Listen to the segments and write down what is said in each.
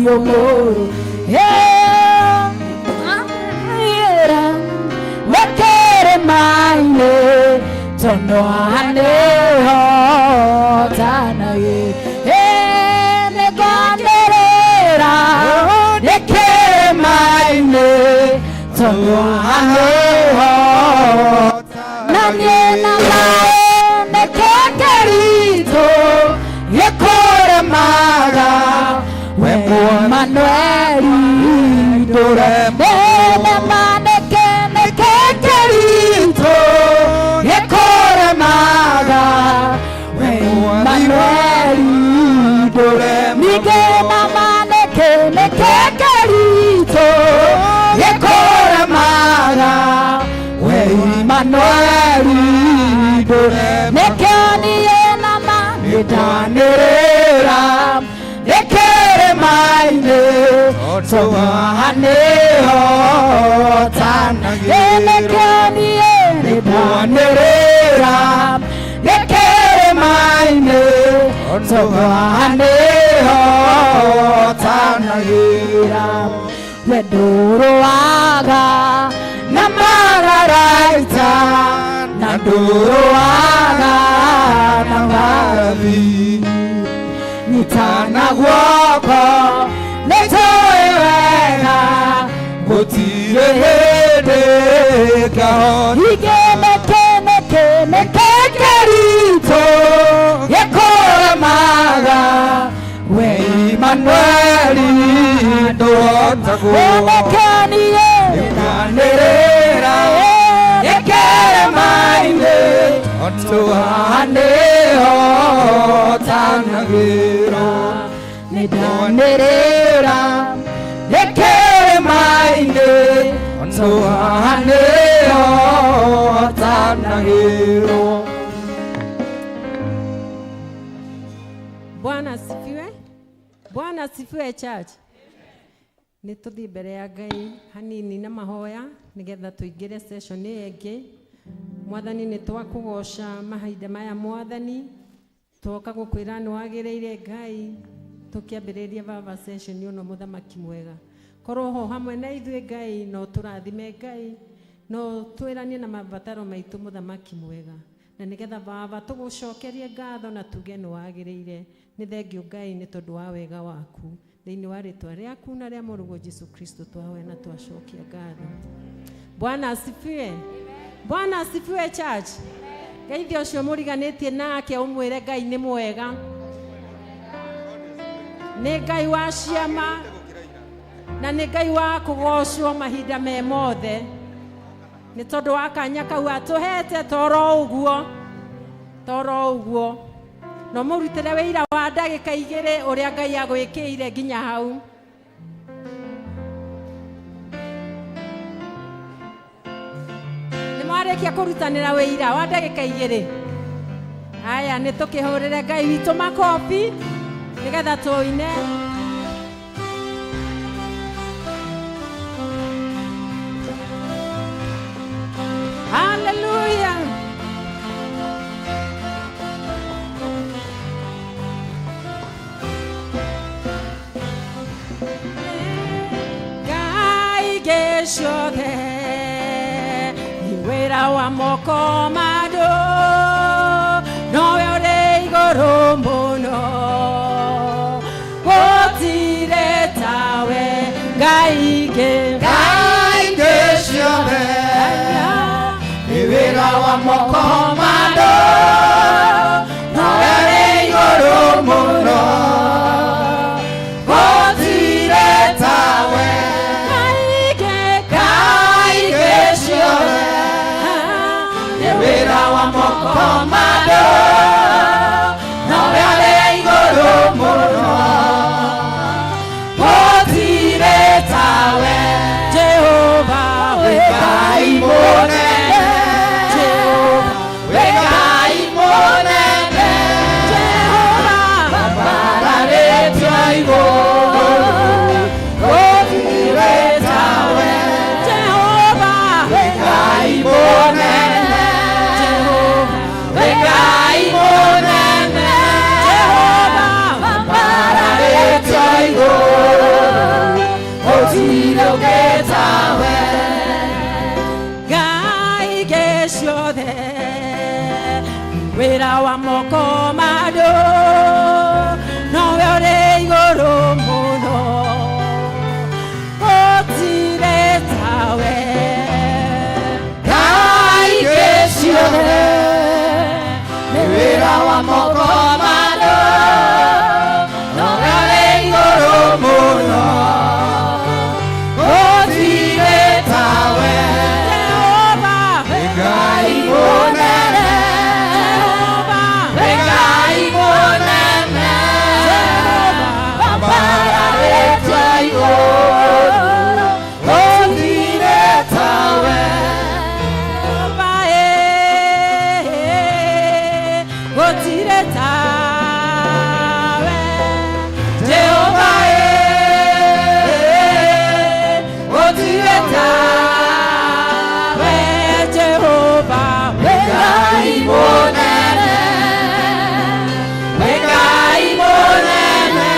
Mũrũ Wekĩrĩma-inĩ tondũ haha nĩho tanagĩ nĩngwanĩrĩra nĩ kĩrĩma-inĩ tondũ haha nĩho na niĩ na maĩ nĩ kĩkĩritũ gĩkũremaga we Emanueli ndũremwo na nĩkĩ nĩkĩ kĩritũ gĩkũremaga we Emanueli ndũremwo ningĩ na ma nĩkĩ nĩkĩ kĩritũ gĩkũremaga we Emanueli ndũremwo nĩkĩo niĩ na ma nĩndanĩrĩra nĩkĩrĩma-inĩ tondũ haha nĩho tanagĩrwo nĩkĩo niĩ nĩndanĩrĩra nĩkĩrĩma-inĩ tondũ haha nĩho tanagĩra we ndũrũaga na magaraita na ndũrũaga na marathi nyitana guoko nĩ tũĩ wega Gũtirĩ hĩndĩ ngahota Igĩ nĩkĩ nĩkĩ nĩkĩ kĩritũ gĩkũremaga we Emanueli ndũhotagwo nĩkĩo niĩ nĩndanĩrĩra nĩkĩrĩma-inĩ tondũ haha haha nĩho tanagĩrwo nĩndanĩrĩra nĩkĩrĩma-inĩ tondũ haha nĩho tanagĩrwo. Bwana asifiwe. Bwana asifiwe church. Nĩ tũthiĩ mbere ya Ngai hanini na mahoya nĩgetha tũingĩre session ĩyo ĩngĩ. Mwathani nĩ twakũgoca mahinda maya Mwathani, twoka gũkwĩra nĩ wagĩrĩire Ngai, tũkĩambĩrĩria baba session ĩno mũthamaki mwega. Korwo ho hamwe na ithuĩ Ngai, no tũrathime Ngai, no twĩranie na mabataro maitũ mũthamaki mwega. Na nĩgetha baba tũgũcokerie ngatho na tuge nĩ wagĩrĩire. Nĩ thengio Ngai nĩ tondũ wa wega waku. Thĩinĩ wa rĩtwa rĩaku na rĩa mũrũguo Jesu Kristo twahoya na twacokia ngatho. Bwana asifiwe. Bwana asifiwe church. Ngeithia ũcio mũriganĩtie nake ũmwĩre Ngai nĩ mwega. Nĩ Ngai wa ciama na nĩ Ngai wa kũgocwo mahinda me mothe. Nĩ tondũ wa kanya kau atũhete toro ũguo. Toro ũguo. No mũrutĩre wĩira wa ndagĩka igĩrĩ ũrĩa Ngai agwĩkĩire nginya hau. Nĩ mwarĩkia kũrutanĩra wĩira wa ndagĩka igĩrĩ? Aya, nĩ tũkĩhũrĩre Ngai witũ makobi nĩgetha tũine. Hallelujah. Ngai gĩciothe nĩ wĩra wa moko ma andũ, nowe ũrĩ igũrũ mũno, gũtirĩ tawe Ngai ingĩ. Ngai ciothe nĩ wĩra wa moko ma andũ, nowe ũrĩ igũrũ mũno, gũtirĩ tawe. Ngai ingĩ. Ngai ciothe nĩ wĩra wa moko ma andũ, nowe ũrĩ igũrũ mũno, gũtirĩ tawe. Jehova wĩ Ngai mũnene, Jehova wa moko ma andũ, nowe ũrĩ igũrũ mũno, gũtirĩ tawe. Ngai ingĩ ciothe nĩ wĩra wa moko ma andũ, nowe ũrĩ igũrũ mũno, gũtirĩ tawe. Jehova. Ngai mũnene. Jehova. Ngai mũnene, wambararĩtio igũrũ, gũtirĩ tawe. Jehova, gũtirĩ tawe. Jehova, gũtirĩ tawe. Jehova. Ngai mũnene, Ngai mũnene.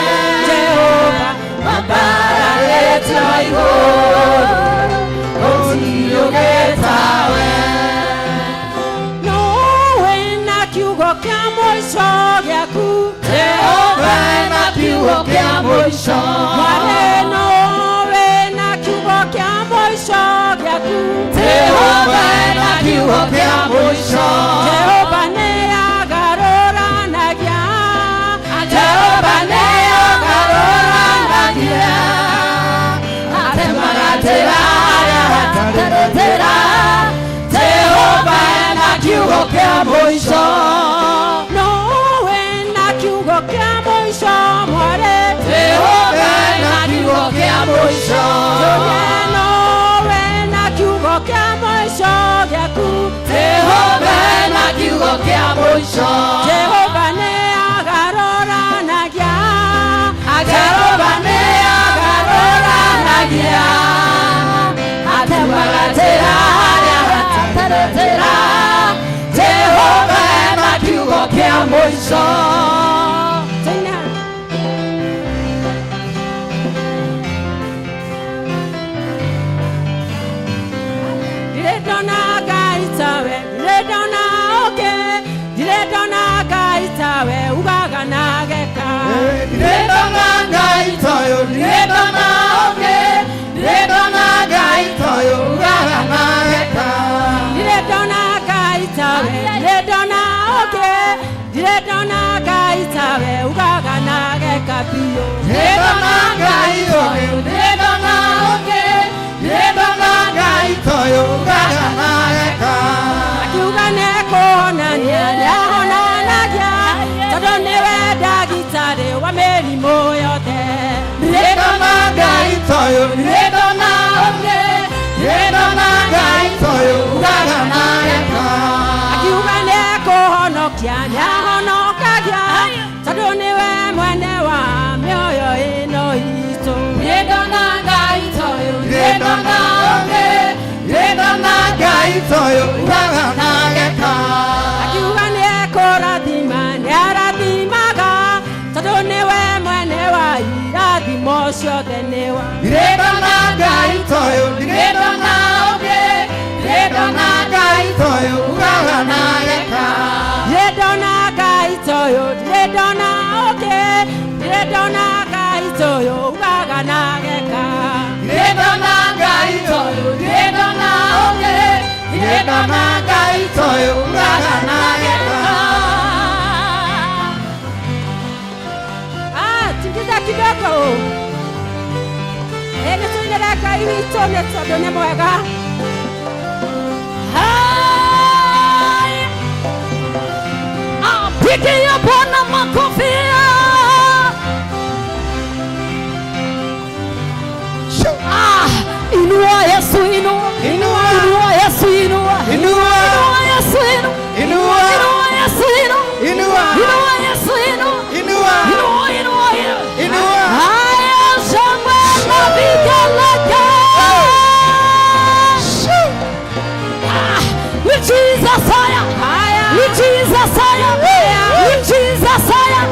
Jehova. Wambararĩtio igũrũ, gũtirĩ ũngĩ tawe. Nowe na kiugo kĩa mũico gĩaku. Jehova na kiugo kĩa mũico. Mwarĩ, nowe na kiugo kĩa mũico gĩaku. Jehova na kiugo kĩa mũico. Jehova nĩ agarũranagia. Jehova nĩ agarũranagia, atemaga njĩra harĩa hatarĩ njĩra. Jehova na kiugo kĩa mũico. Nowe na kiugo kĩa mũico, mwarĩ. Jehova na kiugo kĩa mũico. Njuge, nowe na kiugo kĩa mũico gĩaku. Jehova na kiugo kĩa mũico. Jehova nĩ agarũranagia. Jehova nĩ agarũranagia, atemaga njĩra harĩa hatarĩ njĩra. Jehova na kiugo kĩa mũico. Tena. Ndirĩ ndona Ngai tawe, ndirĩ ndona ũngĩ, ndirĩ ndona Ngai tawe, ugaga na geka. Ndirĩ ndona Ngai toyũ, ndirĩ ndona ũngĩ, ndirĩ ndona Ngai toyũ, ugaga na geka. Ndirĩ ndona Ngai tawe, ndirĩ ndona ũngĩ, ndirĩ ndona Ngai tawe, ugaga na geka biũ. Ndirĩ ndona Ngai toyũ, ndirĩ ndona ũngĩ, ndirĩ ndona Ngai toyũ, ugaga na geka. Akiuga nĩekũhonania, nĩahonanagia, tondũ nĩwe ndagĩtarĩ wa mĩrimũ yothe. Ndirĩ ndona Ngai toyũ, ndirĩ ndona ũngĩ, ndirĩ ndona Ngai toyũ, ugaga na geka. Akiuga nĩekũhonokia, nĩahonokagia, tondũ nĩwe mwene wa mĩoyo ĩno itũ. Ndirĩ ndona Ngai toyũ, ndirĩ ndona ũngĩ, ndirĩ ndona Ngai toyũ, ugaga na geka. Akiuga nĩekũrathima, nĩarathimaga, tondũ nĩwe mwene wa irathimo ciothe nĩwa. Ndirĩ ndona Ngai toyũ, ndirĩ ndona ũngĩ, ndirĩ ndona Ngai toyũ, ugaga na geka. Ndirĩ ndona Ngai toyũ, ndirĩ ndona ũngĩ, ndirĩ ndona Ngai toyũ, ugaga na geka. Ndirĩ ndona Ngai toyũ, ndirĩ ndona ũngĩ, ndirĩ ndona Ngai toyũ, ugaga na geka. Ah, tingiza kidogo. Nĩ tũinĩre Ngai witũ nĩ tondũ nĩ mwega. Haya. Pigia Bwana makofi. Ah, inua Yesu, inua. Inua. Inua Yesu, inua. Inua. Inua Yesu, inua. Inua. Inua Yesu, inua. Inua. Inua Yesu, inua. Inua. Inua, inua, inua. Inua. Haya, shangwe na vigelegele. Ah, with Jesus higher. Haya. With Jesus higher. With Jesus higher.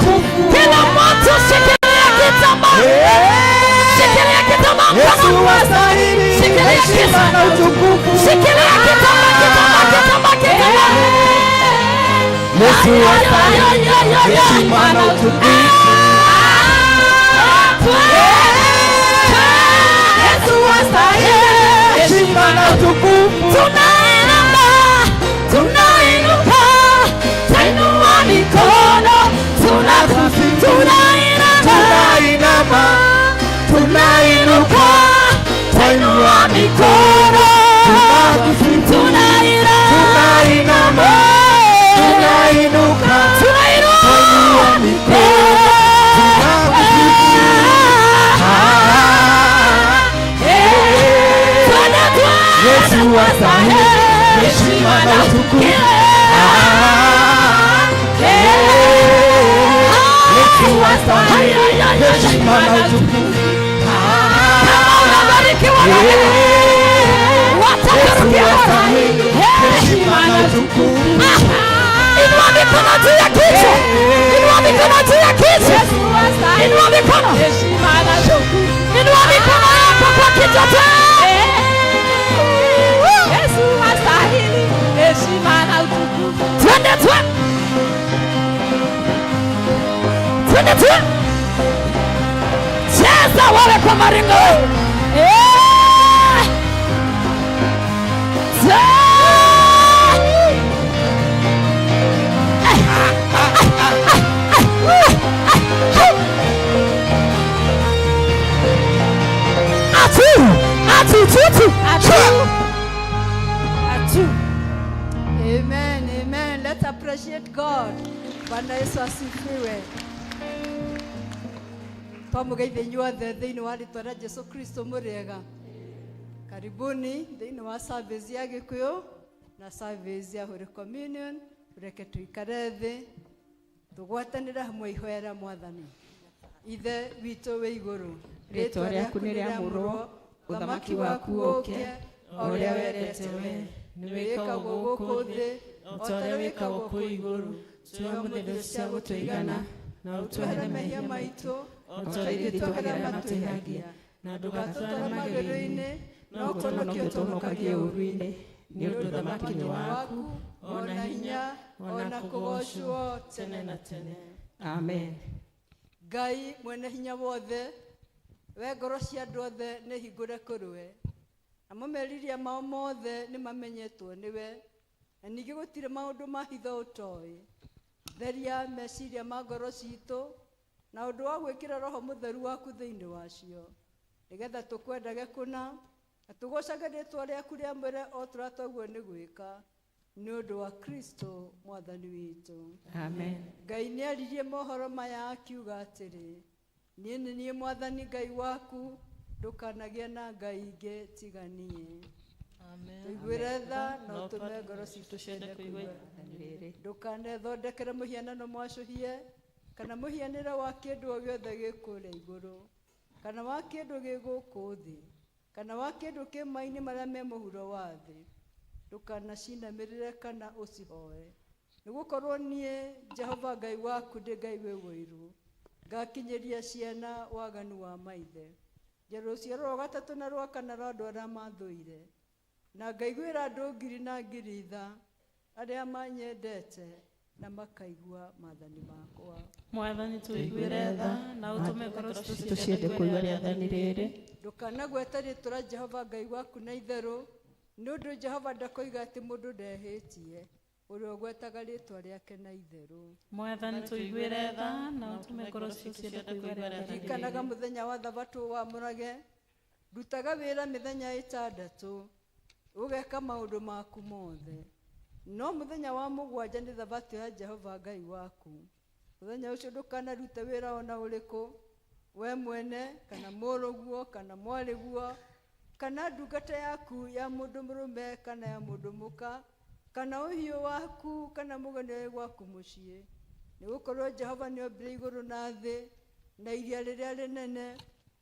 utukufu. Kila mtu shikilia kitambaa. Shikilia kitambaa Yesu mkononi. wastahili Shikilia heshima na utukufu. Shikilia kitambaa, kitambaa, kitambaa, kitambaa. Yesu wastahili heshima na utukufu. Yesu wastahili heshima na utukufu. Tunainama, tunainuka, tuinua mikono, tunainama, Tunainama, tunainuka, tuinua mikono, tunakusifu. Tunainama, Tunainama, tunainuka, tunainua tuinua mikono, tunakusifu. Ah, Yesu wastahili heshima na utukufu. Ah, Yesu wastahili heshima na utukufu. Kama unabarikiwa na Yesu watakurukia. wastahili heshima na utukufu. Inua mikono juu ya kichwa. Inua mikono juu ya kichwa. Inua mikono. Inua mikono yako kwa kichwa tena. Yesu astahili heshima na utukufu. Twende, twende. Twende, twende. Cheza wewe kwa maringo. Eh. Cheza. Atu, atu, tutu, Atu. Atu. Amen, amen. Let's appreciate God. Bwana Yesu asifiwe. Twamugeithia inyuothe thĩinĩ wa rĩtwa rĩa Jesu Kristo mũrĩega. Karibuni thĩinĩ wa service ya Gĩkũyũ na service ya Holy Communion. Reke tuikare thĩ tũgwatanĩre hamwe ihoya rĩa Mwathani. Ithe witũ wĩ igũrũ, Rĩtwa rĩaku nĩ rĩamũrwo, ũthamaki waku ũũke, o ũrĩa wendete we nĩ wĩkagwo gũkũ thĩ o ta ũrĩa wĩkagwo kũu igũrũ. Tũhe ũmũthĩ cia gũtũigana, na ũtuohere mehia maitũ o ta ũrĩa ithuĩ tuoheraga arĩa matwĩhagia, na ndũgatũtware magerio-inĩ, no ũtũhonokie ũtũhonokagie ũũru-inĩ, nĩ ũndũ ũthamaki nĩ waku, ona hinya, ona kũgoocwo tene na tene. Amen. Ngai mwene hinya wothe, we ngoro cia andũ othe nĩ hingũre kũrĩ we, namo meriria mao mothe nĩ mamenyetwo nĩwe, na ningĩ gũtirĩ maũndũ ma hitho ũtoĩ. Theria meciria ma ngoro citũ na ũndũ wa gwĩkĩra roho mũtheru waku thĩinĩ wacio, nĩgetha tũkwendage kũna na tũgocage rĩtwa rĩaku rĩamũre o tũrĩa twaguo nĩ gwĩka, nĩ ũndũ wa Kristo Mwathani witũ. Amen. Ngai nĩ aririe mohoro maya akiuga atĩrĩ, niĩ nĩ niĩ Mwathani Ngai waku, ndũkanagĩe na ngai ingĩ tiga niĩ. Tũiguĩre tha na ũtũme ngoro citũ ciende kũigua Rĩrĩ. Ndũkanethondekere mũhianano mwacũhie kana mũhianĩre wa kĩndũ o gĩothe gĩ kũrĩa igũrũ, kana wa kĩndũ gĩ gũkũ thĩ, kana wa kĩndũ kĩ maĩ-inĩ marĩa me mũhuro wa thĩ. Ndũkanacinamĩrĩre kana ũcihoe, nĩgũkorwo niĩ Jehova Ngai waku ndĩ Ngai wĩ ũiru, ngakinyĩria ciana waganu wa maithe, nginya rũciaro rwa gatatũ na rwa kana rwa andũ arĩa mathũire, na ngaiguĩra andũ ngiri na ngiri tha arĩa manyendete na makaigua maathani makwa. Mwathani, tũiguĩre tha na ũtũme ngoro citũ tũciende kũigua rĩathani rĩrĩ. Ndũkanagwete rĩtwa rĩa Jehova Ngai waku na itherũ, nĩ ũndũ Jehova ndakoiga atĩ mũndũ ndehĩtie ũrĩa ũgwetaga rĩtwa rĩake na itherũ. Mwathani, tũiguĩre tha na ũtũme ngoro citũ ciende kũigua rĩathani Ririkanaga rĩrĩ. Mũthenya wa thabatũ wamũrage. Rutaga wĩra mĩthenya 6, ũgeka maũndũ maku mothe, no mũthenya wa mũgwanja nĩ thabatũ ya Jehova Ngai waku. Mũthenya ũcio ndũkanarute wĩra ona ũrĩkũ, we mwene kana mũrũguo kana mwarĩguo kana ndungata yaku ya mũndũ mũrũme kana ya mũndũ mũka, kana ũhiũ waku kana mũgeni ũrĩ gwaku mũciĩ, nĩgũkorwo Jehova nĩombire igũrũ na thĩ na iria rĩrĩa rĩnene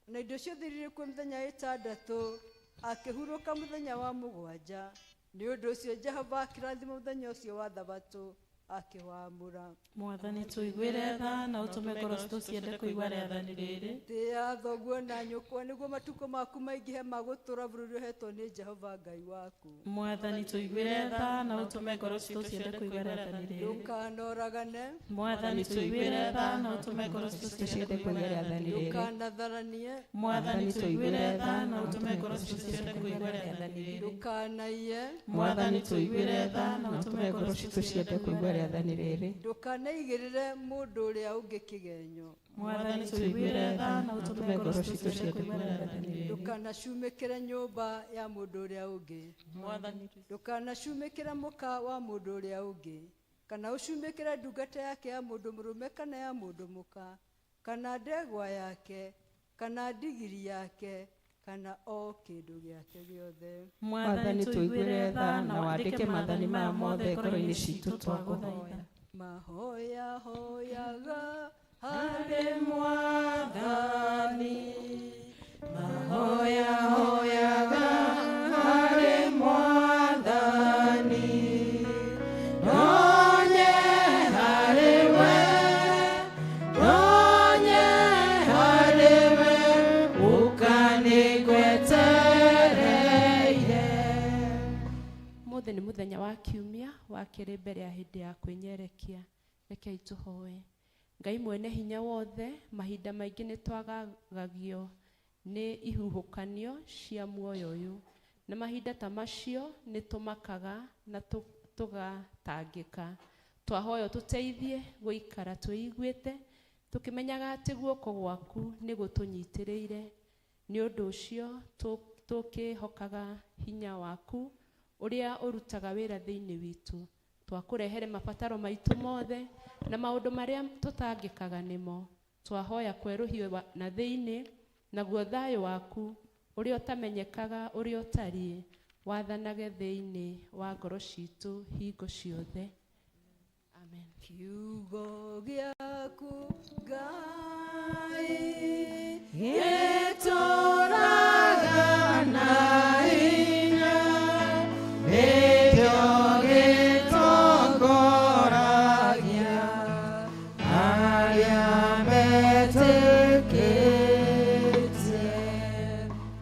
na indo ciothe irĩ kuo mĩthenya 6, akĩhurũka mũthenya wa mũgwanja. Nĩ ũndũ ũcio Jehova akĩrathima mũthenya ũcio wa thabatũ. Akĩwamũra. Mwathani tũiguĩre tha na ũtũme ngoro citũ ciende kũigua rĩathani rĩrĩ. Tĩĩa thoguo na nyũkwa nĩguo matukũ maku maingĩhe ma gũtũũra bũrũri ũheetwo nĩ Jehova Ngai waku. Mwathani tũiguĩre tha na ũtũme ngoro citũ ciende kũigua rĩathani rĩrĩ. Ndũkanoragane. Mwathani tũiguĩre tha na ũtũme ngoro citũ ciende kũigua rĩathani rĩrĩ. Ndũkanatharanie. Mwathani tũiguĩre tha na ũtũme ngoro citũ ciende kũigua rĩathani rĩrĩ. Ndũkanaiye. Mwathani tũiguĩre tha na ũtũme ngoro citũ ciende kũigua rĩathani rĩrĩ. Ndũkanaigĩrĩre mũndũ ũrĩa ũngĩ kĩgenyo. Mwathani tũiguĩre tha na ũtũme ngoro citũ ciende kũigua rĩathani rĩrĩ. Ndũkanacumĩkĩre nyũmba ya mũndũ ũrĩa ũngĩ. Ndũkanacumĩkĩre mũka wa mũndũ ũrĩa ũngĩ, kana ũcumĩkĩre ndungata yake ya mũndũ mũrũme kana ya mũndũ mũka, kana ndegwa yake, kana ndigiri yake, kana o kĩndũ gĩake gĩothe. Mwathani tũiguĩre tha na wandĩke maathani maya mothe ngoro-inĩ citũ twagũthaitha. Mahoya hoyaga harĩ Mwathani, Mahoya hoyaga harĩ Mwathani, ndonye harĩ we, ndonye harĩ we, ũka nĩngwetereire. Mũthĩ nĩ mũthenya wa kiumia wa kerĩ mbere ya hĩndĩ ya kwĩnyerekia. Rekei tũhoe. Ngai mwene hinya wothe, mahinda maingĩ nĩ twagagagio nĩ ihuhũkanio cia muoyo ũyũ, na mahinda ta macio nĩ tũmakaga na tũgatangĩka. Twahoya tũteithie gũikara twĩiguĩte, tũkĩmenyaga atĩ guoko gwaku nĩ gũtũnyitĩrĩire. Nĩ ũndũ ũcio tũkĩhokaga hinya waku ũrĩa ũrutaga wĩra thĩinĩ witũ. Twakũrehere mabataro maitũ mothe na maũndũ marĩa tũtangĩkaga nĩmo. Twahoya kwerũhio na thĩinĩ, naguo thayũ waku ũrĩa ũtamenyekaga ũrĩa ũtariĩ wathanage thĩinĩ wa ngoro citũ hingo ciothe. Amen. Kiugo gĩaku Ngai gĩtũũraga na hinya, nĩkĩo gĩtongoragia arĩa metĩkĩtie.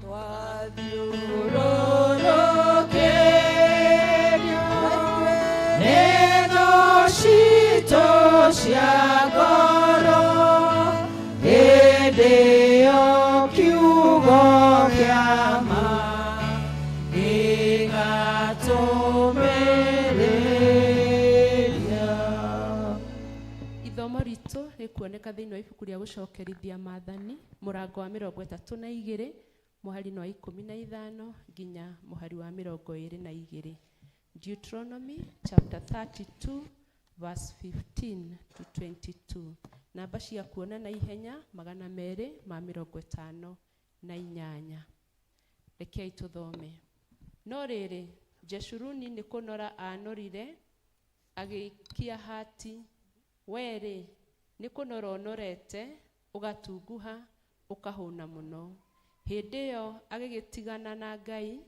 Twathiũrũrũkĩrio nĩ thũ citũ cia ngoro, hĩndĩ ĩyo kiugo kĩa ma gĩgatũmĩrĩria. Ithomo ritũ rĩkuoneka thĩinĩ wa ibuku rĩa gũcokerithia maathani mũrango wa 32 mũhari wa 15 nginya mũhari wa 22. Deuteronomy chapter 32 verse 15 to 22. Namba cia kuona na ihenya 258. Rekei tũthome. No rĩrĩ, Jeshuruni nĩ kũnora anorire agĩikia hati. Werĩ nĩ kũnora ũnorete ũgatunguha ũkahũna mũno. Hĩndĩ ĩyo agĩgĩtigana na Ngai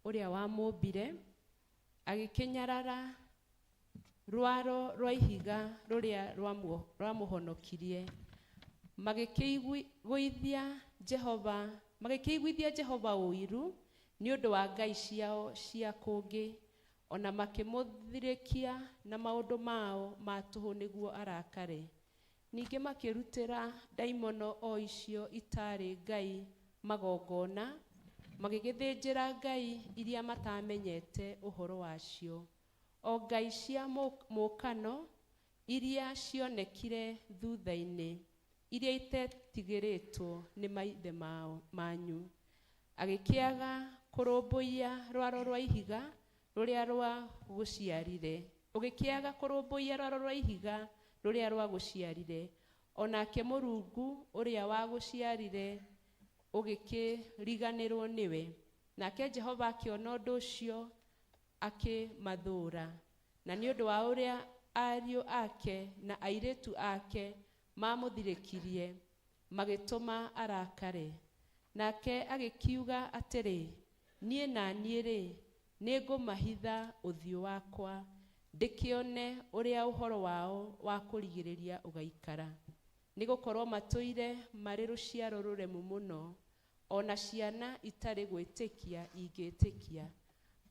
ũrĩa wamũmbire, agĩkĩnyarara rwaro rwa ihiga rũrĩa rwamũhonokirie. Magĩkĩiguithia Jehova ũiru nĩ ũndũ wa ngai ciao cia kũngĩ, ona makĩmũthirĩkia na maũndũ mao ma tũhũ nĩguo arakare. Ningĩ makĩrutĩra ndaimono o icio itaarĩ ngai magongona, magĩgĩthĩnjĩra ngai iria matamenyete ũhoro wacio, o ngai cia mũũkano iria cionekire thutha-inĩ, iria itetigĩrĩtwo nĩ maithe manyu. Agĩkĩaga kũrũmbũiya rwaro rwa ihiga rũrĩa rwagũciarire, ũgĩkĩaga kũrũmbũiya rwaro rwa ihiga rũrĩa rwagũciarire, onake Mũrungu ũrĩa wagũciarire ũgĩkĩriganĩrwo nĩwe. Nake Jehova akĩona ũndũ ũcio akĩmathũũra, na nĩ ũndũ wa ũrĩa ariũ ake na airĩtu ake mamũthirĩkirie, magĩtũma arakare. Nake agĩkiuga atĩrĩ, niĩ na niĩ-rĩ, nĩngũmahitha ũthiũ wakwa, Ndĩkĩone ũrĩa ũhoro wao wa kũrigĩrĩria ũgaikara. Nĩ gũkorwo matũire marĩ rũciaro rũremu mũno, o na ciana itarĩ gwĩtĩkia ingĩtĩkia.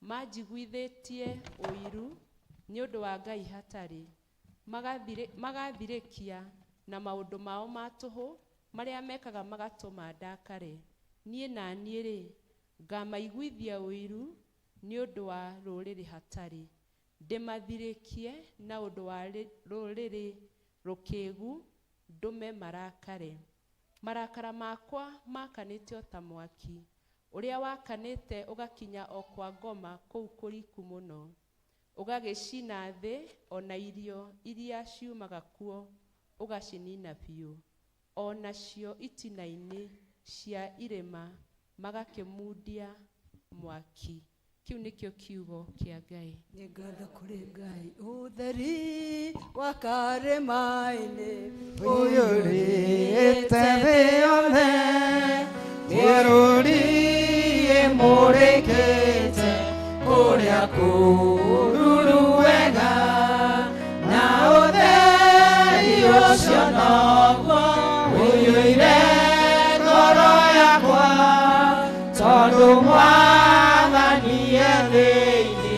Manjiguithĩtie ũiru nĩ ũndũ wa Ngai hatarĩ, magathirĩkia na maũndũ mao ma tũhũ marĩa mekaga magatũma ndakare. Niĩ na niĩ-rĩ, ngamaiguithia ũiru nĩ ũndũ wa rũrĩrĩ hatarĩ, ndĩmathirĩkie na ũndũ wa rũrĩrĩ rũkĩgu, ndũme marakare. Marakara makwa makanĩte o ta mwaki, ũrĩa wakanĩte ũgakinya o kwa ngoma kũu kũriku mũno, ũgagĩcina thĩ o na irio iria ciumaga kuo ũgacinina biũ, o nacio itina-inĩ cia irĩma magakĩmundia mwaki. Kĩu nĩkĩo kiugo kĩa Ngai. Nĩ ngatho kũrĩ Ngai. Ũtheri wa karĩma-inĩ ũiyũrĩte thĩ yothe, mĩrũri ĩmũrĩkĩte kũrĩa kũruru wega, na ũtheri ũcio noguo ũiyũire ngoro yakwa, tondũ Mwathani e thĩinĩ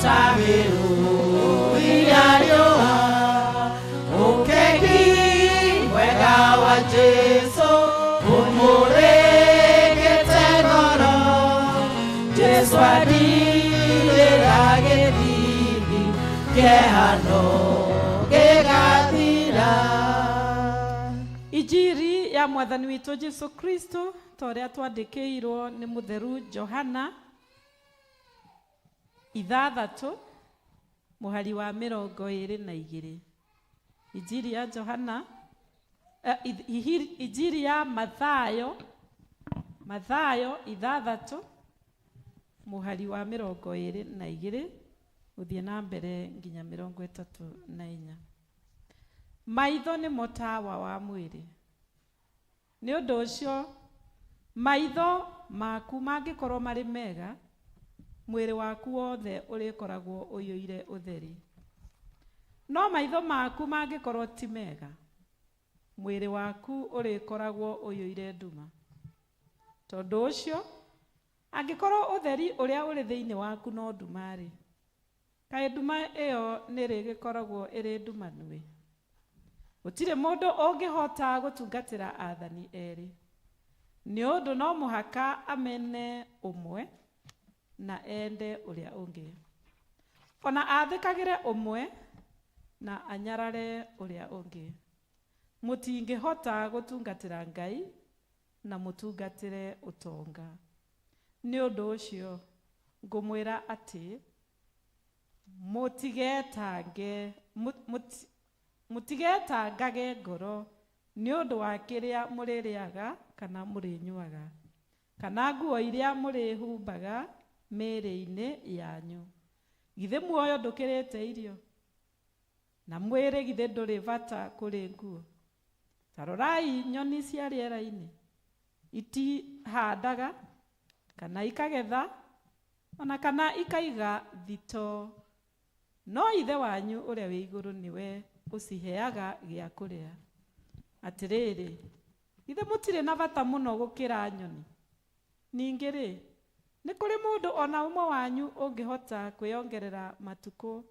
ta mĩrũri ya riũa. Ũkegi mwega wa Jesũ ũmũrĩkĩte ngoro, Jesũ andirĩra gĩthithi kĩehano gĩgathira. Injiri ya Mwathani witũ Jesu Kristo ta ũrĩa twandĩkĩirwo nĩ mũtheru Johana 6 mũhari wa 22. Injiri ya Johana, Injiri ya Mathayo, Mathayo 6 mũhari wa 22 gũthiĩ na mbere nginya 34. Maitho nĩmo tawa wa mwĩrĩ. Nĩ ũndũ ũcio maitho maku mangĩkorwo marĩ mega, mwĩrĩ waku wothe ũrĩkoragwo ũiyũire ũtheri. No maitho maku mangĩkorwo ti mega, mwĩrĩ waku ũrĩkoragwo ũiyũire nduma. Tondũ ũcio, angĩkorwo ũtheri ũrĩa ũrĩ thĩinĩ waku no nduma-rĩ, kaĩ nduma ĩyo nĩrĩgĩkoragwo ĩrĩ ndumanu-ĩ? Gũtirĩ mũndũ ũngĩhota gũtungatĩra aathani erĩ, nĩ ũndũ no mũhaka amene ũmwe na ende ũrĩa ũngĩ, ona athĩkagĩre ũmwe na anyarare ũrĩa ũngĩ. Mũtingĩhota gũtungatĩra Ngai na mũtungatĩre ũtonga. Nĩ ũndũ ũcio ngũmwĩra atĩ mũtigetangage ngoro nĩ ũndũ wa kĩrĩa mũrĩrĩaga kana mũrĩnyuaga, kana nguo iria mũrĩhumbaga mĩĩrĩ-inĩ yanyu. Githĩ muoyo ndũkĩrĩte irio, na mwĩrĩ githĩ ndũrĩ bata kũrĩ nguo? Ta rorai nyoni cia rĩera-inĩ, itihandaga kana ikagetha ona kana ikaiga thitoo, no Ithe wanyu ũrĩa wĩ igũrũ nĩwe ũciheaga gĩa kũrĩa. Atĩrĩrĩ, githĩ mũtirĩ na bata mũno gũkĩra nyoni? Ningĩ-rĩ, nĩ kũrĩ mũndũ ona ũmwe wanyu ũngĩhota kwĩongerera matukũ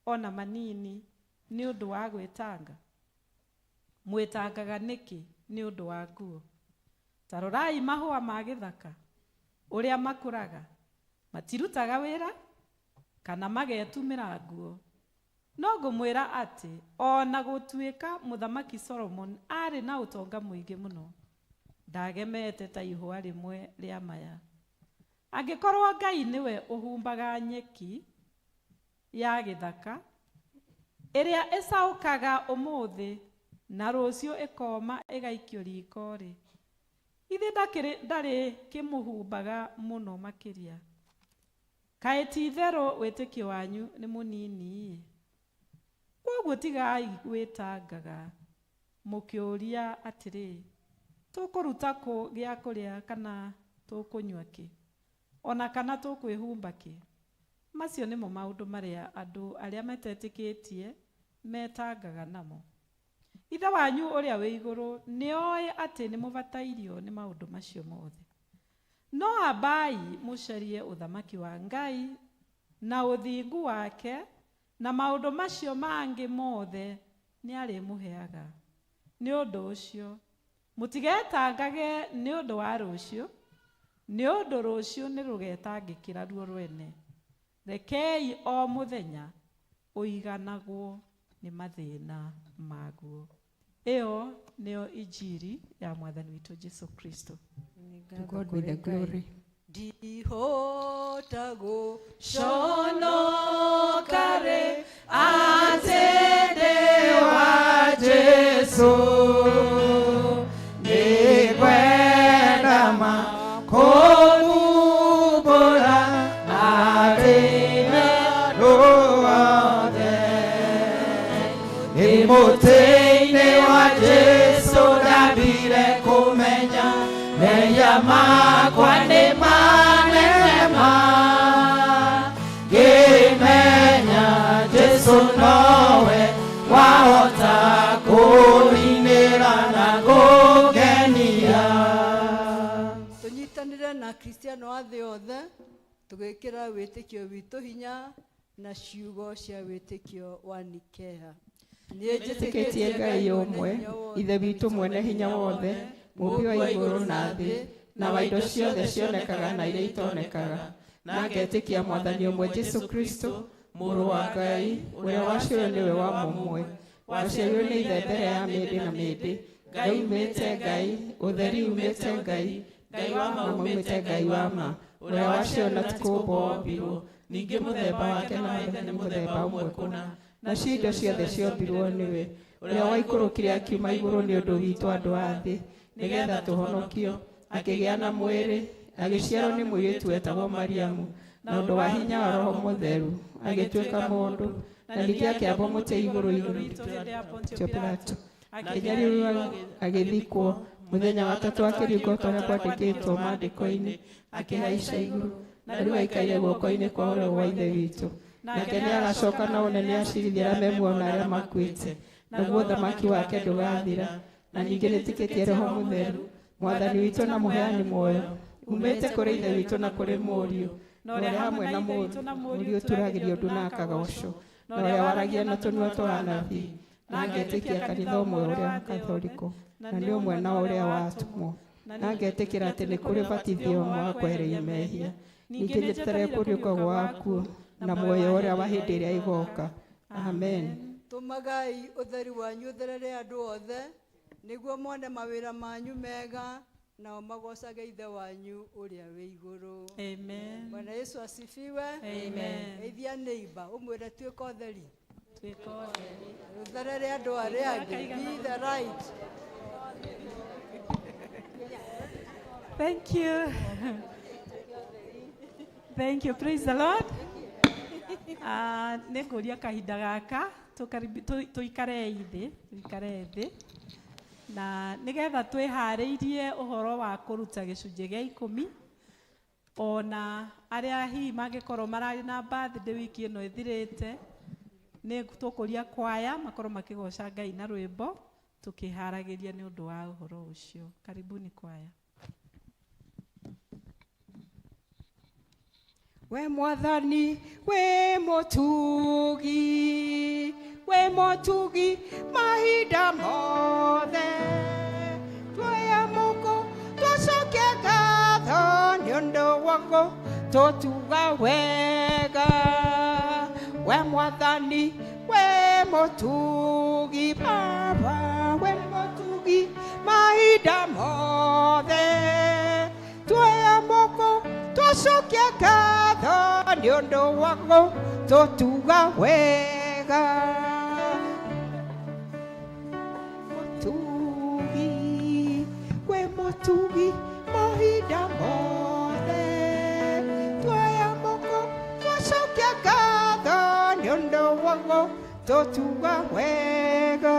ona manini nĩ ũndũ wa gwĩtanga? Mwĩtangaga nĩkĩ nĩ ũndũ wa nguo? Ta rorai mahũa ma gĩthaka, ũrĩa makũraga, matirutaga wĩra kana magetumĩra nguo. No ngũmwĩra atĩ ona gũtuĩka Mũthamaki Solomon aarĩ na ũtonga mũingĩ mũno, ndagemete ta ihũa rĩmwe rĩa maya. Angĩkorwo Ngai nĩwe ũhumbaga nyeki ya gĩthaka, ĩrĩa ĩcaũkaga ũmũthĩ na rũciũ ĩkoma ĩgaikio riko-rĩ, githĩ ndarĩ kĩmũhumbaga mũno makĩria? Kaĩ ti-itherũ wĩtĩkio wanyu nĩ mũnini-ĩ? Kwoguo tigai gwĩtangaga mũkĩũria atĩrĩ, tũkũruta kũ gĩa kũrĩa kana tũkũnyua kĩ, ona kana tũkwĩhumba kĩ? Macio nĩmo maũndũ marĩa andũ arĩa matetĩkĩtie metangaga namo. Ithe wanyu ũrĩa wĩ igũrũ nĩoĩ atĩ nĩmũbatairio nĩ maũndũ macio mothe. No ambai mũcarie ũthamaki wa Ngai na ũthingu wake, na maũndũ macio mangĩ mothe nĩarĩmũheaga. Nĩ ũndũ ũcio mũtigetangage nĩ ũndũ wa rũciũ, nĩ ũndũ rũciũ nĩ rũgetangĩkĩra ruo rwene. Rekei o mũthenya ũiganagwo nĩ mathĩna maguo. Ĩyo nĩyo injiri ya Mwathani witũ Jesu Kristo. To God be the glory. Ndihota gũconoka rĩ atĩ ndĩ wa Jesũ, nĩngwenda ma kũmumbũra atĩ na andũ othe. Nĩ mũtĩ-inĩ wa Jesũ ndambire kũmenya mehia makwa nĩ manene ma, ngĩmenya Jesũ nowe wahota kũninĩra na kũngenia. Tũnyitanĩre na Kristiano a thĩ yothe tũgĩkĩra wĩtĩkio witũ hinya na ciugo cia wĩtĩkio wa Nikea. Nĩnjĩtĩkĩtie Ngai ũmwe, Ithe witũ mwene hinya wothe, mũũmbi wa igũrũ na thĩ, na wa indo ciothe cionekaga na iria itonekaga, na ngetĩkia Mwathani ũmwe Jesũ Kristo, Mũrũ wa Ngai, ũrĩa waciarirwo nĩwe wa mũmwe, waciarirwo nĩ Ithe mbere ya mĩndĩ na mĩndĩ, Ngai umĩte Ngai, ũtheri umĩte Ngai, Ngai wa ma umĩte Ngai wa ma, ũrĩa waciarirwo na ti kũũmbwo wombirwo, ningĩ mũthemba wake na wa Ithe nĩ mũthemba ũmwe kũna, nacio indo ciothe ciombirwo nĩwe, ũrĩa waikũrũkire akiuma igũrũ nĩ ũndũ witũ andũ a thĩ, nĩgetha tũhonokio, akĩgĩa na mwĩrĩ, agĩciarwo nĩ mũirĩtu wetagwo Mariamu, na ũndũ wa hinya wa Roho Mũtheru, agĩtuĩka mũndũ, na ningĩ akĩambwo mũtĩ igũrũ igũrũ Pontio Pilato, akĩnyariirwo agĩthikwo, mũthenya wa gatatũ akĩriũka ta ũrĩa kwandĩkĩtwo maandĩko-inĩ, akĩhaica igũrũ, na rĩu aikaire guoko-inĩ kwa ũrĩo gwa Ithe witũ. Nake nĩagacoka na ũnene acirithie arĩa me muoyo na arĩa makuĩte, naguo ũthamaki wake ndũgathira. Na ningĩ nĩtĩkĩtie Roho Mũtheru, Mwathani witũ na mũheani muoyo, umĩte kũrĩ Ithe witũ na kũrĩ Mũriũ, na ũrĩa hamwe na Mũriũ ũturagĩrio ndu na akagocwo, na ũrĩa waragia na tũnua twa anabii, na ngetĩkia kanitha ũmwe ũrĩa Katholiko, na nĩ ũmwe na ũrĩa wa atũmwo, na ngetĩkĩra atĩ nĩ kũrĩ ũbatithio ũmwe wa kweheria mehia, ningĩ njeterere kũriũka gwa akuũ na muoyo ũrĩa wa hĩndĩ ĩrĩa ĩgooka. Amen. Tũmagai ũtheri wanyu ũtherere andũ othe, nĩguo mone mawĩra manyu mega, nao magocage Ithe wanyu ũrĩa wĩ igũrũ. Amen. Bwana Yesu asifiwe. Amen. Geithia neighbor, ũmwĩre tuĩka ũtheri. Tuĩka ũtheri. Ũtherere andũ arĩa angĩ. Be the light. Thank you. Thank you. Praise the Lord. Nĩ ngũria kahinda gaka tũikare thĩ, tũikare thĩ. Na nĩgetha twĩharĩirie ũhoro wa kũruta gĩcunjĩ gĩa ikũmi, ona arĩa hihi mangĩkorwo mararĩ na birthday wiki ĩno ĩthirĩte, nĩ tũkũria kwaya makorwo makĩgoca Ngai na rwĩmbo tũkĩharagĩria nĩ ũndũ wa ũhoro ũcio. Karibuni kwaya. We Mwathani, we mũtugi, we mũtugi mahinda mothe, tuoya moko tũcokie ngatho nĩ ũndũ waku tũtuga wega. We Mwathani, we mũtugi Baba, we mũtugi mahinda mothe, tuoya moko tũcokie ngatho nĩ ũndũ waku tũtuga wega. Mũtugi, we mũtugi mahinda mothe, tuoya moko tũcokie ngatho nĩ ũndũ waku tũtuga wega.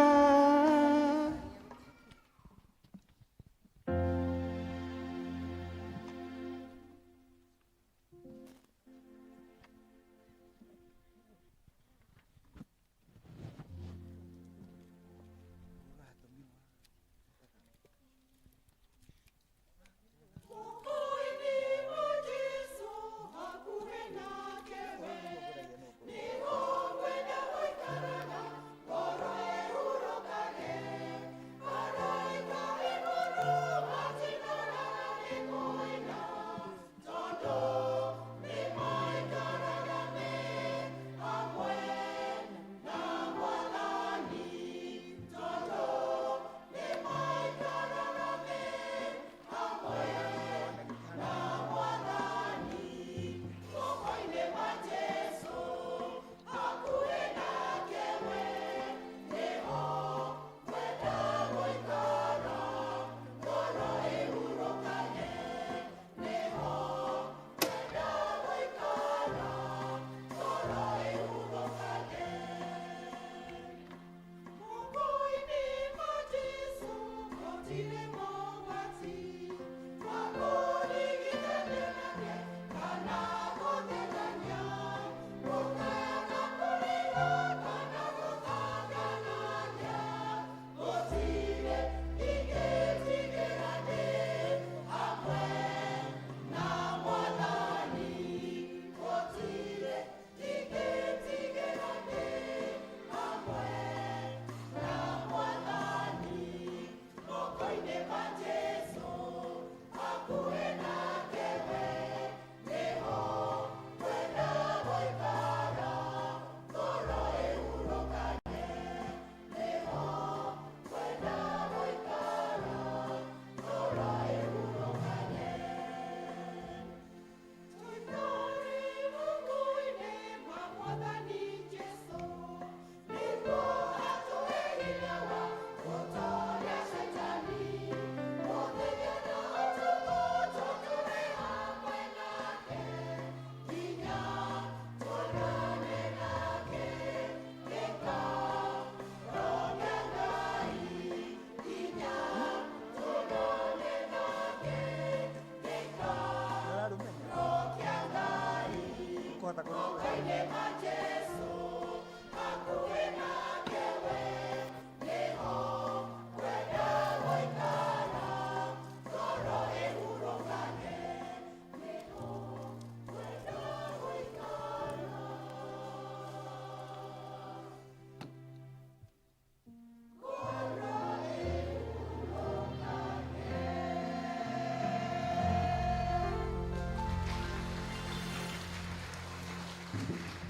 Ndũkũhota kũrigwo.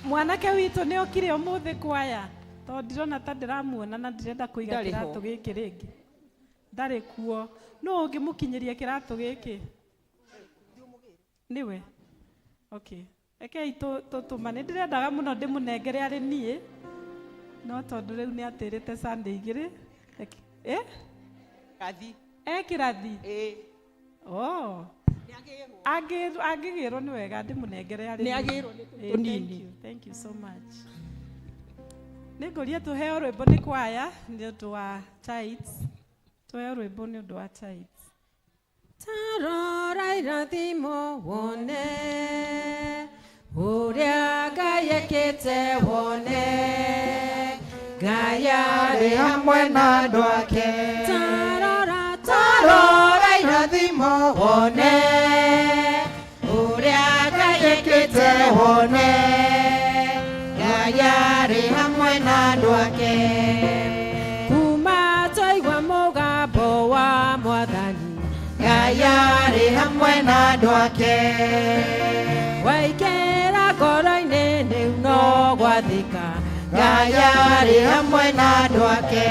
Mwanake witũ nĩ okire ũmũthĩ kwaya tondũ ndirona ta ndĩramuona na ndirenda kũiga Ndarĩ ho. kĩratũ gĩkĩ rĩngĩ. Ndarĩ kuo. Nũ ũngĩmũkinyĩria kĩratũ gĩkĩ? Nĩwe? Okay. Rekei tũtũmane. Ndĩrendaga mũno ndĩmũnengere arĩ niĩ, no tondũ rĩu nĩ atĩrĩte Sunday igĩrĩ. Eh? Rathi. E kĩrathi? Ĩĩ. Oh. Angĩgĩrwo nĩ wega ndĩmũnengere arĩ Nĩ niĩ. agĩrwo nĩ Eh, tũnini. thank you, thank you so much. Nĩ ngũria tũheo rwĩmbo nĩ kwaya nĩ ũndũ wa tithes. Tũheo rwĩmbo nĩ ũndũ wa tithes. Tarora irathimo wone ũrĩa Ngai ekĩte wone Ngai arĩ hamwe na andũ ake. Tarora Tarora irathimo wone ũrĩa Ngai ekĩte wone Ngai arĩ hamwe na andũ ake. Kuma twaigua mũgambo wa Mwathani Ngai arĩ hamwe na andũ ake. Waingĩra ngoro-inĩ rĩu no gwathĩka Ngai arĩ hamwe na andũ ake.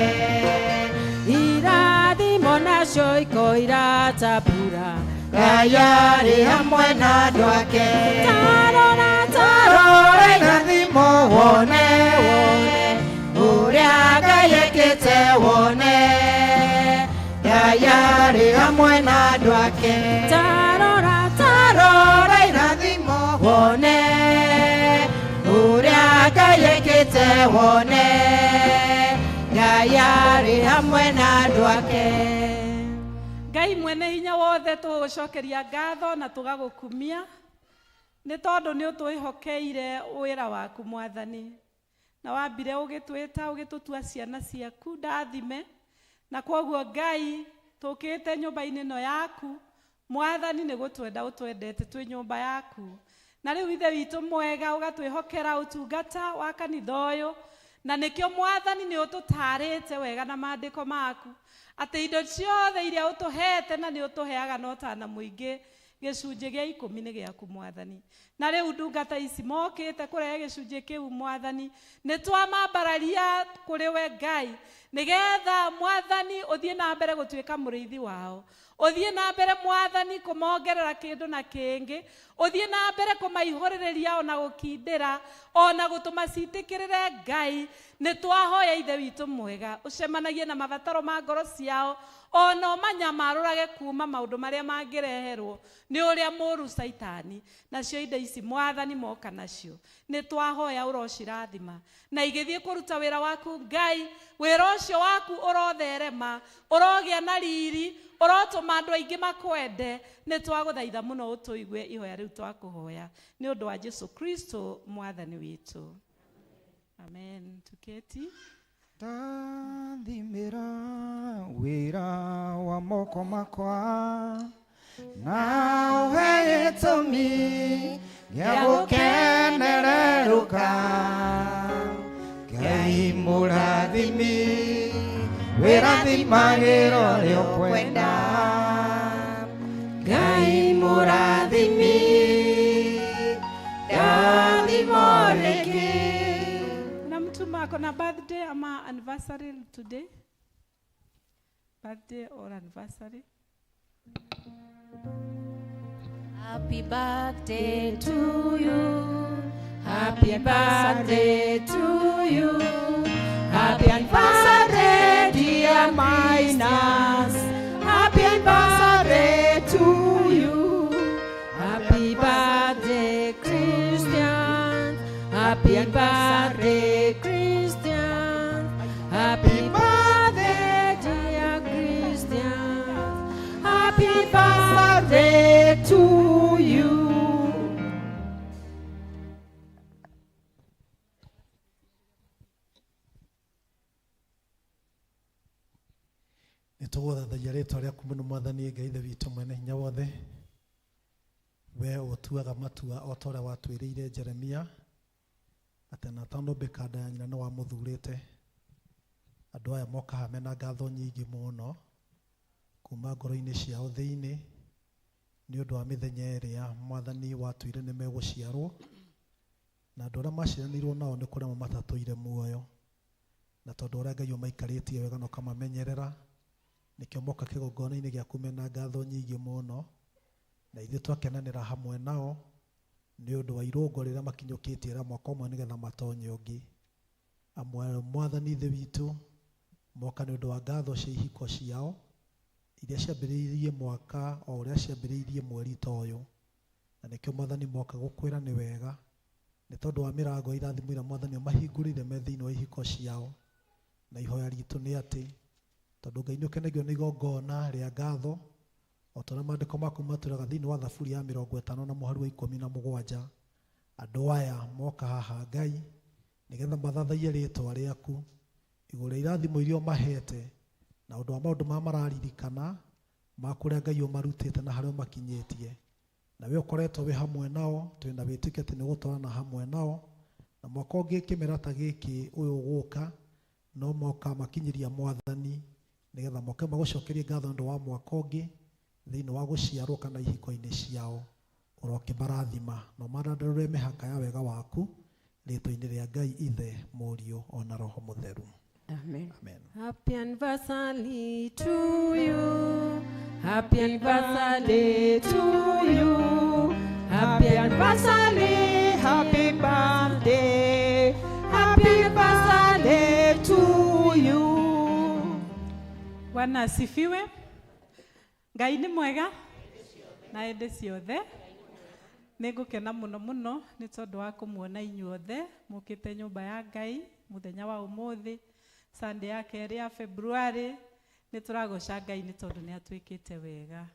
Irathimo nacio ikoira ta mbura Ngai arĩ hamwe na andũ ake. Tarora Tarora irathimo wone ũrĩa Ngai ekĩte wone Ngai arĩ hamwe na andũ ake. Tarora Tarora irathimo wone ũrĩa Ngai ekĩte wone Ngai arĩ hamwe na andũ ake. Ngai mwene hinya wothe tũgũcokeria ngatho na tũgagũkumia nĩ tondũ nĩ ũtwĩhokeire wĩra waku Mwathani, na wambire ũgĩtwĩta ũgĩtũtua ciana ciaku ndathime, na kwoguo Ngai tũkĩte nyũmba-inĩ ĩno yaku Mwathani, nĩ gũtwenda ũtwendete twĩ nyũmba yaku, na rĩu Ithe witũ mwega ũgatwĩhokera ũtungata wa kanitha ũyũ, na nĩkĩo Mwathani nĩ ũtũtarĩte wega na maandĩko maku atĩ indo ciothe iria ũtũhete na nĩ ũtũheaga na ũtana mũingĩ gĩcunjĩ gĩa ikũmi nĩ gĩaku Mwathani. Na rĩu ndungata ici mokĩte kũrehe gĩcunjĩ kĩu Mwathani, nĩ twamambararia kũrĩ we Ngai, nĩgetha Mwathani ũthiĩ na mbere gũtuĩka mũrĩithi wao, ũthiĩ na mbere Mwathani kũmongerera kĩndũ na kĩngĩ, ũthiĩ na mbere kũmaihũrĩrĩria ona gũkindĩra ona gũtũma citĩkĩrĩre Ngai. Nĩ twahoya Ithe witũ mwega ũcemanagie na mabataro ma ngoro ciao, ona ũmanyamarũrage kuma maũndũ marĩa mangĩreherwo nĩ ũrĩa mũũru Caitani. Nacio indo ici Mwathani moka nacio nĩ twahoya ũrocirathima na igĩthiĩ kũruta wĩra waku Ngai, wĩra ũcio waku ũrotherema, ũrogĩa na riri, ũrotũma andũ aingĩ makwende. Nĩ twagũthaitha mũno ũtũigue ihoya rĩu twakũhoya nĩ ũndũ wa Jesu Kristo Mwathani witũ, amen. Tuketi. Ndathimĩra wĩra wa moko makwa na ũhe gĩtũmi gĩa gũkenererũka. Ngai mũrathimi wĩrathimagĩra ũrĩa ũkwenda. Ngai mũrathimi ndathimo rĩngĩ. Na mtu ako na birthday ama anniversary today? Birthday or anniversary? Happy birthday to you. Happy birthday to you. Happy anniversary, dear minors. Happy anniversary to you. Happy birthday, Christian. Happy birthday, Christian. Happy birthday, dear Christian. Happy birthday to you. Tũragacithia rĩtwa rĩaku mũno Mwathani Ngai Ithe witũ mwene hinya wothe. We ũtuaga matua o ta ũrĩa watwĩrĩire Jeremia atĩ ona atanombĩka nda ya nyina nĩ wamũthurĩte. Andũ aya moka haha mena ngatho nyingĩ mũno kuma ngoro-inĩ ciao thĩinĩ nĩ ũndũ wa mĩthenya ĩrĩa Mwathani watuire nĩ megũciarwo, na andũ arĩa maciaranĩirwo nao nĩ kũrĩa matatũire muoyo, na tondũ ũrĩa Ngai ũmaikarĩtie wega na ũkamamenyerera, nĩkĩo moka kĩgongona-inĩ gĩaku mena ngatho nyingĩ mũno, na ithuĩ twakenanĩra hamwe nao nĩ ũndũ wa irũngo rĩrĩa makinyũkĩtie rĩa mwaka ũmwe nĩgetha matonye ũngĩ. Amwe Mwathani Ithe witũ moka nĩ ũndũ wa ngatho cia ihiko ciao iria ciambĩrĩirie mwaka o ũrĩa ciambĩrĩirie mweri ta ũyũ, na nĩkĩo Mwathani moka gũkwĩra nĩ wega nĩ tondũ wa mĩrango ya irathimo iria Mwathani ũmahingũrĩire me thĩinĩ wa ihiko ciao. Na ihoya ritũ nĩ atĩ tondũ Ngai nĩ ũkenagio nĩ igongona rĩa ngatho o ta ũrĩa maandĩko maku matwĩraga thĩinĩ wa Thaburi ya 50 na mũhari wa 17, andũ aya moka haha Ngai nĩgetha mathathaiye rĩtwa rĩaku igũrũ rĩa irathimo iria ũmahete na ũndũ wa maũndũ marĩa mararirikana ma kũrĩa Ngai ũmarutĩte na harĩa ũmakinyĩtie, na we ũkoretwo wĩ hamwe nao, twĩna wĩtĩkio atĩ nĩ ũgũtwarana hamwe nao, na mwaka ũngĩ kĩmera ta gĩkĩ ũyũ ũgũka no moka makinyĩria Mwathani nĩgetha moke magũcokerie ngatho nĩ ũndũ wa mwaka ũngĩ thĩinĩ wa gũciarwo kana ihiko-inĩ ciao. Ũrokĩmarathima na ũmarandarũre mĩhaka ya wega waku rĩtwa-inĩ rĩa Ngai Ithe, Mũriũ ona Roho Mũtheru. Amen. Amen. Happy anniversary to you. Happy anniversary to you. Happy anniversary, happy birthday, happy birthday to you. Bwana asifiwe. Ngai nĩ mwega na hĩndĩ ciothe. Nĩ ngũkena mũno mũno nĩ tondũ wa kũmuona inyuothe mũkĩte nyũmba ya Ngai mũthenya wa ũmũthĩ, Sunday ya kerĩ ya February. Nĩ tũragoca Ngai nĩ tondũ nĩ atwĩkĩte wega.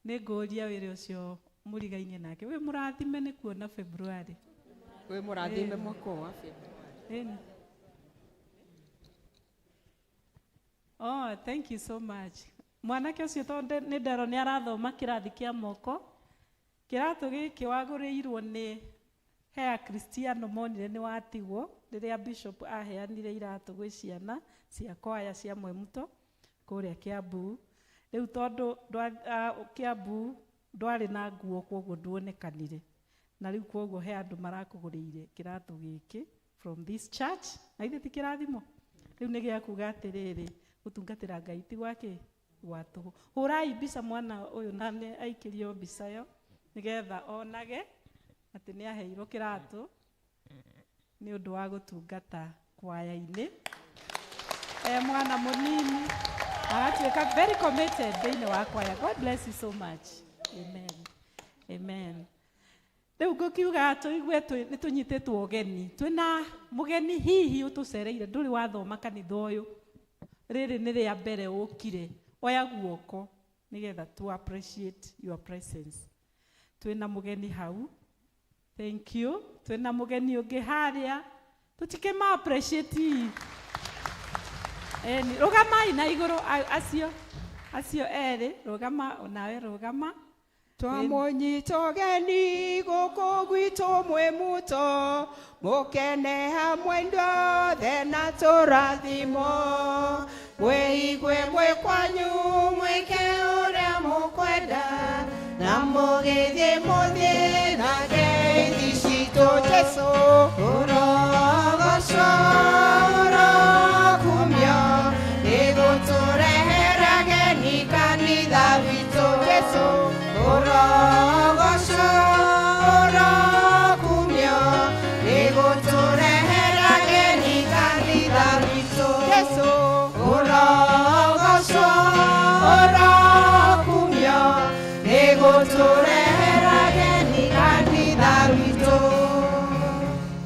Nĩ ngũria wĩra ũcio mũrigainie nake, wĩ mũrathime nĩ kuona February. Wĩ mũrathime mwaka ũyũ wa February. Oh, thank you so much. Mwanake ũcio tondũ nĩ nderwo nĩ arathoma kĩrathi kĩa moko, kĩratũ gĩkĩ wagũrĩirwo nĩ he Akristiano monire nĩ watigwo rĩrĩa bishop aheanire iratũ gwĩ ciana cia kwaya cia Mwemuto kũrĩa Kiambu. Rĩu tondũ Kiambu ndwarĩ na nguo kwoguo nduonekanire, na rĩu kwoguo he andũ marakũgũrĩire kĩratũ gĩkĩ from this church, na ithe ti kĩrathimo. Rĩu nĩ gĩa kuga atĩrĩrĩ, gũtungatĩra Ngai ti gwakĩ gwa tũhũ. Hũrai mbica mwana ũyũ na nĩ aikĩrio mbica ĩyo nĩgetha onage atĩ nĩ aheirwo kĩratũ nĩ ũndũ wa gũtungata kwaya-inĩ. Mwana mũnini agatuĩka very committed thĩinĩ wa kwaya. God bless you so much. Amen. Amen. Rĩu ngũkiuga tũigue nĩ tũnyitĩtwo ũgeni, twĩna mũgeni hihi ũtũcereire, ndũrĩ wathoma kanitha ũyũ, rĩrĩ nĩ rĩa mbere ũkire, oya guoko nĩgetha to appreciate your presence. Twĩna mũgeni hau, thank you. Twĩna mũgeni ũngĩ harĩa, tũtikĩma appreciate. Rũgamai na igũrũ acio erĩ, rũgama onawe rũgama. Twamũnyita ũgeni gũkũ gwitũ Mwemuto, mũkene hamwe inyuothe na tũrathimwo. Mwĩigue mwĩ kwanyu, mwĩke ũrĩa mũkwenda, na mũgĩthiĩ mũthiĩ na ngeithi citũ Jesũ. Ũrogocwo, ũrokumio, nĩgũtũrehera ageni kanitha witũ Jesũ. Ũrogocwo, ũrokumio, nĩgũtũrehera ageni kanitha witũ Jesũ. Ũrogocwo, ũrokumio, nĩgũtũrehera ageni kanitha witũ.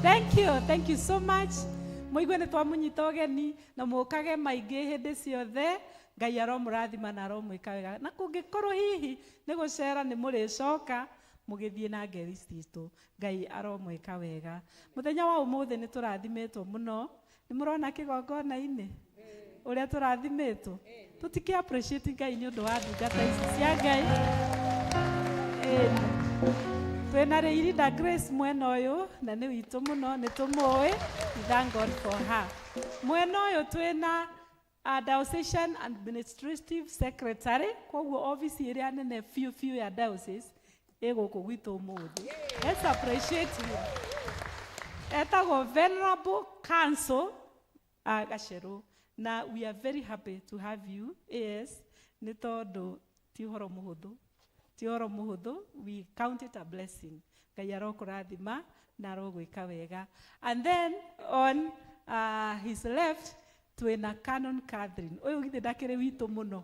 Thank you, thank you so much. Mũigue nĩ twamũnyita ũgeni na mũkage maingĩ hĩndĩ ciothe. Ngai aromũrathima na aromwĩka wega, na kũngĩkorwo hihi nĩ gũcera nĩ mũrĩcoka mũgĩthiĩ na ngeri citũ. Ngai aromwĩka wega. Mũthenya wa ũmũthĩ nĩ tũrathimĩtwo mũno. Nĩ mũrona kĩgongona-inĩ? Ũrĩa tũrathimĩtwo. Tũtikĩ appreciate Ngai nĩ ũndũ wa ndungata ici cia Ngai. Ĩni. Twĩna Rĩirinda Grace mwena ũyũ na nĩ witũ mũno nĩ tũmũĩ. We thank God for her. Mwena ũyũ twĩna Diocesan Administrative Secretary, koguo obici ĩrĩa nene biũ biũ ya diocese ĩ gũkũ gwitũ ũmũthĩ. Let's appreciate him. Etagwo Venerable Council Gacerũ. Na we are very happy to have you AS nĩ tondũ ti ũhoro mũhũthũ. Ti ũhoro mũhũthũ, we count it a blessing. Ngai arokũrathima na arogwĩka wega. And then on his left twĩna Canon Catherine. Ũyũ githĩ ndakĩrĩ witũ mũno.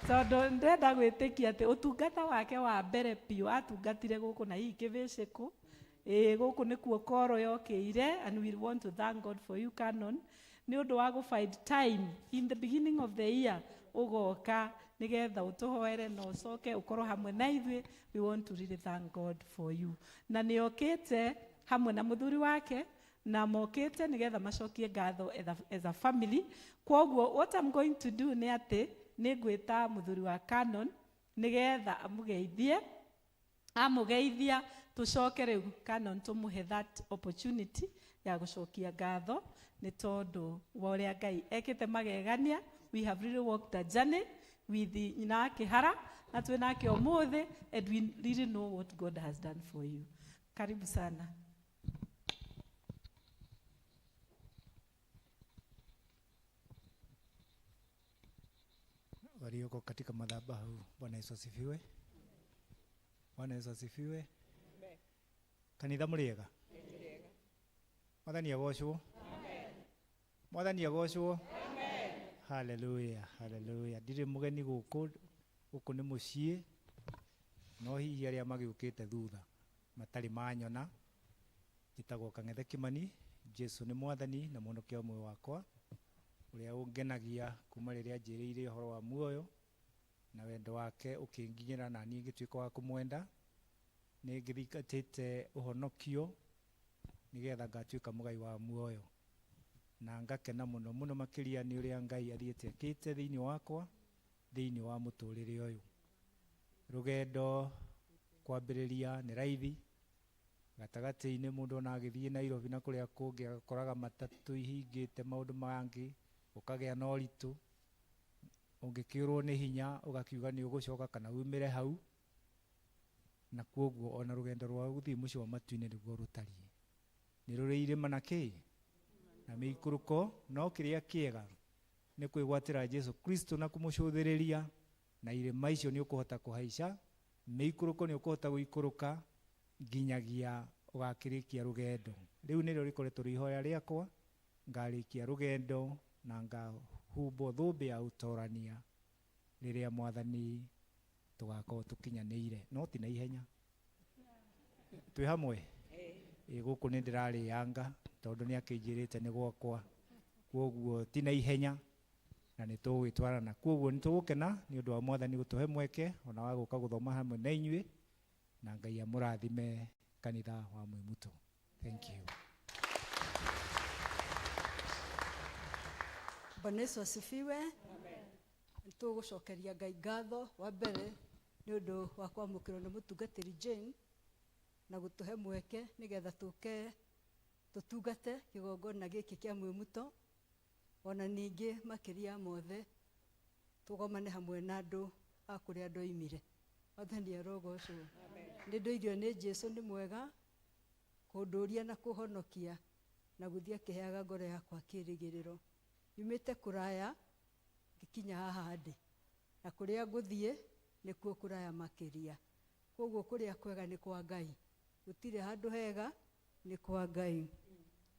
Tondũ ndĩrenda gwĩtĩkia atĩ ũtungata wake wa mbere biũ atungatire gũkũ na hihi kĩbĩcĩkũ. Ĩĩ gũkũ nĩkuo koro yokĩire, and we want to thank God for you Canon nĩ ũndũ wa gũ find time in the beginning of the year ũgoka nĩgetha ũtũhoere na ũcoke ũkorwo hamwe na ithuĩ. We want to really thank God for you. Na nĩ okĩte hamwe na mũthuri wake na mokĩte nĩgetha macokie ngatho as a family. Kwoguo what I'm going to do nĩ atĩ nĩ ngwĩta mũthuri wa Canon nĩgetha amũgeithie. Amũgeithia tũcoke rĩu Canon tũmũhe that opportunity ya gũcokia ngatho nĩ tondũ wa ũrĩa Ngai ekĩte magegania. We have really walked a journey with nyina wa Kĩhara na twĩ nake ũmũthĩ, and we really know what God has done for you. Karibu sana. Walioko katika madhabahu, Bwana Yesu asifiwe. Bwana Yesu asifiwe. Kanitha mũrĩega? Mwathani agocwo. Mwathani agocwo. Haleluya, haleluya. Ndirĩ mũgeni gũkũ, gũkũ nĩ mũciĩ, no hihi arĩa magĩũkĩte thutha matarĩ manyona. Njĩtagwo Kang'ethe Kimani, Jesu nĩ mwathani na mũhonokia wa muoyo wakwa, ũrĩa ũngenagia kuma rĩrĩa anjĩrĩire ũhoro wa muoyo na wendo wake ũkĩnginyĩra na niĩ ngĩtuĩka wa kũmwenda. Nĩ ngĩthingatĩte ũhonokio nĩgetha ngatuĩka mũgai wa muoyo, na ngakena mũno mũno makĩria nĩ ũrĩa Ngai athiĩte ekĩte thĩinĩ wakwa, thĩinĩ wa mũtũrĩre ũyũ. Rũgendo kwambĩrĩria nĩ raithi, gatagatĩ-inĩ mũndũ ona agĩthiĩ Nairobi na kũrĩa kũngĩ agakoraga matatũ ihingĩte maũndũ mangĩ, ũkagĩa na ũritũ, ũngĩkĩũrwo nĩ hinya ũgakiuga nĩ ũgũcoka kana umĩre hau, na kwoguo ona rũgendo rwa gũthiĩ mũciĩ wa matu-inĩ nĩguo rũtariĩ. Nĩ rũrĩ irĩma na kĩ na mĩikũrũko, no kĩrĩa kĩega nĩ kwĩgwatĩra Jesu Kristo na kũmũcũthĩrĩria, na irĩma icio nĩ ũkũhota kũhaica, mĩikũrũko nĩ ũkũhota gũikũrũka nginyagia ũgakĩrĩkia rũgendo. Rĩu nĩrĩo rĩkoretwo rĩ ihoya rĩakwa, ngarĩkia rũgendo na ngahumbwo thũmbĩ ya ũtorania rĩrĩa mwathani tũgakorwo tũkinyanĩire, no ti na ihenya. Twĩ hamwe? Ĩ gũkũ nĩ ndĩrarĩanga tondũ nĩ akĩnjĩrĩte nĩ gwakwa, kwoguo ti na ihenya na nĩ tũgũgĩtwarana. Kwoguo nĩ tũgũkena nĩ ũndũ wa mwathani gũtũhe mweke ona wa gũka gũthoma hamwe na inyuĩ, na Ngai amũrathime kanitha wa Mwimuto. Thank you. Bwana Yesu asifiwe. Nĩtũgũcokeria Ngai ngatho wa mbere nĩ ũndũ wa kwamũkĩrwo nĩ mũtungatĩri Jane na gũtũhe mweke nĩgetha tũke tũtungate kĩgongona gĩkĩ kĩa Mwimuto, ona ningĩ makĩria mothe tũgomane hamwe na andũ a kũrĩa ndoimire. Mwathani arogocwo. Nĩ ndoirio nĩ Jesu nĩ mwega kũndũria na kũhonokia na gũthiĩ akĩheaga ngoro yakwa kĩrĩgĩrĩro. Nyumĩte kũraya ngĩkinya haha ndĩ, na kũrĩa ngũthiĩ nĩkuo kũraya makĩria. Koguo kũrĩa kwega nĩ kwa Ngai, gũtirĩ handũ hega nĩ kwa Ngai.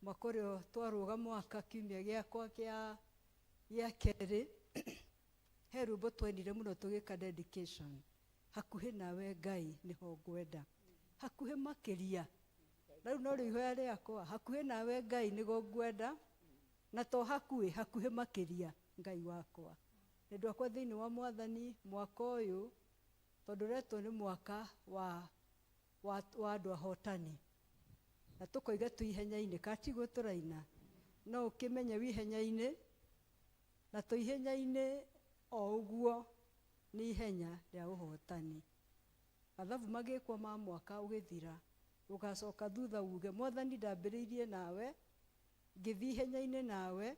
Mwaka ũrĩa twarũga mwaka kiumia gĩakwa gĩa kerĩ, he rwĩmbo twendire mũno tũgĩka dedication. Hakuhĩ nawe Ngai nĩho ngwenda, hakuhĩ makĩria. Rĩu no rĩo ihoya rĩakwa, hakuhĩ nawe Ngai nĩgo ngwenda, na to hakuhĩ, hakuhĩ makĩria Ngai wakwa. Nĩ ndwakwa thĩinĩ wa mwathani mwaka ũyũ, tondũ ũretwo nĩ mwaka wa andũ ahotani. Na Na tũkoiga twĩ ihenya-inĩ, ka tiguo tũraina? No ũkĩmenye wĩ ihenya-inĩ, na twĩ ihenya-inĩ o ũguo nĩ ihenya rĩa ũhotani. Mathabu magĩkwo ma mwaka ũgĩthira, ũgacoka thutha uge, Mwathani ndambĩrĩirie nawe, ngĩthiĩ ihenya-inĩ nawe,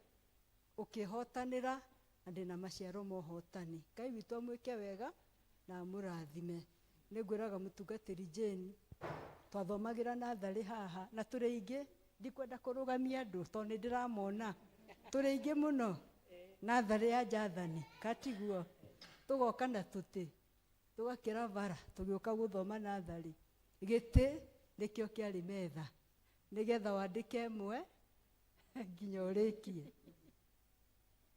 ũkĩhotanĩra, na ndĩna maciaro ma ũhotani. Ngai witũ amwĩke wega na amũrathime. Nĩngwĩraga mũtungatĩri Jane, twathomagĩra natharĩ haha, na tũrĩ aingĩ, ndikwenda kũrũgamia andũ tondũ nĩ ndĩramona, tũrĩ aingĩ mũno natharĩ ya Jathani, katiguo, tũgoka na tũtĩ, tũgakĩra bara, tũgĩũka gũthoma natharĩ. Gĩtĩ nĩkĩo kĩarĩ metha, nĩgetha wandĩke ĩmwe nginya ũrĩkie.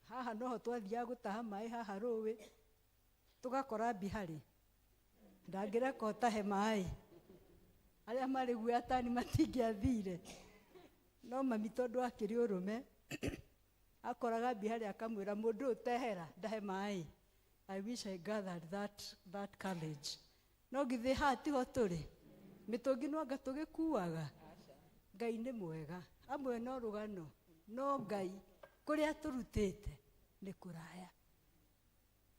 Haha noho twathiaga gũtaha maĩ haha rũĩ, tũgakora mbiharĩ, ndangĩreka ũtahe maĩ. Arĩa marĩ guoya tani matingĩathire. No mami tondũ akĩrĩ ũrũme, akoraga mbiharĩ akamwĩra mũndũ ũyũ tehera ndahe maĩ. I wish I gathered that courage. No githĩ haha tiho tũrĩ? Mĩtũngi no anga tũgĩkuaga? Ngai nĩ mwega. Amwe no rũgano, no Ngai kũrĩa atũrutĩte nĩ kũraya.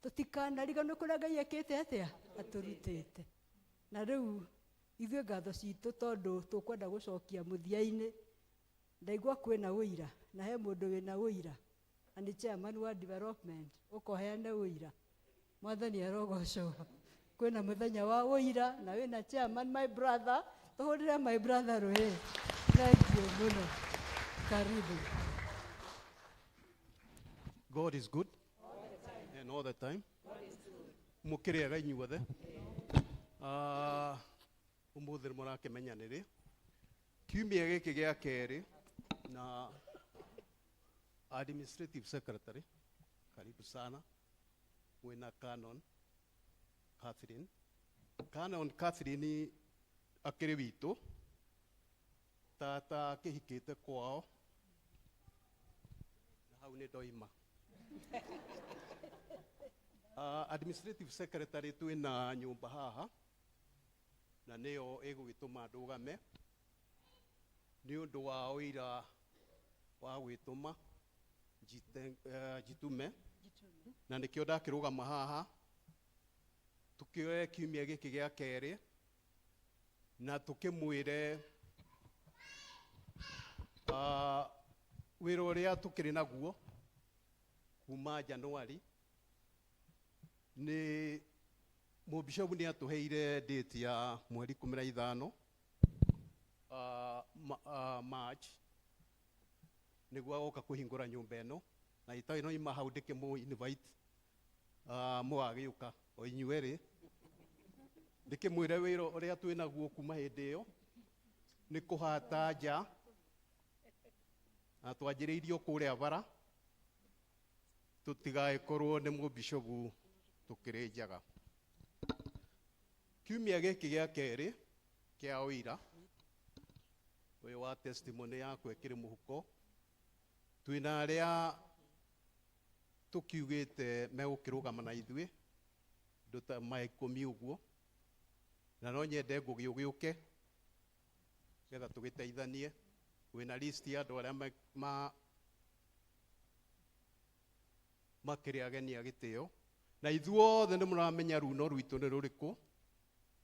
Tũtikanariganĩrwo kũrĩa Ngai ekĩte atĩa? Atũrutĩte. Na rĩu ithuĩ ngatho citũ tondũ tũkwenda gũcokia mũthia-inĩ, ndaigua kwĩna ũira, na he mũndũ wĩna ũira, na nĩ chairman wa development, ũka ũheane ũira. Mwathani arogocwo. Kwĩna mũthenya wa ũira, na wĩna chairman my brother, tũhũrĩre my brother rũĩ. Thank you mũno. Karibu. God is good and all the time. Mũkĩrĩega inyuothe. Ũmũthĩ nĩ mũrakĩmenya nĩ rĩ. Kiumia gĩkĩ gĩa kerĩ na administrative secretary, karibu sana, mwĩna Canon Catherine. Canon Catherine akĩrĩ witũ, tata akĩhikĩte kwao, na hau nĩ ndoima. Administrative secretary twĩna nyũmba haha, na nĩyo ĩgũgĩtũma ndũgame nĩ ũndũ wa ũira wa gwĩtũma njitume, na nĩkĩo ndakĩrũgama haha tũkĩoe kiumia gĩkĩ gĩa kerĩ na tũkĩmwĩre wĩra ũrĩa tũkĩrĩ naguo kuma Januari. Nĩ mũbishopu nĩ atũheire date ya mweri 15 March nĩguo agoka kũhingũra nyũmba ĩno, na itarĩ no ima hau ndĩkĩmũ invite mũgagĩũka o inyuerĩ ndĩkĩmwĩre wĩra ũrĩa twĩ naguo kuma hĩndĩ ĩyo nĩ kũhata nja, na twanjĩrĩirio kũrĩa bara tũtigagĩkorwo nĩ mũbishopu tũkĩrĩ njaga. Kiumia gĩkĩ gĩa kerĩ kĩa ũira ũyũ wa testimony yakwa ĩkĩrĩ mũhuko, twĩna arĩa tũkiugĩte megũkĩrũgama na ithuĩ andũ ta ma ikũmi ũguo, na no nyende Ngũgĩ ũgĩũke nĩgetha tũgĩteithanie. Wĩna list ya andũ arĩa makĩrĩ ageni a gĩtĩo, na ithuothe nĩ mũramenya runo rwitũ nĩ rũrĩkũ.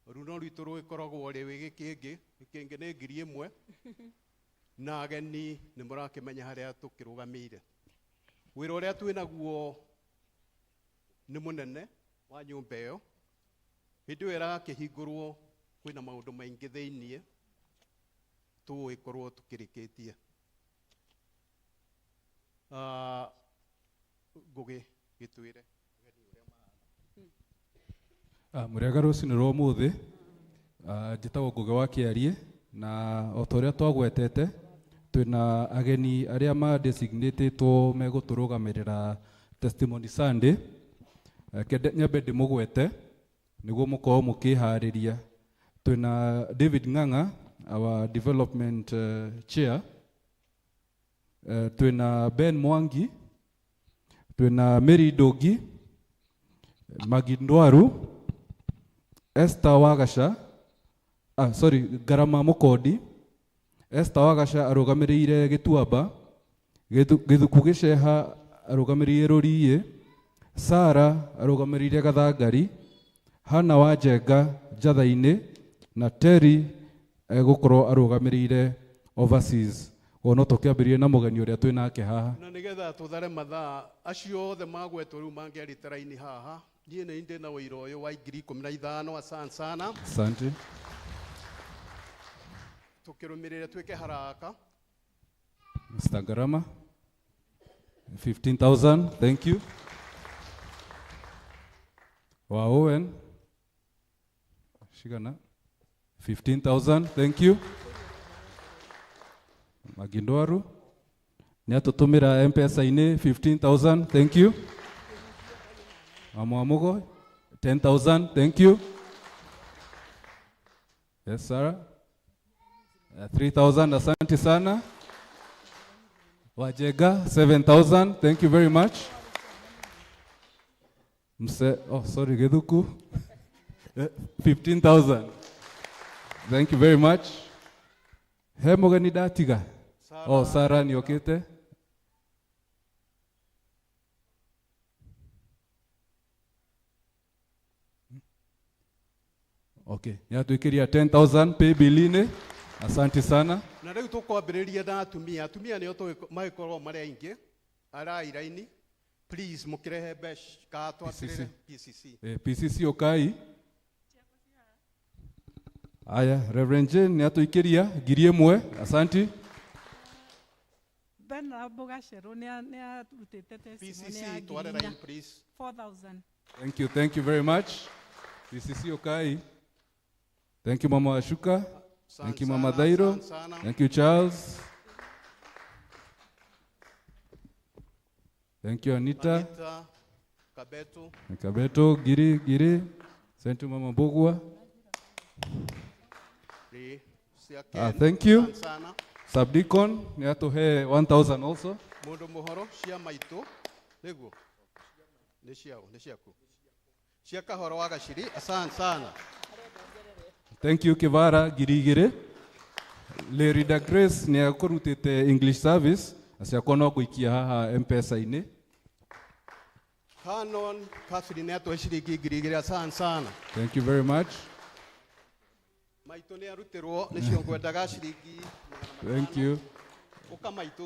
Runo rwitũ rũgĩkoragwo rwĩ gĩkĩngĩ, gĩkĩngĩ nĩ 1000, na ageni nĩ mũrakĩmenya harĩa tũkĩrũgamĩire. Wĩra ũrĩa twĩ naguo nĩ mũnene wa nyũmba ĩyo. Hĩndĩ ĩyo ĩrakĩhingũrwo kwĩna maũndũ maingĩ thĩiniĩ tũgũgĩkorwo tũkĩrĩkĩtie. Ngũgĩ gĩtwĩre ageni ũrĩa mahana. Mũrĩega rũcinĩ rwa ũmũthĩ. Njĩtagwo Ngũgĩ wa Kĩarie, na o ta ũrĩa twagwetete twĩna ageni arĩa ma designatetwo megũtũrũgamĩrĩra Testimony Sunday. Kende nyambe ndĩmũgwete nĩguo mũkorwo mũkĩharĩria. Twĩna David Ng'ang'a, our development chair. Twĩna Ben Mwangi, twĩna Mary Ndũngi, Maggie Ndwaru, Esther Wagasha, sorry, Garama Mukondi, Esther Wagaca arũgamĩrĩire Gĩtuamba, Gĩthuku Gĩceha arũgamĩrĩire Rũriĩ, Sara arũgamĩrĩire Gathangari, Hana wa Njenga Njatha-inĩ, na Terry egũkorwo arũgamĩrĩire overseas. O no tũkĩambĩrĩrie na mũgeni ũrĩa twĩ nake haha. Na nĩgetha tũthare mathaa acio othe magwetwo rĩu mangĩarĩte raini haha, niĩ nĩ ndĩ na ũira ũyũ wa 15,000. Asante sana. Asante. Tukĩrũmĩrĩre twĩke haraka. Mr. Garama, 15,000, thank you. Wa Owen, Shigana, 15,000, thank you. Magindwaru, nĩatũtũmĩra M-Pesa-inĩ 15,000, thank you. Mama 10,000, thank you. Yes, Sarah. 3,000, asante sana. Wajega, 7,000, thank you very much. Mse, oh, sorry, Gedhuku. 15,000. Thank you very much. He mugeni ndatiga. Oh, Sarah nĩokĩte. Okay, nĩatwĩkĩria 10,000 pay bill-inĩ. Asante sana. Na rĩu tũkwambĩrĩria na atumia. Atumia nĩo magĩkorwo marĩ aingĩ arai raini. Please mũkĩrehe mbeca ka twambĩrĩre PCC. PCC ũkai. Aya, Reverend Jane nĩatũikĩria 1,000. Asante. Venerable Gacheru nĩarutĩte testimony PCC ya tware ngiri inya. line please. 4,000. Thank you, thank you very much. PCC Okai. Thank you, Mama Ashuka. Thank you, Mama Dairo. Thank you, Charles. Thank you, Anita. Anita Kabeto. Kabeto, Giri, Giri. Thank you, Mama Bogwa. Thank you. Subdeacon, nĩatũhe 1,000 also. Mũndũ mũhoro cia maitũ nĩguo nĩ ciao nĩ ciaku cia kahoro wa gaciri. Asante sana. Thank you, Kivara 2,000. Lerida Grace nĩakũrutĩte English service aciakwa no gũikia haha M-Pesa-inĩ. Canon Catherine nĩatũhe ciringi 2,000. Asante sana. Thank you very much. Maitũ nĩarutĩrwo nĩcio ngwendaga ciringi. Thank you. Ũka maitũ.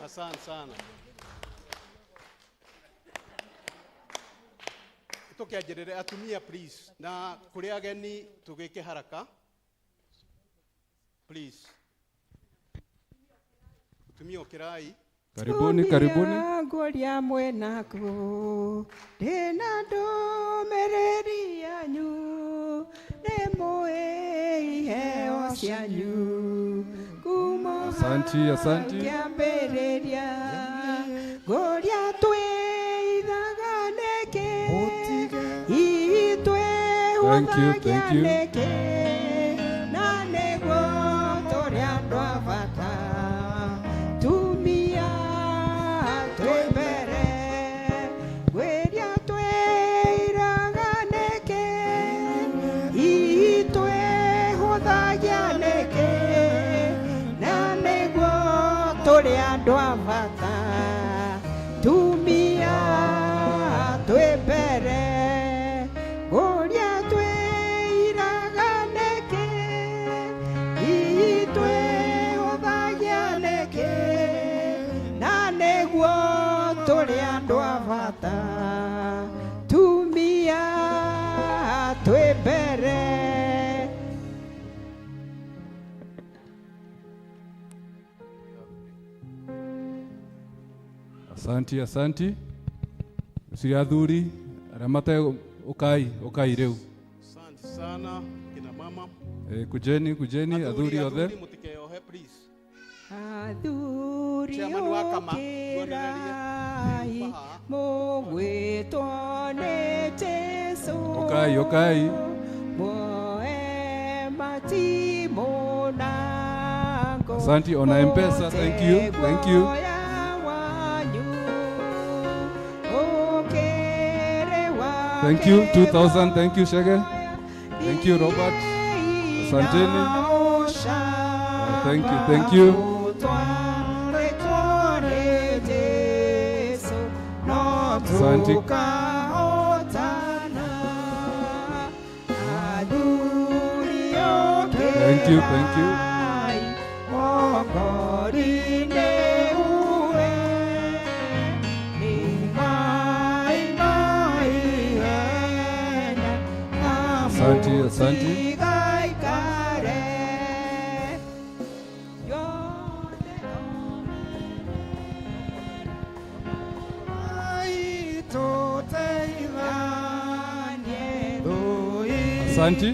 Asante sana. Tũkĩanjĩrĩre atumia please, na kũrĩ ageni tũgĩke haraka please. Atumia ũkĩrai. Karibuni, karibuni. Ngũria mwenaku ndĩna ndũmĩrĩri yanyu nĩmũĩ iheo cianyu kuma Asante, asante. kĩambĩrĩria ngũria twĩithaga nĩkĩ hihi Thank you, thank you. twĩhũthagia nĩkĩ na nĩguo tũrĩ andũ a bata tumia twĩ mbere ngwĩria twĩiraga nĩkĩ hihi twĩhũthagia nĩkĩ na nĩguo tũrĩ andũ a bata tumia twĩ mbere ngũria twĩiraga nĩkĩ hihi twĩhũthagia nĩkĩ na nĩguo tũrĩ andũ a bata tumia twĩ mbere. Asante, asante. Ũcio athuri arĩa mate ũkai, ũkai rĩu. Asante sana kina mama. Kujeni, kujeni athuri othe. Athuri mũtikeyohe please. Athuri Chairman wa Kama, ũkĩrai mũgwĩtwo nĩ Jesũ. Ũkai, ũkai. Muoe matimũ na ngo. Asante, ona M-Pesa, thank you, thank you. Guoya wa Thank you. 2000. Thank you, Shege. Thank you, Robert. Asanteni. Thank you. Thank you. Asante. Thank you. Thank you. Asante, asante. Asante.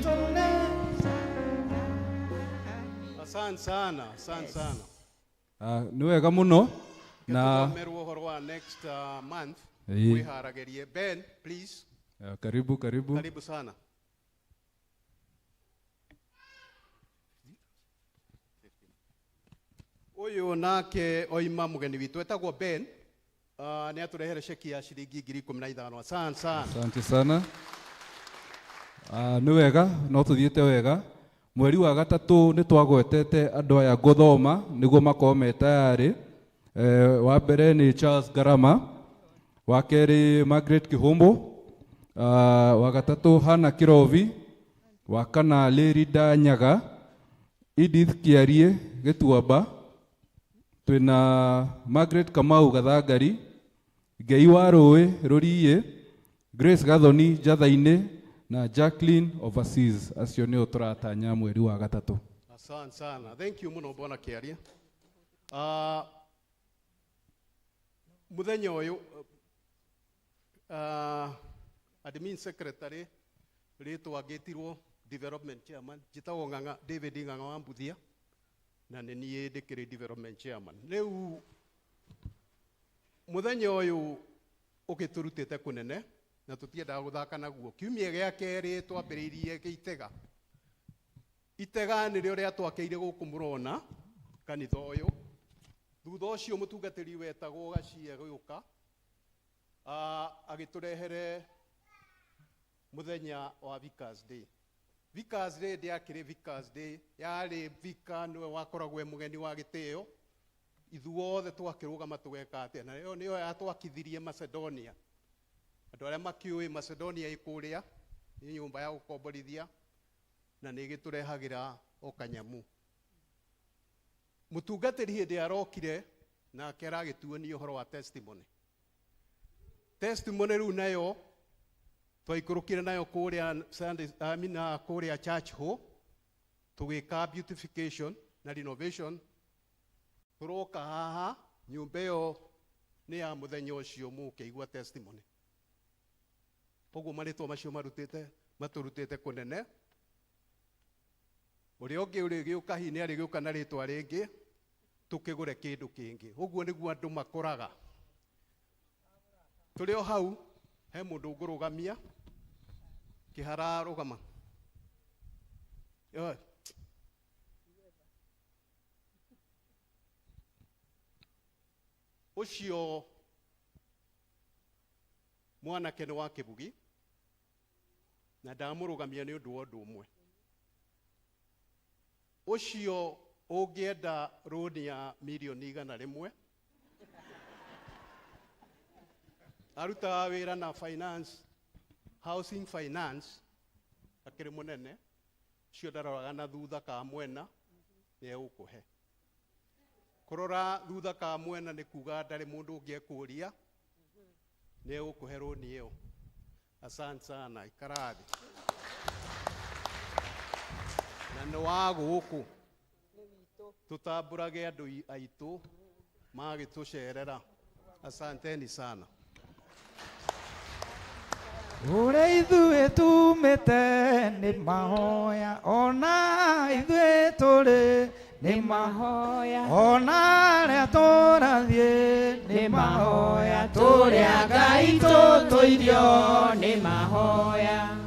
Asante sana, asante sana. Nĩ wega mũno na Tũthomerwo ũhoro wa next month. Ĩĩ. Wĩharagĩrie. Ben, please. Karibu, karibu. Karibu sana. Ũyũ nake oima mũgeni witũ etagwo Ben. Nĩ atũrehere ceki ya ciringi 15,000. Asante sana. Asante sana. Nĩ wega, no tũthiĩte wega. Mweri wa gatatũ nĩ twagwetete andũ aya gũthoma nĩguo makorwo me tayarĩ. Wa mbere nĩ Charles Garama, wa kerĩ Margaret Kihumbu, wa gatatũ Hannah Kirovi, wa kana Lerida Nyaga, Edith Kiarie Gĩtuamba, twĩna Margaret Kamau Gathangari, Ngei wa Rũĩ Rũriĩ, Grace Gathoni Njatha-inĩ na Jacqueline Overseas. Acio nĩo tũratanya mweri wa gatatũ. Asante sana. Thank you mũno Bwana Kiarie. Mũthenya ũyũ, admin secretary rĩtwa ngĩtirwo development chairman, njĩtagwo Ng'ang'a David Ng'ang'a wa Mbuthia, na nĩ niĩ ndĩkĩrĩ development chairman. Rĩu mũthenya ũyũ ũgĩtũrutĩte kũnene na tũtiendaga gũthaka naguo. Kiumia gĩa kerĩ twambĩrĩirie gĩitega. Itega nĩrĩo rĩatwakeire gũkũ mũrona kanitha ũyũ. Thutha ũcio mũtungatĩri wetagwo Gacie gũka, agĩtũrehere mũthenya wa Vicars Day. Vicars Day ndĩakĩrĩ Vicars Day, yarĩ Vicar nĩwe wakoragwo e mũgeni wa gĩtĩo. Ithuothe twakĩrũgama tũgeka atĩa, na ĩyo nĩyo yatwakithirie Macedonia. Andũ arĩa makĩũĩ Macedonia ĩ kũrĩa, nĩ nyũmba ya gũkomborithia na nĩ ĩgĩtũrehagĩra o kanyamu. Mũtungatĩri hĩndĩ arokire nake aragĩtuonia ũhoro wa testimony. Testimony rĩu nayo twaikũrũkire nayo kũrĩa Sunday, I mean, kũrĩa church hall, tũgĩka beautification na renovation. Tũroka haha nyũmba ĩyo nĩ ya mũthenya ũcio mũkĩigua testimony. Koguo marĩtwa macio matũrutĩte kũnene. Ũrĩa ũngĩ ũrĩgĩũka hihi nĩ arĩgĩũka na rĩtwa rĩngĩ, tũkĩgũre kĩndũ kĩngĩ. Ũguo nĩguo andũ makoraga. Tũrĩ o hau, he mũndũ ngũrũgamia, kĩhara rũgama. Oi. Ũcio mwanake nĩ wa Kĩbugi, na ndamũrũgamia nĩ ũndũ wa ũndũ ũmwe. Ũcio ũngĩenda rũni ya mirioni igana rĩmwe, arutaga wĩra na finance, housing finance, akĩrĩ mũnene, ũcio ndaroraga na thutha ka mwena, nĩ egũkũhe. Kũrora thutha ka mwena nĩ kuga ndarĩ mũndũ ũngĩ ekũria, nĩ egũkũhe rũni ĩyo. Asante sana, ikara thĩ. Na nĩ wa gũkũ. Tũtambũrage andũ aitũ magĩtũcerera. Asanteni sana. Ũrĩa ithuĩ tumĩte nĩ mahoya, ona ithuĩ tũrĩ nĩ mahoya, ona arĩa tũrathiĩ nĩ mahoya, tũrĩa Ngai tũtũirio nĩ mahoya.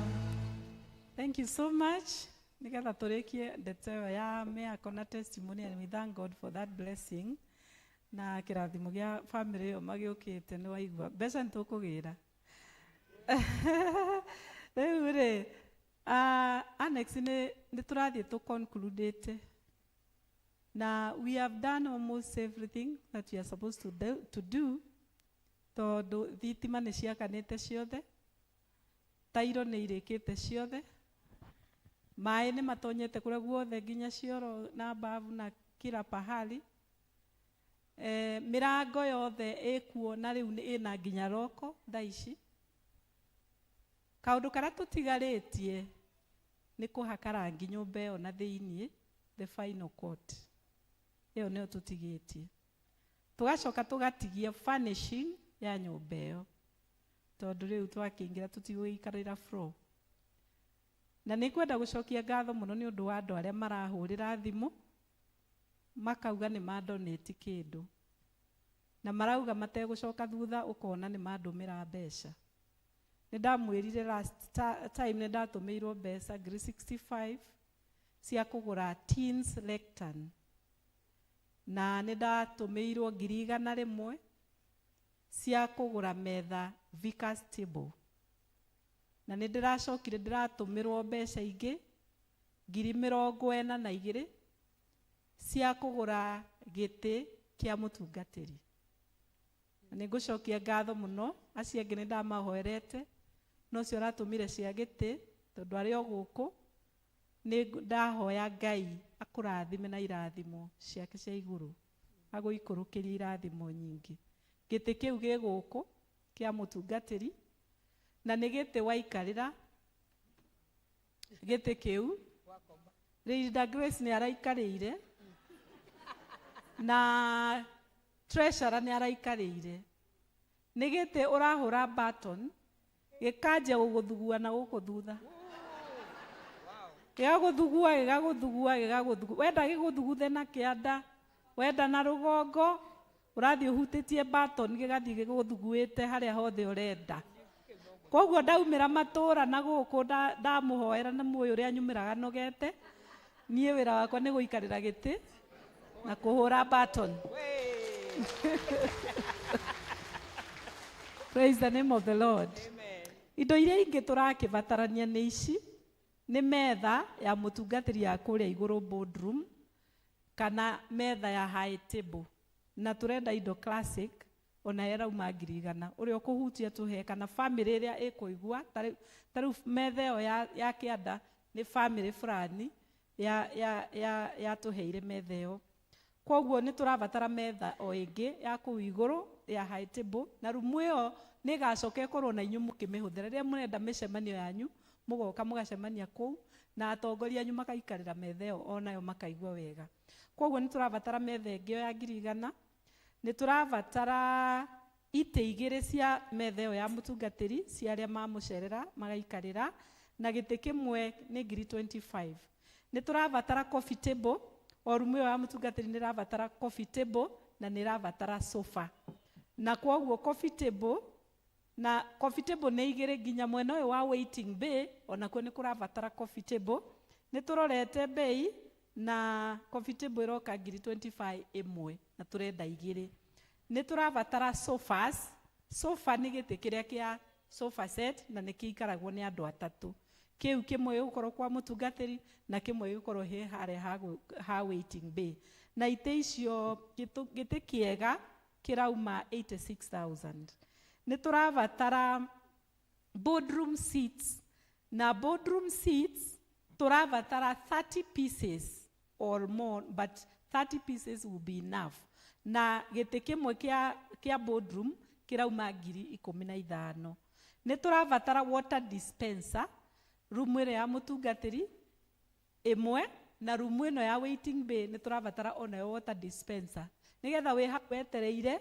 Thank you so much. Nĩgetha tũrĩkie ndeto ĩyo ya mĩako na testimony, and we thank God for that blessing. Na kĩrathimo gĩa family ĩyo magĩũkĩte nĩ waigua mbeca nĩ tũkũgĩra. Rĩu rĩ, annex nĩ tũrathiĩ tũ concludĩte na we have done almost everything that we are supposed to do tondũ thitima nĩ ciakanĩte ciothe, tairo nĩ irĩkĩte ciothe, maĩ nĩ matonyete kũrĩa guothe nginya cioro na bavu na kila pahali. Mĩrango yothe ĩkuo na rĩu ĩna nginya roko thaa ici. Kaũndũ karĩa tũtigarĩtie nĩ kũhaka rangi nyũmba ĩyo na thĩiniĩ, the final coat. Ĩyo nĩyo tũtigĩtie. Tũgacoka tũgatigia furnishing ya nyũmba ĩyo, tondũ rĩu twakĩingĩra tũtigũgĩikarĩra floor. Na nĩ ngwenda gũcokia ngatho mũno nĩ ũndũ wa andũ arĩa marahũrĩra thimũ makauga nĩ mandonate kĩndũ, na marauga mategũcoka thutha ũkona nĩ mandũmĩra mbeca. Nĩ ndamwĩrire last time nĩ ndatũmĩirwo mbeca ngiri 65 cia kũgũra teens lectern, na nĩ ndatũmĩirwo ngiri igana rĩmwe cia kũgũra metha vicar's table, na nĩ ndĩracokire ndĩratũmĩrwo mbeca ingĩ ngiri mĩrongo ĩna na igĩrĩ cia kũgũra gĩtĩ kĩa mũtungatĩri. Na nĩ ngũcokia ngatho mũno, acio angĩ nĩ ndamahoerete, no ũcio ũratũmire cia gĩtĩ tondũ arĩ o gũkũ, nĩ ndahoya Ngai akũrathime na irathimo ciake cia igũrũ, agũikũrũkĩrie irathimo nyingĩ. Gĩtĩ kĩu gĩ gũkũ kĩa mũtungatĩri, na nĩ gĩtĩ waikarĩra gĩtĩ kĩu. Linda Grace nĩ araikarĩire na treasurer nĩ araikarĩire. Nĩ gĩtĩ ũrahũra button gĩkanjia gũgũthugua na gũkũ thutha, gĩgagũthugua gĩgagũthugua gĩgagũthugua, wenda gĩgũthuguthe na kĩanda, wenda na rũgongo, ũrathiĩ ũhutĩtie button gĩgathiĩ gĩgũthuguĩte harĩa hothe ũrenda. Koguo ndaumĩra matũra na gũkũ ndamũhoera na muoyo ũrĩa nyumĩraga nogete, niĩ wĩra wakwa nĩ gũikarĩra gĩtĩ na kũhũra button. Praise the name of the Lord. Amen. Indo iria ingĩ tũrakĩbatarania nĩ ici, nĩ metha ya mũtungatĩri ya kũrĩa igũrũ boardroom, kana metha ya high table, na tũrenda indo classic ona ĩrauma ngiri igana, ũrĩa ũkũhutia tũhe, kana family ĩrĩa ĩkũigua ta rĩu metha ĩyo ya kĩanda nĩ family fulani yatũheire metha ĩyo. Koguo nĩ tũrabatara metha o ĩngĩ ya kũu igũrũ ya high table, na rumu ĩyo nĩ ĩgacoka ĩkorwo na inyuĩ mũkĩmĩhũthĩra rĩrĩa mũrenda mĩcemanio yanyu, mũgoka mũgacemania kũu na atongoria anyu magaikarĩra metha ĩyo onayo makaigua wega. Koguo nĩ tũrabatara metha ĩngĩ ya ngiri igana, nĩ tũrabatara itĩ igĩrĩ cia metha ĩyo ya mũtungatĩri cia arĩa mamũcerera magaikarĩra, na gĩtĩ kĩmwe nĩ ngiri 25. Nĩ tũrabatara coffee table, o rumu ĩyo ya mũtungatĩri nĩ ĩrabatara coffee table na nĩ ĩrabatara sofa. Na kwoguo coffee table na coffee table nĩ igĩrĩ nginya mwena ũyũ wa waiting bay onakuo nĩ kũrabatara coffee table. Nĩ tũrorete bei na coffee table ĩroka ngiri 25 ĩmwe na tũrenda igĩrĩ. Nĩ tũrabatara sofas. Sofa nĩ gĩtĩ kĩrĩa kĩa sofa set na nĩ kĩikaragwo nĩ andũ atatũ. Kĩu kĩmwe gĩgũkorwo kwa mũtungatĩri na kĩmwe gĩgũkorwo he harĩa ha waiting bay. Na itĩ icio gĩtĩ kĩega kĩrauma 86,000. Nĩ tũrabatara boardroom seats, na boardroom seats tũrabatara 30 pieces or more, but 30 pieces will be enough. Na gĩtĩ kĩmwe kĩa boardroom kĩrauma ngiri ikũmi na ithano. Nĩ tũrabatara water dispenser room ĩrĩa ya mũtungatĩri ĩmwe, na room ĩno ya waiting bay nĩ tũrabatara onayo water dispenser, nĩgetha wĩ hau wetereire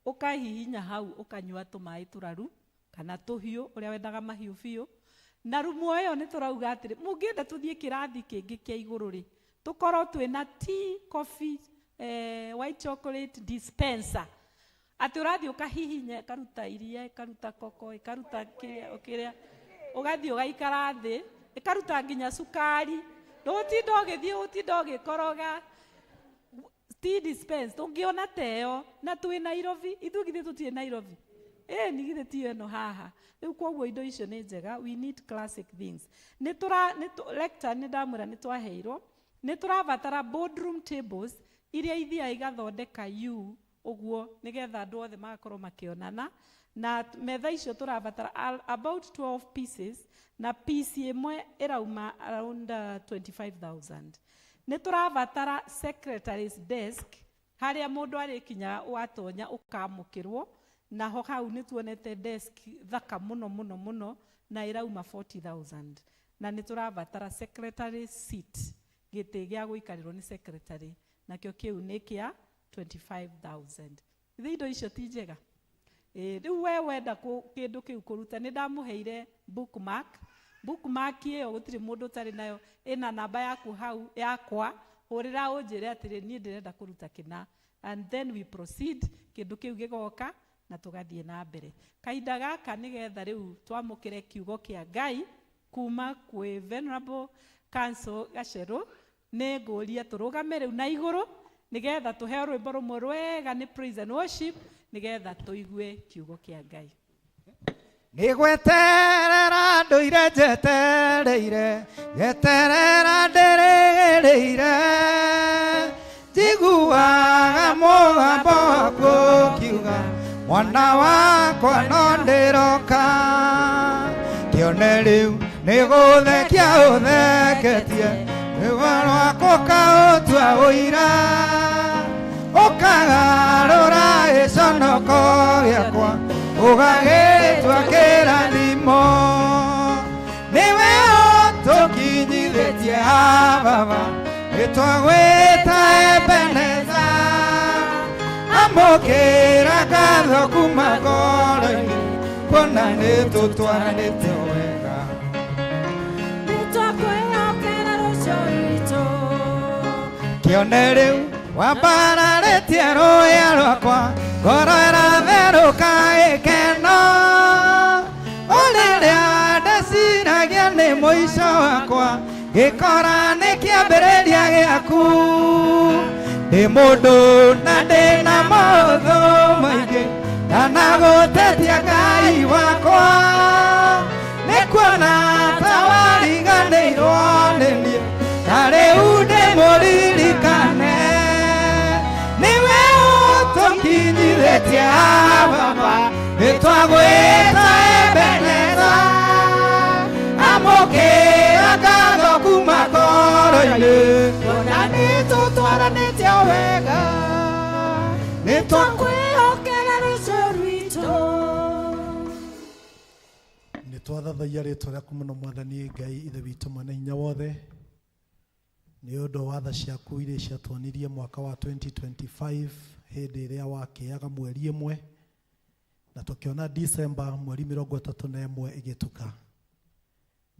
ũkahihinya hau ũkanyua tũmaĩ tũraru kana tũhiũ ũrĩa wendaga mahiũ biũ. Na rumu ĩyo nĩ tũrauga atĩrĩ, mũngĩenda tũthiĩ kĩrathi kĩngĩ kĩa igũrũ rĩ, tũkorwo twĩna tea, coffee, white chocolate dispenser, atĩ ũrathiĩ ũkahihinya ĩkaruta iria, ĩkaruta koko, ĩkaruta kĩrĩa kĩrĩa, ũgathiĩ ũgaikara thĩ, ĩkaruta nginya cukari, ndũgũtinda ũgĩthiĩ ũgũtinda ũgĩkoroga. Tea dispense tũngĩona ta ĩyo, na twĩ Nairobi, ithuĩ githĩ tũtirĩ Nairobi? Ĩĩ ni githĩ tiyo ĩno haha. Rĩu kwoguo indo icio nĩ njega, we need classic things. Nĩ tũra, nĩ tũ, lecture nĩ ndamwĩra nĩ twaheirwo, nĩ tũrabatara boardroom tables iria ithiaga igathondeka U ũguo nĩgetha andũ othe magakorwo makĩonana. Na metha icio tũrabatara about 12 pieces, na piece ĩmwe ĩrauma around 25,000. Nĩ tũrabatara secretary's desk harĩa mũndũ arĩkinyaga watonya ũkamũkĩrwo, naho hau nĩ tuonete desk thaka mũno mũno mũno na ĩrauma 40,000. Na nĩ tũrabatara secretary seat, gĩtĩ gĩa gũikarĩrwo nĩ secretary, nakĩo kĩu nĩ kĩa 25,000. Githĩ indo icio ti njega? Rĩu we wenda kĩndũ kĩu kũruta, nĩ ndamũheire bookmark. Bookmark ĩyo gũtirĩ mũndũ ũtarĩ nayo, ĩna namba yaku hau yakwa, hũrĩra ũnjĩre atĩrĩ niĩ ndĩrenda kũruta kĩna, and then we proceed, kĩndũ kĩu gĩgoka na tũgathiĩ na mbere. Kahinda gaka nĩgetha rĩu twamũkĩre kiugo kĩa Ngai kuma kwĩ Venerable Counsel Gacerũ, nĩ ngũria tũrũgame rĩu na igũrũ nĩgetha tũheo rwĩmbo rũmwe rwega nĩ praise and worship, nĩgetha tũigue kiugo kĩa Ngai. Nĩ gweterera ndũire njetereire, njeterera ndĩrĩgĩrĩire, njiguaga mũgambo waku ũkiuga, mwana wakwa no ndĩroka. Kĩone rĩu nĩ gũthekia ũtheketie, rwĩmbo rwakwa ũkaũtua ũira, ũkagarũra gĩconoko gĩakwa, ũgagĩtua kĩrathimo. Nĩwe ũtũkinyithĩtie haha Baba, nĩtwagwĩta Ebeneza. Amũkĩra ngatho kuma ngoro-inĩ, kuona nĩtũtwaranĩte wega. Nĩtwakwĩhokera rũciũ rwitũ. Kĩone rĩu wambararĩtie rũũĩ rwakwa, ngoro ĩratherũka gĩkeno. O rĩrĩa ndeciragia nĩ mũico wakwa, ngĩkora nĩ kĩambĩrĩria gĩaku. Ndĩ mũndũ na ndĩna maũthũ maingĩ, ndanagũtetia Ngai wakwa. Nĩ kuona ta wariganĩirwo nĩ niĩ, na rĩu ndĩmũririkane. Nĩwe ũtũkinyithĩtie haha Baba, nĩtwagwĩta Ebeneza. Amũkĩra ngatho kuma ngoro-inĩ, kuona nĩtũtwaranĩte wega. Nĩtwakwĩhokera rũciũ rwitũ. Nĩ twathathaia rĩtwa rĩaku mũno Mwathani Ngai Ithe witũ mwene hinya wothe, nĩ ũndũ wa tha ciaku iria ciatuonirie mwaka wa 2025 hĩndĩ ĩrĩa wakĩaga mweri ĩmwe, na tũkĩona December mweri 31 ĩgĩtuka.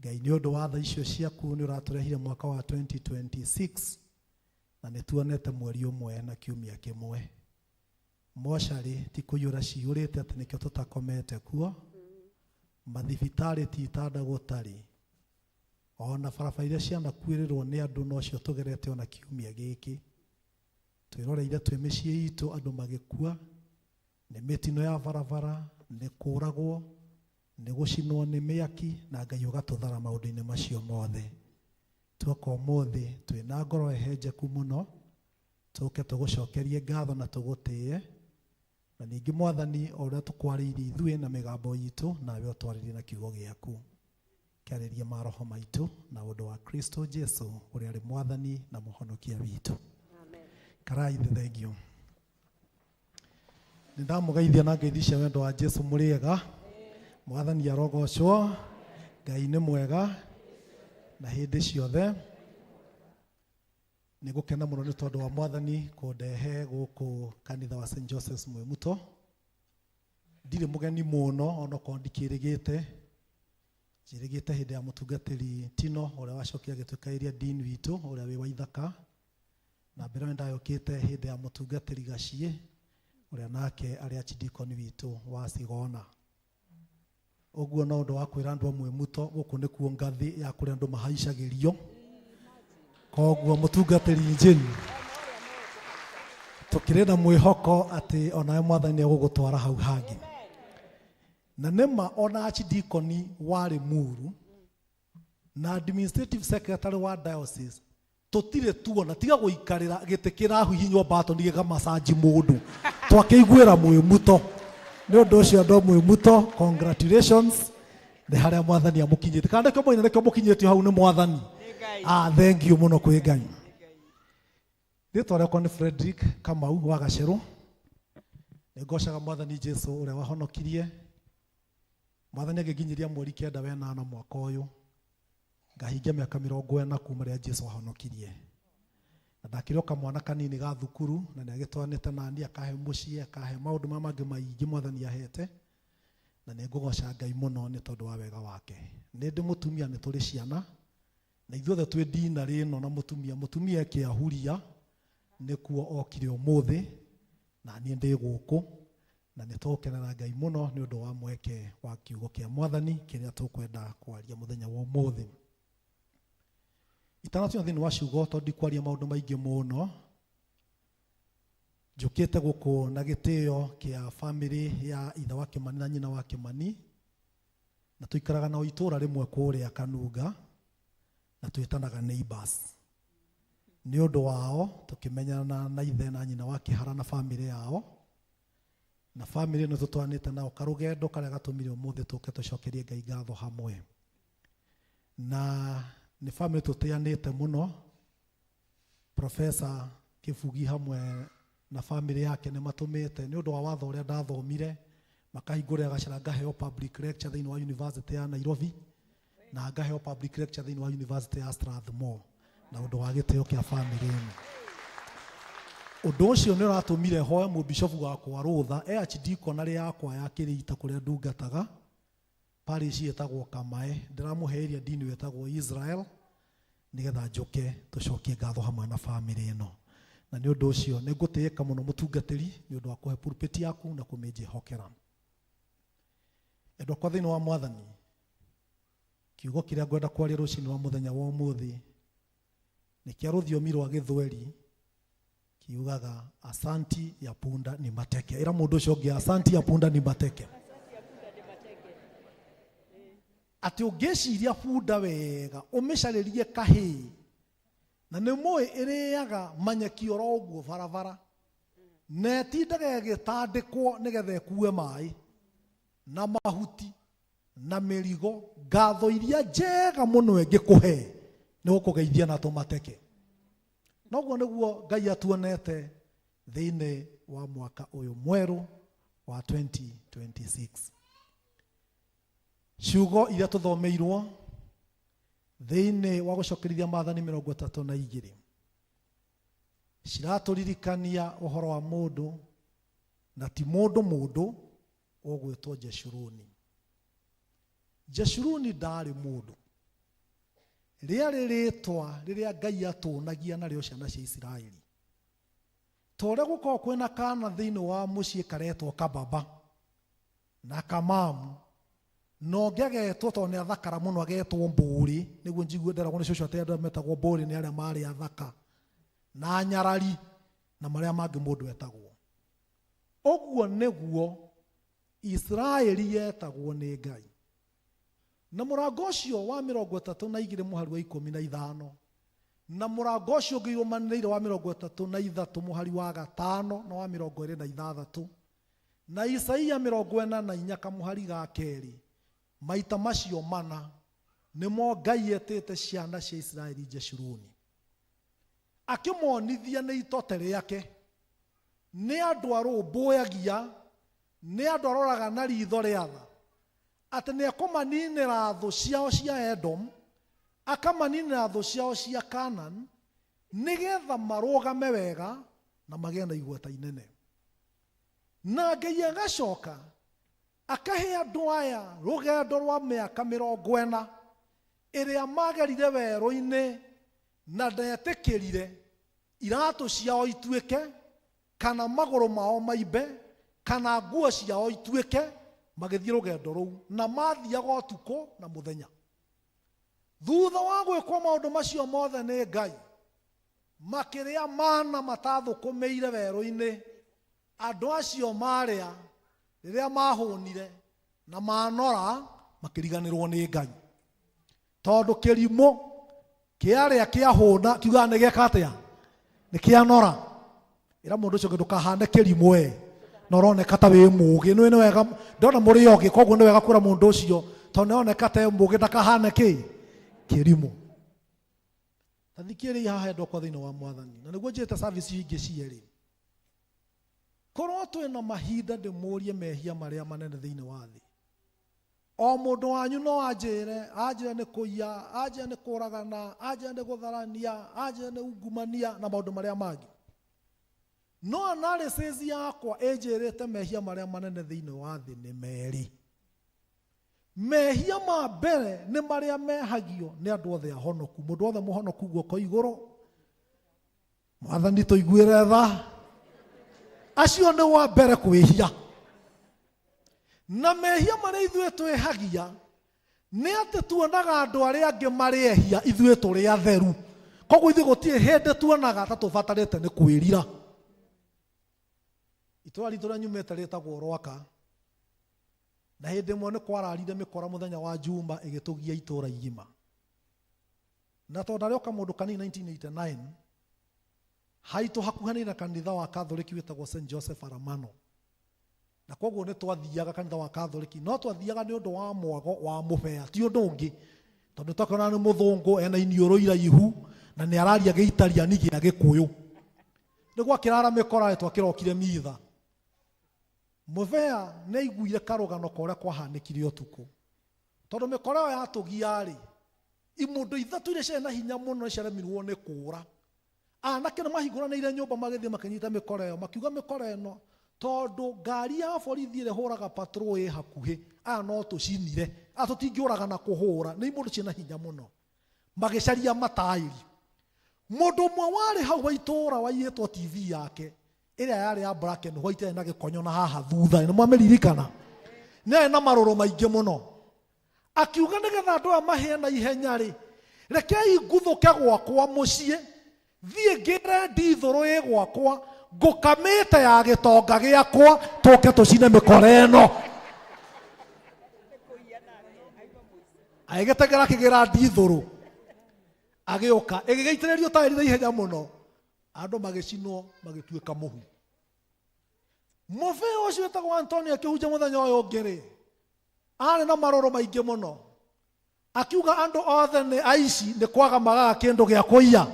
Ngai, nĩ ũndũ wa tha icio ciaku nĩ ũratũrehire mwaka wa 2026, na nĩ tuonete mweri ũmwe na kiumia kĩmwe. Mocarĩ ti kũiyũra ciyũrĩte atĩ nĩkĩo tũtakomete kuo, mathibitarĩ ti itanda gũtarĩ, ona barabara iria cianakuĩrĩrwo nĩ andũ nocio tũgerete ona kiumia gĩkĩ. Twĩroreire twĩ mĩciĩ itũ andũ magĩkua nĩ mĩtino ya barabara, nĩ kũragwo, nĩ gũcinwo nĩ mĩaki, na Ngai ũgatũthara maũndũ-inĩ macio mothe. Tuoka ũmũthĩ twĩna ngoro hehenjeku mũno, tũke tũgũcokerie ngatho na tũgũtĩe, na ningĩ Mwathani o ũrĩa tũkwarĩirie ithuĩ na mĩgambo itũ, nawe ũtwarĩrie na kiugo gĩaku. Kĩarĩrie maroho maitũ na ũndũ wa Kristo Jesu ũrĩa arĩ Mwathani na Mũhonokia witũ. Karai thĩ, thengio. Nĩ ndamũgeithia na ngeithi cia wendo wa Jesu. Mũrĩega? Mwathani arogocwo. Ngai nĩ mwega na hĩndĩ ciothe. Nĩ gũkena mũno nĩ tondũ wa Mwathani kũndehe gũkũ kanitha wa St Joseph's Mwimuto. Ndirĩ mũgeni mũno onokorwo ndikĩrĩgĩte, njĩrĩgĩte hĩndĩ ya mũtungatĩri Tino ũrĩa wacokire agĩtuĩka area dean witũ ũrĩa wĩ wa Ithaka, na mbere ĩyo nĩndayũkĩte hĩndĩ ya mũtungatĩri Gaciĩ ũrĩa nake arĩ archdeacon witũ wa Sigona. Ũguo no ũndũ wa kwĩra andũ a Mwimuto gũkũ nĩkuo ngathĩ ya kũrĩa andũ mahaicagĩrio. Koguo mũtungatĩri Jane, tũkĩrĩ na mwĩhoko atĩ onawe Mwathani nĩ egũgũtwara hau hangĩ. Na nĩma ona archdeacon wa Limuru na administrative secretary wa diocese tũtirĩ tuona tiga gũikarĩra gĩtĩ kĩrahihinywo mbatoni gĩkamacanji mũndũ twakĩiguĩra mwĩ muto. Nĩ ũndũ ũcio andũ a mwĩ muto, congratulations nĩ harĩa mwathani amũkinyĩtie, kana nĩkĩo moina nĩkĩo mũkinyĩtio hau nĩ mwathani. Ah, thank you mũno kwĩ Ngai. Rĩtwa rĩakwa nĩ Frederick Kamau wa Gacerũ. Nĩ ngocaga mwathani Jesu ũrĩa wahonokirie. Mwathani agĩnginyĩria mweri 9 wenana mwaka ũyũ, ngahingia mĩaka 40 kuma rĩrĩa Jesu ahonokirie. Na ndakĩrĩ o kamwana kanini ga thukuru, na nĩ agĩtwaranĩte nani, akahe mũciĩ, akahe maũndũ marĩa mangĩ maingĩ mwathani ahete. Na nĩ ngũgoca Ngai mũno nĩ tondũ wa wega wake. Nĩ ndĩ mũtumia, nĩ tũrĩ ciana, na ithuothe twĩ ndinarĩ ĩno na mũtumia. Mũtumia ekĩahuria nĩkuo okire ũmũthĩ, na niĩ ndĩ gũkũ, na nĩ tũgũkenera Ngai mũno nĩ ũndũ wa mweke wa kiugo kĩa mwathani kĩrĩa tũkwenda kwaria mũthenya wa ũmũthĩ. Itanakinya thĩinĩ wa ciugo, tondũ ndikwaria maũndũ maingĩ mũno, njũkĩte gũkũ na gĩtĩo kĩa famĩlĩ ya ithe wa Kĩmani na nyina wa Kĩmani, na tũikaraga nao itũũra rĩmwe kũrĩa Kanunga, na twĩtanaga neighbors. Nĩ ũndũ wao tũkĩmenyana na ithe na nyina wa Kĩhara na famĩlĩ yao, na famĩlĩ ĩno tũtwaranĩte nao karũgendo karĩa gatũmire ũmũthĩ tũke tũcokerie Ngai ngatho hamwe. Na nĩ famĩlĩ tũtĩanĩte mũno. Professor Kĩbugi hamwe na famĩlĩ yake nĩ matũmĩte nĩ ũndũ wa watho ũrĩa ndathomire, makahingũrĩra gacĩra ngaheo public lecture thĩinĩ wa University ya Nairobi, na ngaheo public lecture thĩinĩ wa University ya Strathmore, na ũndũ wa gĩtĩo kĩa famĩlĩ ĩno. Ũndũ ũcio nĩ ũratũmire hoe mũbishofu wakwa rũtha, e archdeacon arĩ yakwa ya Kĩrĩita kũrĩa ndungataga, parish ĩtagwo Kamae, ndĩramũhe area dini ĩtagwo Israel, nĩgetha njũke tũcokie ngatho hamwe na famĩlĩ ĩno. Na nĩ ũndũ ũcio nĩ ngũtĩĩka mũno mũtungatĩri nĩ ũndũ wa kũhe pulpit yaku na kũmĩnjĩhokera. Endwa akwa thĩinĩ wa mwathani, kiugo kĩrĩa ngwenda kwaria rũcinĩ rwa mũthenya wa ũmũthĩ nĩ kĩa rũthiomi rwa Gĩthweri, kiugaga asanti ya punda ni mateke. Ĩra mũndũ ũcio ũngĩ, asanti ya punda ni mateke. Atĩ ũngĩciria bunda wega ũmĩcarĩrie kahĩĩ, na nĩ mũĩ ĩrĩaga manyeki oro ũguo barabara, na ĩtindaga ĩgĩtandĩkwo nĩgetha ĩkue maĩ na mahuti na mĩrigo, ngatho iria njega mũno ĩngĩkũhe nĩ gũkũgeithia na tũmateke. Noguo nĩguo Ngai atuonete thĩinĩ wa mwaka ũyũ mwerũ wa 2026. Ciugo iria tũthomeirwo thĩinĩ wa gũcokerithia maathani 32 ciratũririkania ũhoro wa mũndũ, na ti mũndũ mũndũ ũgwĩtwo Jeshuruni. Jeshuruni ndaarĩ mũndũ, rĩarĩ rĩtwa rĩrĩa Ngai atũnagia narĩo ciana cia Isiraeli. Ta ũrĩa gũkoragwo kwĩna kana thĩinĩ wa mũciĩ karetwo kababa na kamamu, na ũngĩ agetwo tondũ nĩ athakara mũno agetwo mbũrĩ, nĩguo njigue nderagwo nĩ cũcũ atĩ andũ arĩa metagwo mbũrĩ nĩ arĩa marĩ athaka na nyarari na marĩa mangĩ mũndũ etagwo. Ũguo nĩguo Isiraeli yetagwo nĩ Ngai. Na mũrango ũcio wa 32 mũhari wa 15, na mũrango ũcio ũngĩ ũrũmanĩrĩire wa 33 mũhari wa 5 na wa 26, na Isaia 44 kamũhari ga 2, maita macio mana nĩmo Ngai etĩte ciana cia Isiraeli Jeshuruni. Akĩmonithia nĩ itote rĩake, nĩ andũ arũmbũyagia, nĩ andũ aroraga na ritho rĩa tha, atĩ nĩ ekũmaninĩra thũ ciao cia Edom, akamaninĩra thũ ciao cia Canaan, nĩgetha marũgame wega na magĩe na igweta inene. Na Ngai agacoka akahe andũ aya rũgendo rwa mĩaka 40 ĩrĩa magerire werũ-inĩ, na ndetĩkĩrire iratũ ciao ituĩke, kana magũrũ mao maimbe, kana nguo ciao ituĩke, magĩthiĩ rũgendo rũu, na mathiaga ũtukũ na mũthenya. Thutha wa gwĩkwo maũndũ macio mothe nĩ Ngai, makĩrĩa mana matathũkũmĩire werũ-inĩ. Andũ acio marĩa, rĩrĩa mahũnire, Na manora makĩriganĩrwo nĩ Ngai. Tondũ kĩrimũ kĩarĩa kĩahũna kiugaga nĩ gĩeka atĩa? Nĩ kĩanora. Ĩra mũndũ ũcio ũngĩ ndũkahane kĩrimũ we. Na ũroneka ta wĩ mũũgĩ. Nĩ nĩ wega ndona mũrĩ ogĩ koguo nĩ wega kwĩra mũndũ ũcio tondũ nĩ aroneka ta e mũũgĩ ndakahane kĩ? Kĩrimũ. Ta thikĩrĩria haha endwa akwa thĩinĩ wa Mwathani. Na nĩguo njĩrĩte service ingĩ cierĩ. Korwo twĩna mahinda ndĩmũrie mehia marĩa manene thĩinĩ wa thĩ. O mũndũ wanyu no anjĩre, anjĩre nĩ kũiya, anjĩre nĩ kũragana, anjĩre nĩ gũtharania, anjĩre nĩ ungumania na maũndũ marĩa mangĩ. No analysis yakwa ĩnjĩrĩte mehia marĩa manene thĩinĩ wa thĩ nĩ merĩ. Mehia ma mbere nĩ marĩa mehagio nĩ andũ othe ahonoku. Mũndũ wothe mũhonoku guoko igũrũ. Mwathani tũiguĩre tha. Acio nĩ wa mbere kwĩhia. Na mehia marĩa ithuĩ twĩhagia nĩ atĩ tuonaga andũ arĩa angĩ marĩ ehia, ithuĩ tũrĩ atheru. Koguo ithuĩ gũtirĩ hĩndĩ tuonaga ta tũbatarĩte nĩ kwĩrira. Itũra ritũ rĩrĩa nyumĩte rĩtagwo Rwaka. Na hĩndĩ ĩmwe nĩ kwararire mĩkora mũthenya wa Juma ĩgĩtũgia itũra igima. Na tondũ ndarĩ o kamũndũ kanini 1989, haitũ hakuhanĩire na kanitha wa Katholiki wĩtagwo St. Joseph Aramano. Na koguo nĩ twathiaga kanitha wa Katholiki, no twathiaga nĩ ũndũ wa mwago wa mũbea, ti ũndũ ũngĩ. Tondũ twakĩona nĩ mũthũngũ ena iniũrũ iraihu na nĩ araria gĩitariani gĩa gĩkũyũ. Nĩ gwakĩrara mĩkora twakĩrokire mitha. Mũbea nĩ aiguire karũgano ka ũrĩa kwahanĩkire ũtukũ. Tondũ mĩkora ĩyo yatũgia-rĩ, imũndũ ithatũ iria ciarĩ na hinya mũno nĩ ciaremirwo nĩ kũũra. Anake nĩ mahingũranĩire nyũmba magĩthiĩ makĩnyita mĩkora ĩyo, makiuga mĩkora ĩno tondũ ngari ya borithi ĩrĩa ĩhũraga patrol ĩ hakuhĩ, aya no tũcinire, aya tũtingĩũraga na kũhũra, nĩ imũndũ ciĩna hinya mũno. Magĩcaria mataĩri. Mũndũ ũmwe warĩ hau wa itũũra waiyĩtwo TV yake, ĩrĩa yarĩ ya black and white yarĩ na gĩkonyo na haha thutha, nĩ mwamĩririkana? Nĩ yarĩ na marũrũ maingĩ mũno. Akiuga nĩgetha andũ aya mahĩe na ihenya rĩ, rekei nguthũke gwakwa mũciĩ, thiĩ ngĩre ndithũrũ ĩ gwakwa, ngũkamĩte ya gĩtonga gĩakwa, tũke tũcine mĩkora ĩno. Agĩgĩteng'era akĩgĩra ndithũrũ, agĩũka, ĩgĩgĩitĩrĩrio taĩri na ihenya mũno, andũ magĩcinwo magĩtuĩka mũhu. Mũbĩa ũcio wĩtagwo Antonio akĩhunjia mũthenya ũyũ ũngĩ rĩ, arĩ na marũrũ maingĩ mũno. Akiuga andũ othe nĩ aici nĩ kwaga magaga kĩndũ gĩa kũiya.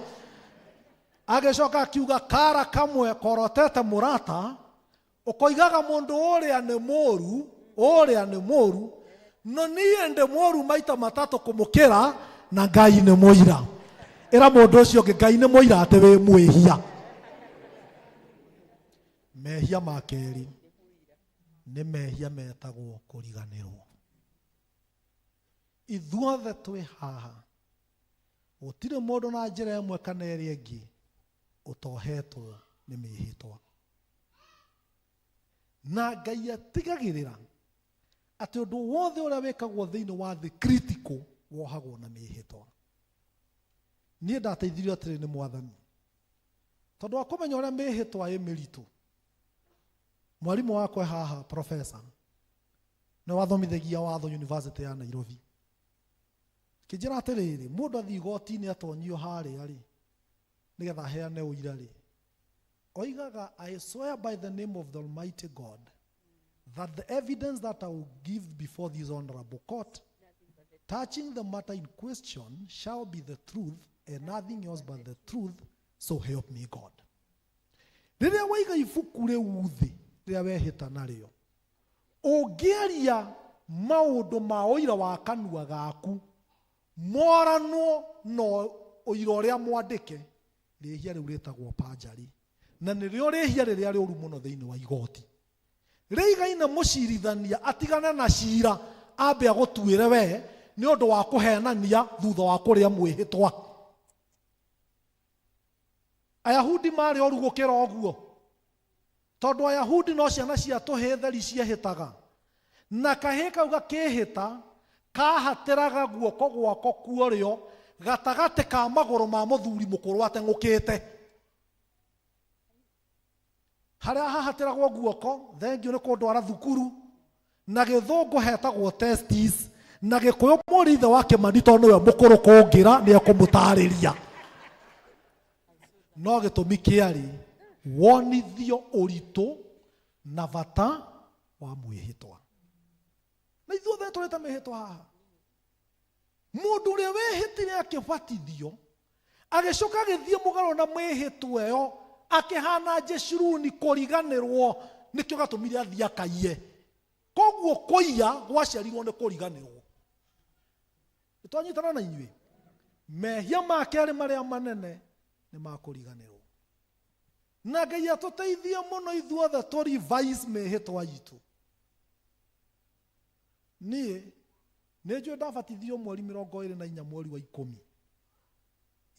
Agĩcoka akiuga kara kamwe korotete mũrata, ũkoigaga mũndũ ũrĩa nĩ mũru, ũrĩa nĩ mũru, no niĩ ndĩ mũru maita matatũ kũmũkĩra na Ngai nĩ mũira. Ĩra mũndũ ũcio ũngĩ Ngai nĩ mũira atĩ wĩ mwĩhia. Mehia ma kerĩ nĩ mehia metagwo kũriganĩrwo. Ithuothe twĩ haha, gũtirĩ mũndũ na njĩra ĩmwe kana ĩrĩa ĩngĩ ũtohetwo nĩ mĩhĩtwa. Na Ngai atigagĩrĩra atĩ ũndũ wothe ũrĩa wĩkagwo thĩinĩ wa thĩ critical wohagwo na mĩhĩtwa. Niĩ ndateithirio atĩrĩ nĩ Mwathani, tondũ wa kũmenya ũrĩa mĩhĩtwa ĩ mĩritũ. Mwarimũ wakwa e haha, professor, nĩwe wathomithagia watho University ya Nairobi. Akĩnjĩra atĩrĩrĩ, mũndũ athiĩ igoti-inĩ atonyio harĩa rĩ, nĩgetha aheane ũira rĩ, oigaga, I swear by the name of the Almighty God that the evidence that I will give before this honorable court touching the matter in question shall be the truth and nothing else but the truth, so help me God. Rĩrĩa waiga ibuku rĩu thĩ rĩrĩa wehĩta narĩo, ũngĩaria maũndũ ma ũira wa kanua gaku moranwo na ũira ũrĩa mwandĩke, rĩhia rĩu rĩtagwo perjury, na nĩrĩo rĩhia rĩrĩa rĩũru mũno thĩinĩ wa igoti. Rĩigaine mũcirithania atigane na cira ambe agũtuĩre we nĩ ũndũ wa kũhenania thutha wa kũrĩa mwĩhĩtwa. Ayahudi maarĩ oru gũkĩra ũguo, tondũ Ayahudi no ciana cia tũhĩĩ theri ciehĩtaga, na kahĩĩ kau gakĩĩhĩta kahatĩraga guoko gwako kuorĩo gatagatĩ ka magũrũ ma mũthuri mũkũrũ ateng'ũkĩte. Harĩa hahatĩragwo guoko, thengiũ nĩ kũndwara thukuru, Na gĩthũngũ hetagwo testis, na gĩkũyũ mũri ithe wa Kĩmani tondũ nĩwe mũkũrũ kũngĩra nĩ ekũmũtarĩria. No gĩtũmi kĩarĩ wonithio ũritũ na bata wa mwĩhĩtwa. Na ithuothe nĩtũrĩte mĩhĩtwa haha. Mũndũ ũrĩa wĩhĩtire akĩbatithio, agĩcoka agĩthiĩ mũgarũ na mĩhĩtwa ĩyo, akĩhana Jeshuruni kũriganĩrwo, nĩkĩo gatũmire athiĩ akaiye. Koguo kũiya gwaciarirwo nĩ kũriganĩrwo. Nĩtwanyitana na inyuĩ? Mehia ma kerĩ marĩa manene nĩ ma kũriganĩrwo. Na Ngai atũteithie mũno ithuothe tũ revise mĩhĩtwa itũ. Niĩ nĩ njũĩ ndabatithirio mweri 24 mweri wa ikũmi.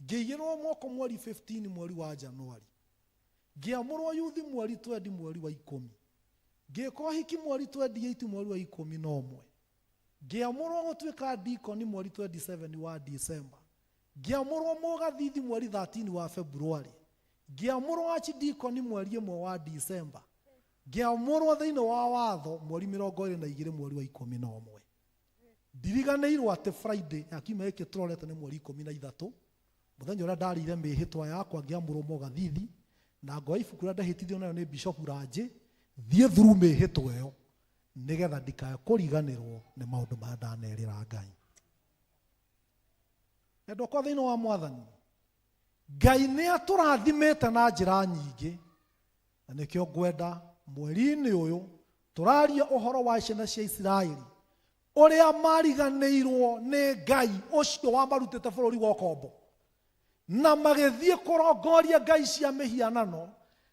Ngĩigĩrĩrwo moko mweri 15 mweri wa Januari. Ngĩamũrwo yuthi mweri 20 mweri wa ikũmi. Ngĩka ũhiki mweri 28 mweri wa 11. Ngĩamũrwo gũtuĩka dikoni mweri 27 wa December. Ngĩamũrwo mũgathithi mweri 13 wa February. Ngĩamũrwo archdeacon mweri 1 wa December. Ngĩamũrwo thĩinĩ wa watho mweri 22 mweri wa 11. Ndiriganĩirwo atĩ Friday ya kiumia gĩkĩ tũrorete nĩ mweri 13, mũthenya ũrĩa ndarĩire mĩhĩtwa yakwa ngĩamũrwo mũgathithi, na ngoya ibuku rĩrĩa ndehĩtithio nayo nĩ Bishop Ranjĩ, thiĩ through mĩhĩtwa ĩyo nĩgetha ndikae kũriganĩrwo nĩ maũndũ marĩa ndanerĩra Ngai. Endwa akwa thĩinĩ wa Mwathani, Ngai nĩ atũrathimĩte na njĩra nyingĩ, na nĩkĩo ngwenda mweri-inĩ ũyũ tũraria ũhoro wa ciana cia Isiraeli ũrĩa mariganĩirwo nĩ Ngai ũcio wamarutĩte bũrũri wa ũkombo, na magĩthiĩ kũrongoria ngai cia mĩhianano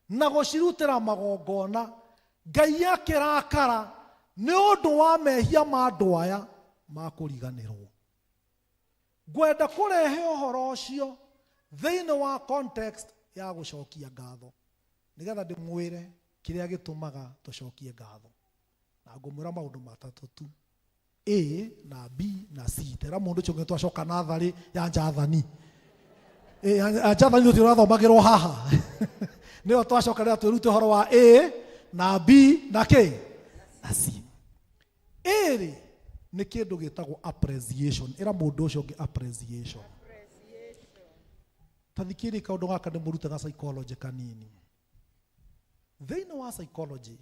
na gũcirutĩra magongona. Ngai akĩrakara nĩ ũndũ wa mehia ma andũ aya ma kũriganĩrwo. Ngwenda kũrehe ũhoro ũcio thĩinĩ wa context ya gũcokia ngatho, nĩgetha ndĩmwĩre kĩrĩa gĩtũmaga tũcokie ngatho. Na ngũmwĩra maũndũ matatũ tu, A na B na C. Tera mũndũ ũcio ũngĩ twacoka natharĩ ya Njathani. Ya Njathani tũtirĩ ũrathomagĩrwo haha. Nĩyo twacoka rĩrĩa twĩrute ũhoro wa A na B na K na C. A rĩ, nĩ kĩndũ gĩtagwo appreciation. Ĩra mũndũ ũcio ũngĩ appreciation. Ta thikĩrĩria kaũndũ gaka ndĩmũrute ga psychology kanini. Thĩinĩ wa psychology,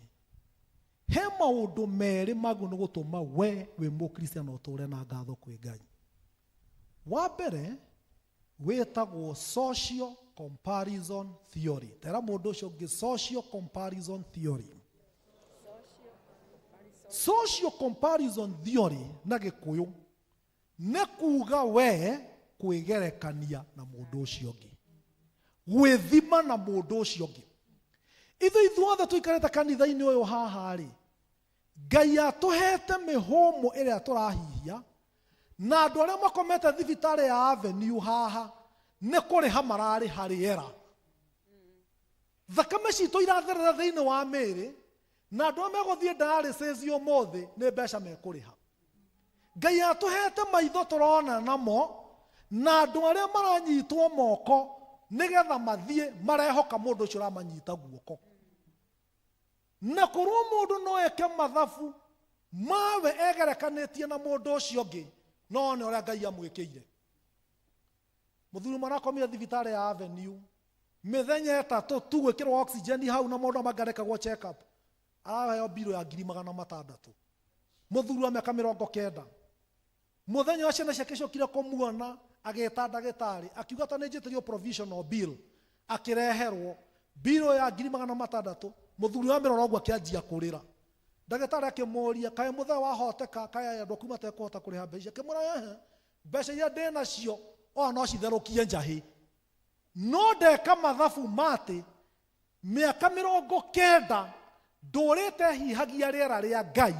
he maũndũ merĩ magĩrĩirwo nĩ gũtũma we wĩ mũkristiano ũtũre na ngatho kwĩ Ngai. Wa mbere wĩtagwo social comparison theory. Tera mũndũ ũcio ũngĩ social comparison theory. Social comparison theory na Gĩkũyũ nĩ kuga we kwĩgerekania na mũndũ ũcio ũngĩ, gwĩthima na mũndũ ũcio ũngĩ. Ithuĩ ithuothe tũikarĩte kanitha-inĩ ũyũ haha rĩ, Ngai atũhete mĩhũmũ ĩrĩa tũrahihia, na andũ arĩa makomete thibitarĩ ya Avenue haha nĩ kũrĩha mararĩha rĩera. Thakame citũ iratherera thĩinĩ wa mĩĩrĩ, na andũ arĩa megũthiĩ dialysis ũmũthĩ nĩ mbeca mekũrĩha. Ngai atũhete maitho tũrona namo, na andũ arĩa maranyitwo moko nĩgetha mathiĩ marehoka mũndũ ũcio ũramanyita guoko. Na korwo mũndũ no eke mathabu mawe egerekanĩtie na mũndũ ũcio ũngĩ, no one ũrĩa Ngai amwĩkĩire. Mũthuri marakomire thibitarĩ ya Avenue mĩthenya ĩtatũ tu gwĩkĩrwo oxygen hau na maũndũ mangĩrekagwo check up, araheo mbirũ ya ngiri magana matandatũ. Mũthuri wa mĩaka 90. Mũthenya ũrĩa ciana ciake ciokire kũmuona, agĩta ndagĩtarĩ, akiuga ta nĩ njĩtĩrio provisional bill, akĩreherwo bill ya ngiri magana matandatũ. Mũthuri wa mĩrora ũguo akĩanjia kũrĩra. Ndagĩtarĩ akĩmũria, kaĩ mũthee wahoteka, kaĩ andũ aku matekũhota kũrĩha mbeca ici? Akĩmwĩra, ehe, mbeca iria ndĩ nacio ona no citherũkie njahĩ. No ndeka mathabu ma atĩ mĩaka 90 ndũrĩte hihagia rĩera rĩa Ngai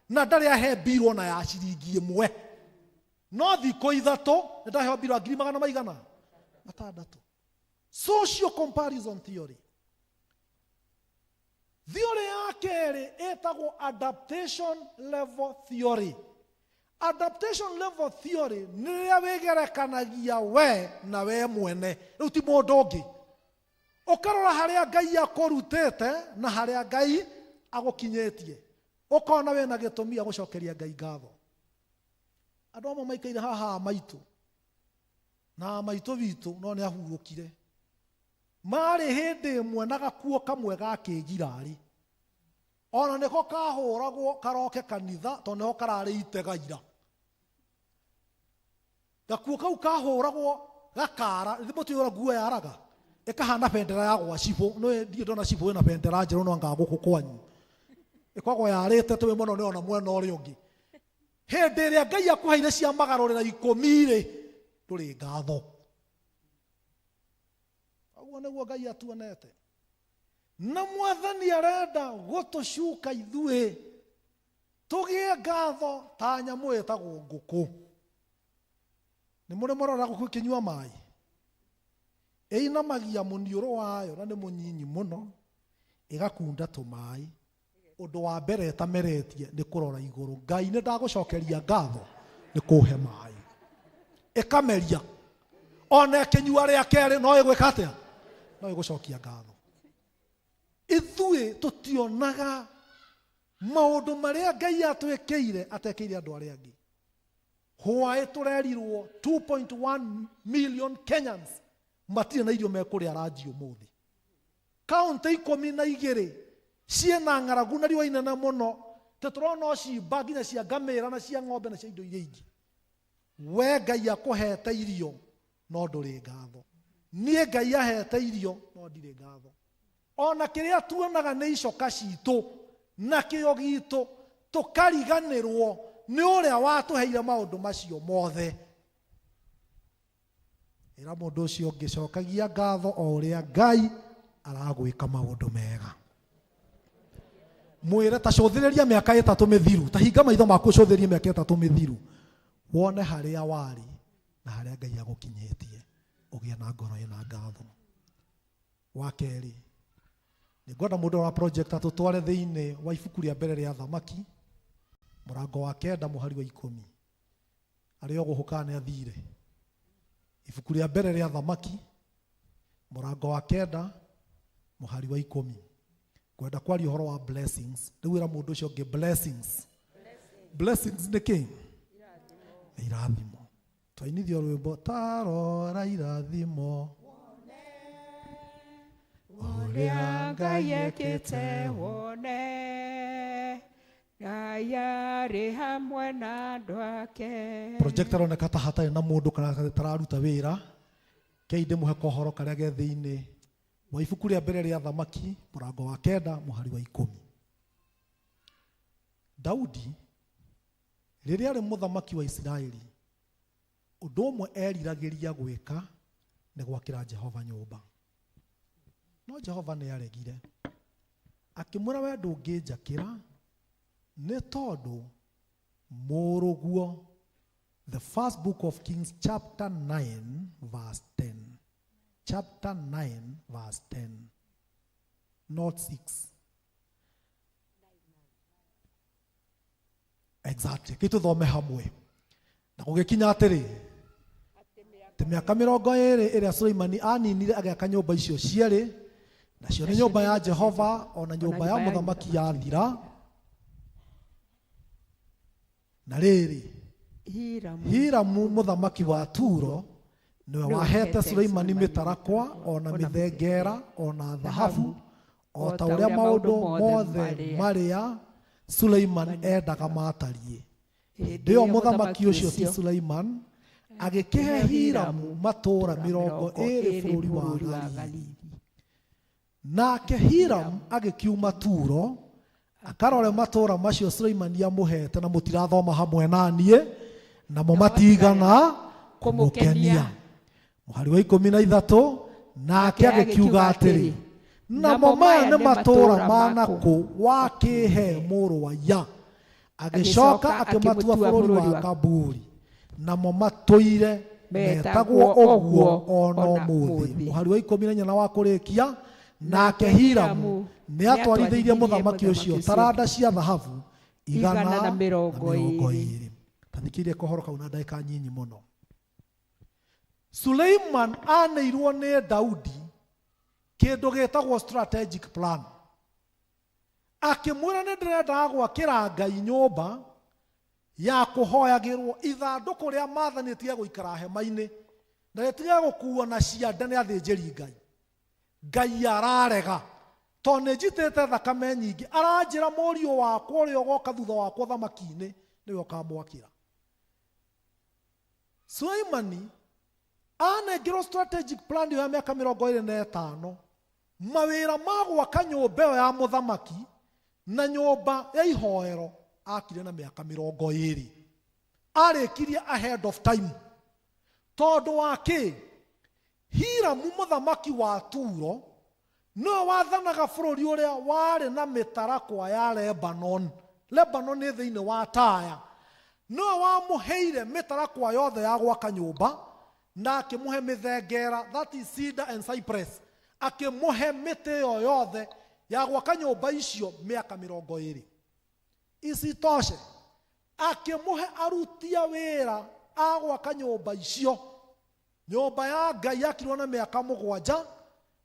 na ndarĩ ahe mbirũ ona ya ciringi ĩmwe. No thikũ ithatũ nĩ ndaheo mbirũ ya ngiri magana maigana matandatũ. Social comparison theory. Theory ya kerĩ ĩtagwo adaptation level theory. Adaptation level theory nĩ rĩrĩa wĩgerekanagia we na we mwene, rĩu ti mũndũ ũngĩ. Ũkarora harĩa Ngai akũrutĩte na harĩa Ngai agũkinyĩtie. Ũkona wĩna gĩtũmi gĩa gũcokeria Ngai ngatho. Andũ amwe maikaire haha a maitũ na a maitũ witũ no nĩ ahurũkire. Marĩ hĩndĩ ĩmwe na gakuo kamwe ga kĩgirarĩ. Ona nĩko kahũragwo karoke kanitha tondũ nĩho kararĩ itegaira. Gakuo kau kahũragwo gakara, nĩ mũtiũĩ ũrĩa nguo yaraga? Ĩkahana bendera ya gwa cibũ. Nĩ ndirĩ ndona cibũ ĩna bendera njerũ no anga gũkũ kwanyu. Ĩkoragwo yarĩte twĩ mũno nĩ ona mwena ũrĩa ũngĩ. Hĩndĩ ĩrĩa Ngai akũheire cia magarũrĩra ikũmi-rĩ, ndũrĩ ngatho. Ũguo nĩguo Ngai atuonete. Na Mwathani arenda gũtũcuka ithuĩ tũgĩe ngatho ta nyamũ ĩtagwo ngũkũ. Nĩ mũrĩ mwarora ngũkũ ĩkĩnyua maĩ? Ĩinamagia mũniũrũ wayo na nĩ mũnyinyi mũno, ĩgakunda tũmaĩ. Ũndũ wa mbere ĩtameretie nĩ kũrora igũrũ. Ngai nĩ ndagũcokeria ngatho nĩ kũhe maĩ. Ĩkameria. Ona ĩkĩnyua rĩa kerĩ no ĩgwĩka atĩa? No ĩgũcokia ngatho. Ithuĩ tũtionaga maũndũ marĩa Ngai atwĩkĩire atekĩire andũ arĩa angĩ. Hwaĩ tũrerirwo 2.1 million Kenyans matirĩ na irio mekũrĩa ranji ũmũthĩ. Kaũntĩ ikũmi na igĩrĩ ciĩna ng'aragu na riũa inene mũno tĩ tũrona o cimba nginya cia ngamĩra na cia ng'ombe na cia indo iria ingĩ. We Ngai akũhete irio no ndũrĩ ngatho. Niĩ Ngai ahete irio no ndirĩ ngatho. Ona kĩrĩa tuonaga nĩ icoka citũ na kĩo gitũ tũkariganĩrwo nĩ ũrĩa watũheire maũndũ macio mothe. Ĩra mũndũ ũcio ũngĩ, cokagia ngatho o ũrĩa Ngai aragwĩka maũndũ mega. Mwĩre ta cũthĩrĩria mĩaka ĩtatũ mĩthiru, ta hinga maitho maku ũcũthĩrĩrie mĩaka ĩtatũ mĩthiru, wone harĩa warĩ na harĩa Ngai agũkinyĩtie, ũgĩe na ngoro ĩna ngatho. Wa kerĩ, nĩ ngwenda mũndũ wa project atũtware thĩinĩ wa ibuku rĩa mbere rĩa Thamaki, mũrango wa kenda mũhari wa ikũmi. Arĩa ũgũhũka nĩ athire. Ibuku rĩa mbere rĩa Thamaki, mũrango wa kenda, mũhari wa ikũmi. Ngwenda kwaria ũhoro wa blessings. Rĩu ĩra mũndũ ũcio ũngĩ blessings. Blessings nĩ kĩ? Nĩ irathimo. Twainithio rwĩmbo tarora irathimo. Ũrĩa Ngai ekĩte wone. Ngai arĩ hamwe na andũ ake. Projector ĩroneka ta hatarĩ na mũndũ kana tararuta wĩra. Kei ndĩmũhe kohoro karĩa ge thĩinĩ wa ibuku rĩa mbere rĩa Thamaki mũrango wa kenda mũhari wa ikũmi. Daudi rĩrĩa arĩ mũthamaki wa Isiraeli, ũndũ ũmwe eriragĩria gwĩka nĩ gwakĩra Jehova nyũmba. No Jehova nĩ aregire. Akĩmwĩra we ndũngĩnjakĩra nĩ tondũ mũrũguo. The first book of Kings chapter 9 verse 10. Chapter 9 verse 10. Not 6. Exactly. Kĩ tũthome hamwe. Na gũgĩkinya atĩrĩ, atĩ mĩaka mĩrongo ĩĩrĩ ĩrĩa Suleimani aaninire agĩaka nyũmba icio cierĩ, nacio nĩ nyũmba ya Jehova o na nyũmba ya mũthamaki yathira. Na rĩrĩ, Hiramu mũthamaki wa Turo nĩwe wahete Suleimani mĩtarakwa o na mĩthengera o na thahabu o ta ũrĩa maũndũ mothe marĩa Suleiman endaga maatariĩ. Hĩndĩ ĩyo mũthamaki ũcio ti Suleiman agĩkĩhe Hiramu matũũra mĩrongo ĩĩrĩ bũrũri wa Galili. Nake Hiramu agĩkiuma Turo akarore matũũra macio Suleimani amũheete, na mũtirathoma hamwe na niĩ, namo matigana kũmũkenia. Mũhari wa ikũmi na ithatũ, nake agĩkiuga atĩrĩ, namo maya nĩ matũũra ma nakũ wakĩhe mũrũ wa iya. Agĩcoka akĩmatua bũrũri wa Kaburi, namo matũire metagwo ũguo o na ũmũthĩ. Mũhari wa ikũmi na inya na wa kũrĩkia, nake Hiramu nĩ atwarithĩirie mũthamaki ũcio taranda cia thahabu igana na mĩrongo ĩĩrĩ. Ta thikĩrĩria kohoro kau na ndagĩka nyinyi mũno. Suleiman aneirwo nĩ Daudi kĩndũ gĩtagwo strategic plan. Akĩmwĩra nĩ ndĩrendaga gwakĩra Ngai nyũmba ya kũhoyagĩrwo, ithandũkũ rĩa maathani rĩtige gũikara hema-inĩ na rĩtige gũkuo na ciande nĩ athĩnjĩri Ngai. Ngai ararega tondũ nĩ njitĩte thakame nyingĩ, aranjĩra mũriũ wakwa ũrĩa ũgoka thutha wakwa ũthamaki-inĩ nĩwe ũkamwakĩra. Suleimani anengerwo strategic plan ĩyo ya mĩaka 25, mawĩra ma gwaka nyũmba ĩyo ya mũthamaki na nyũmba ya ihoero akire na mĩaka 20. Arĩkirie ahead of time. Tondũ wa kĩ? Hiramu mũthamaki wa Turo nĩwe wathanaga bũrũri ũrĩa warĩ na mĩtarakwa ya Lebanon. Lebanon nĩ thĩinĩ wa Taya. Nĩwe wamũheire mĩtarakwa yothe ya gwaka nyũmba, na akĩmũhe mĩthengera, that is cedar and cypress. Akĩmũhe mĩtĩ ĩyo yothe ya gwaka nyũmba icio mĩaka 20. Isitoshe, akĩmũhe aruti a wĩra a gwaka nyũmba icio. Nyũmba ya Ngai yakirwo na mĩaka 7,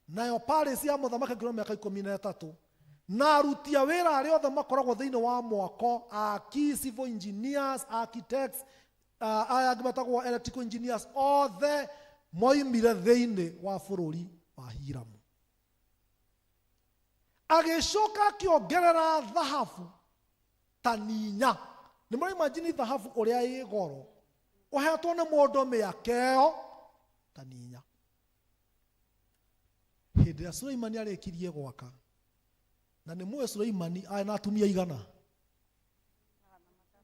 nayo palace ya mũthamaki yakirwo na mĩaka 13. Na aruti a wĩra arĩa othe makoragwo thĩinĩ wa mwako, aki, civil engineers, architects, aya angĩ metagwo electrical engineers, othe moimire thĩinĩ wa bũrũri wa Hiramu. Agĩcoka akĩongerera thahabu tani 4. Nĩ mũraimagine thahabu ũrĩa ĩ goro ũhetwo nĩ mũndũ mĩaka ĩyo tani 4. Hĩndĩ ĩrĩa Suleimani arĩkirie gwaka, na nĩ mũĩ Suleimani arĩ na atumia igana?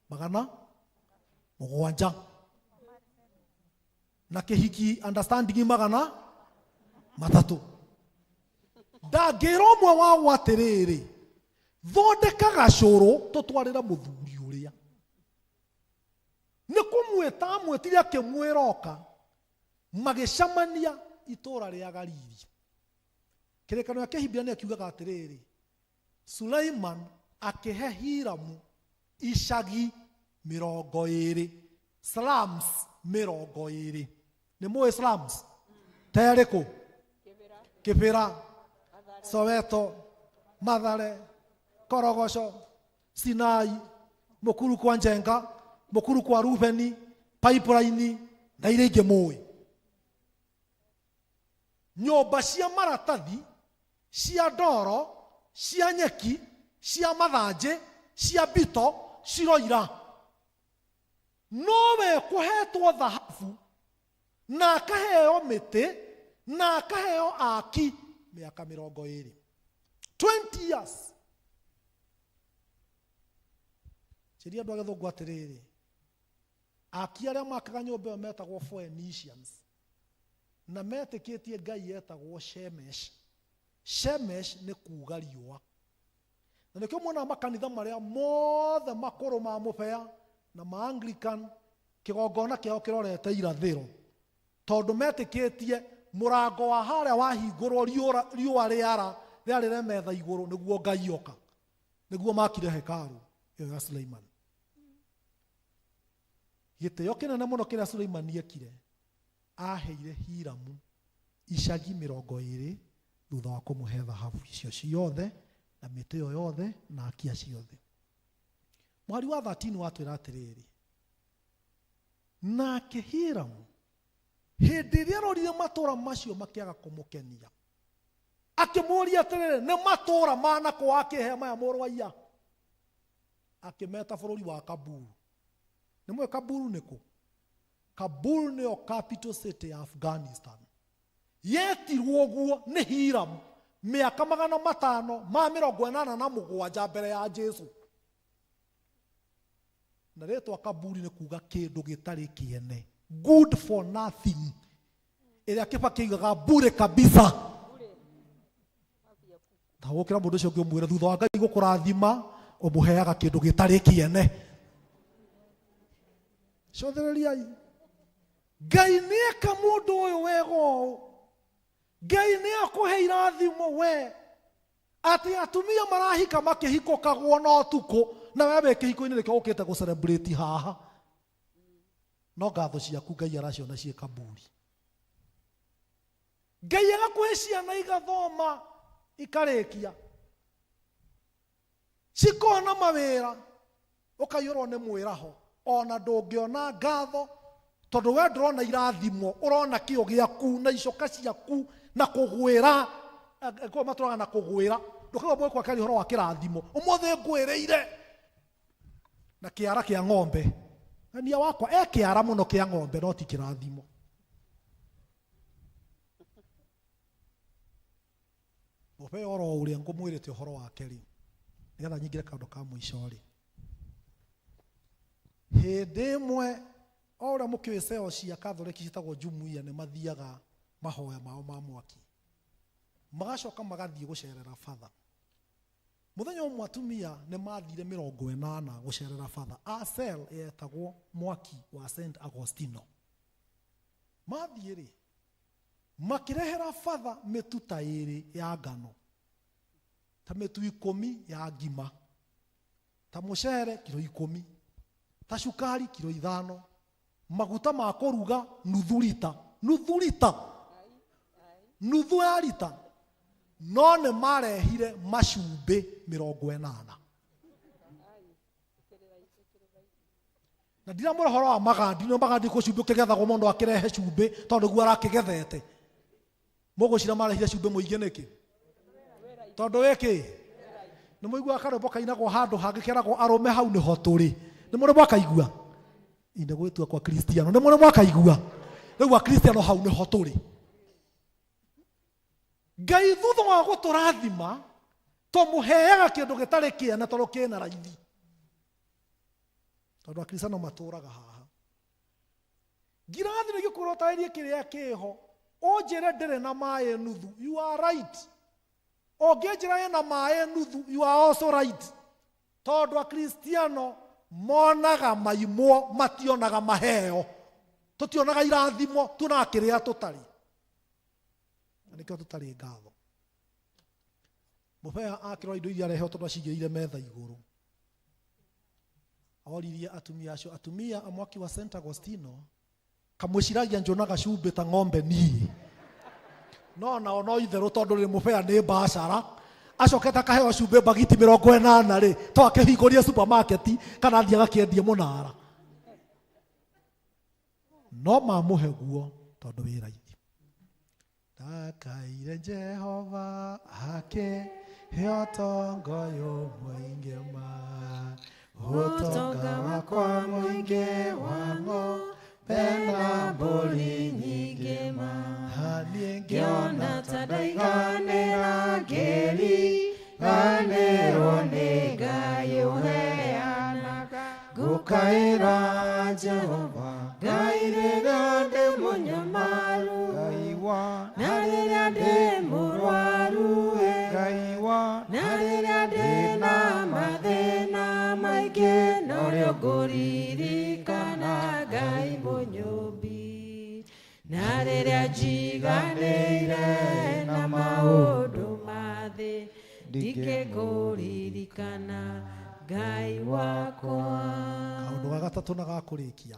700. Na kĩhiki understanding 300. Ndangĩra ũmwe wao atĩrĩrĩ, thondeka gacũrũ tũtwarĩre mũthuri ũrĩa. Nĩ kũmwĩta amwĩtire akĩmwĩra oka, magĩcemania itũũra rĩa Galili. Kĩrĩkanĩro gĩa Kĩhibirania kiugaga atĩrĩrĩ, Suleiman akĩhe Hiramu icagi 20, slums 20. Nĩ mũĩ slums? Ta ĩrĩkũ? Kĩbĩra, Soweto, Mathare, Korogoco, Sinai, Mũkuru kwa Njenga, Mũkuru kwa Rubeni, Pipeline na iria ingĩ mũĩ. Nyũmba cia maratathi, cia ndoro, cia nyeki, cia mathanjĩ, cia mbito ciroira. Nowe kũhetwo thahabu na akaheo mĩtĩ na akaheo aki mĩaka 20. 20 years. Njĩria andũ a gĩthũngũ atĩrĩrĩ, aki arĩa makaga nyũmba ĩyo metagwo Phoenicians na metĩkĩtie ngai yetagwo Shemesh. Shemesh nĩ kuga riũa. Na nĩkĩo muonaga makanitha marĩa mothe makũrũ ma mũbea na ma Anglican kĩgongona kĩao kĩrorete irathĩro, tondũ metĩkĩtie mũrango wa harĩa wahingũrwo riũa rĩara rĩarĩre metha igũrũ nĩguo Ngai oka, nĩguo makire hekaru ĩyo ya Suleiman. Gĩtĩo kĩnene mũno kĩrĩa Suleiman ekire, aheire Hiramu icagi 20 thutha wa kũmũhe thahabu icio ciothe na mĩtĩ ĩyo yothe na akia ciothe. Mũhari wa 13 watwĩra atĩrĩrĩ, nake Hiramu hĩndĩ ĩrĩa arorire matũũra macio makĩaga kũmũkenia, akĩmũũria atĩrĩrĩ, nĩ matũũra manakũ wakĩhe maya mũrũ wa iya? Akĩmeta bũrũri wa Kabul. Nĩ mũĩ Kabul nĩ kũ? Kabul nĩyo capital city ya Afghanistan. Yetirwo ũguo nĩ Hiram mĩaka 587 mbere ya Jesu. Na rĩtwa Kaburi nĩ kuga kĩndũ gĩtarĩ kĩene, good for nothing, ĩrĩa Kĩbakĩ augaga bure kabisa. Ta gũkĩra mũndũ ũcio ũngĩ ũmwĩre thutha wa Ngai gũkũrathima ũmũheaga kĩndũ gĩtarĩ kĩene. Cũthĩrĩriai, Ngai nĩeka mũndũ ũyũ wega ũũ, Ngai nĩakũhe irathimo we, atĩ atumia marahika makĩhikũkagwo na ũtukũ, na we wĩ kĩhiko-inĩ nĩkĩo ũkĩte gũ celebrate haha. No ngatho ciaku Ngai araciona ciĩ kaburi. Ngai agakũhe ciana igathoma ikarĩkia. Cikona mawĩra ũkaiyũrwo nĩ mwĩraho ona ndũngĩona ngatho tondũ we ndũrona irathimo ũrona kĩo gĩaku na icoka ciaku na kũgwĩra angĩkorwo matũraga na kũgwĩra ndũkaigua mũgĩkũyũ akĩaria ũhoro wa kĩrathimo ũmũthĩ ngwĩrĩire na kĩara kĩa ng'ombe ng'ania wakwa e kĩara mũno kĩa ng'ombe no ti kĩrathimo mũbe oro ũrĩa ngũmwĩrĩte ũhoro wake rĩ nĩgetha nyingĩre kaũndũ ka mũico rĩ hĩndĩ ĩmwe o ũrĩa mũkĩũĩ ceo cia katholeki ciĩtagwo jumuiya nĩ mathiaga mahoya mao ma mwaki magacoka magathiĩ gũcerera batha mũthenya ũmwe atumia nĩ mathire mĩrongo ĩnana gũcerera batha a cell yetagwo mwaki wa St Agostino mathiĩ rĩ makĩrehera batha mĩtu ta ĩrĩ ya ngano ta mĩtu ikũmi ya ngima ta mũcere kiro ikũmi ta cukari kiro ithano maguta ma kũruga nuthu rita nuthu rita nuthu ya rita no nĩ marehire macumbĩ mĩrongo ĩnana na ndiramwĩra ũhoro wa magandi no magandi kũ cumbĩ ũkĩgethagwo mũndũ akĩrehe cumbĩ tondũ nĩguo arakĩgethete mũgũcira marehire cumbĩ mũingĩ nĩkĩ tondũ wĩkĩ nĩ mũiguaga karwĩmbo kainagwo handũ hangĩ keragwo arũme hau nĩho tũrĩ nĩ mũrĩ mwakaigua ine gwĩtua kwa kristiano nĩ mũrĩ mwakaigua rĩu akristiano hau nĩho tũrĩ ngai thutha wa gũtũrathima tũmũheaga kĩndũ gĩtarĩ kĩene tondũ kĩna raithi tondũ akristiano matũraga haha ngirathi nĩ gĩkũra ũtarĩrie kĩrĩa kĩho ũnjĩre ndĩrĩ na maĩ nuthu you are right ũngĩnjĩra ĩna maĩ nuthu you are also right tondũ akristiano monaga maimwo mationaga maheo tũtionaga irathimo tuonaga kĩrĩa tũtarĩ na nĩkĩo tũtarĩ ngatho mũbea akĩrora indo iria areheo tondũ acigĩrĩire metha igũrũ oririe atumia acio atumia a mwaki wa St Agostino kamwĩciragia njonaga cumbĩ ta ng'ombe niĩ no nao no itherũ tondũ rĩ mũbea nĩ mbacara acokete akaheo cumbĩ mbagiti mĩrongo ĩnana rĩ to akĩhingũrie supermarket kana athiĩ agakĩendie mũnara no mamũhe guo tondũ wĩ raithi ndakaire Jehova akĩhe ũtonga ũyũ mũingĩ ma ũtonga wakwa mũingĩ wa ng'ombe na mbũri nyingĩ ma niĩ ngĩona ta ndaiganĩra ngĩriganĩrwo nĩ Ngai ũheanaga ngũkaĩra Jehova Ngai rĩrĩa ndĩ mũnyamaru na rĩrĩa ndĩ mũrwaru na rĩrĩa ndĩ na mathĩna maingĩ norĩo ngũririkana Ngai mũnyũmbi na rĩrĩa njiganĩire na maũndũ ma thĩ ndingĩkũririkana Ngai wakwa kaũndũ ga gatatũ na ga kũrĩkia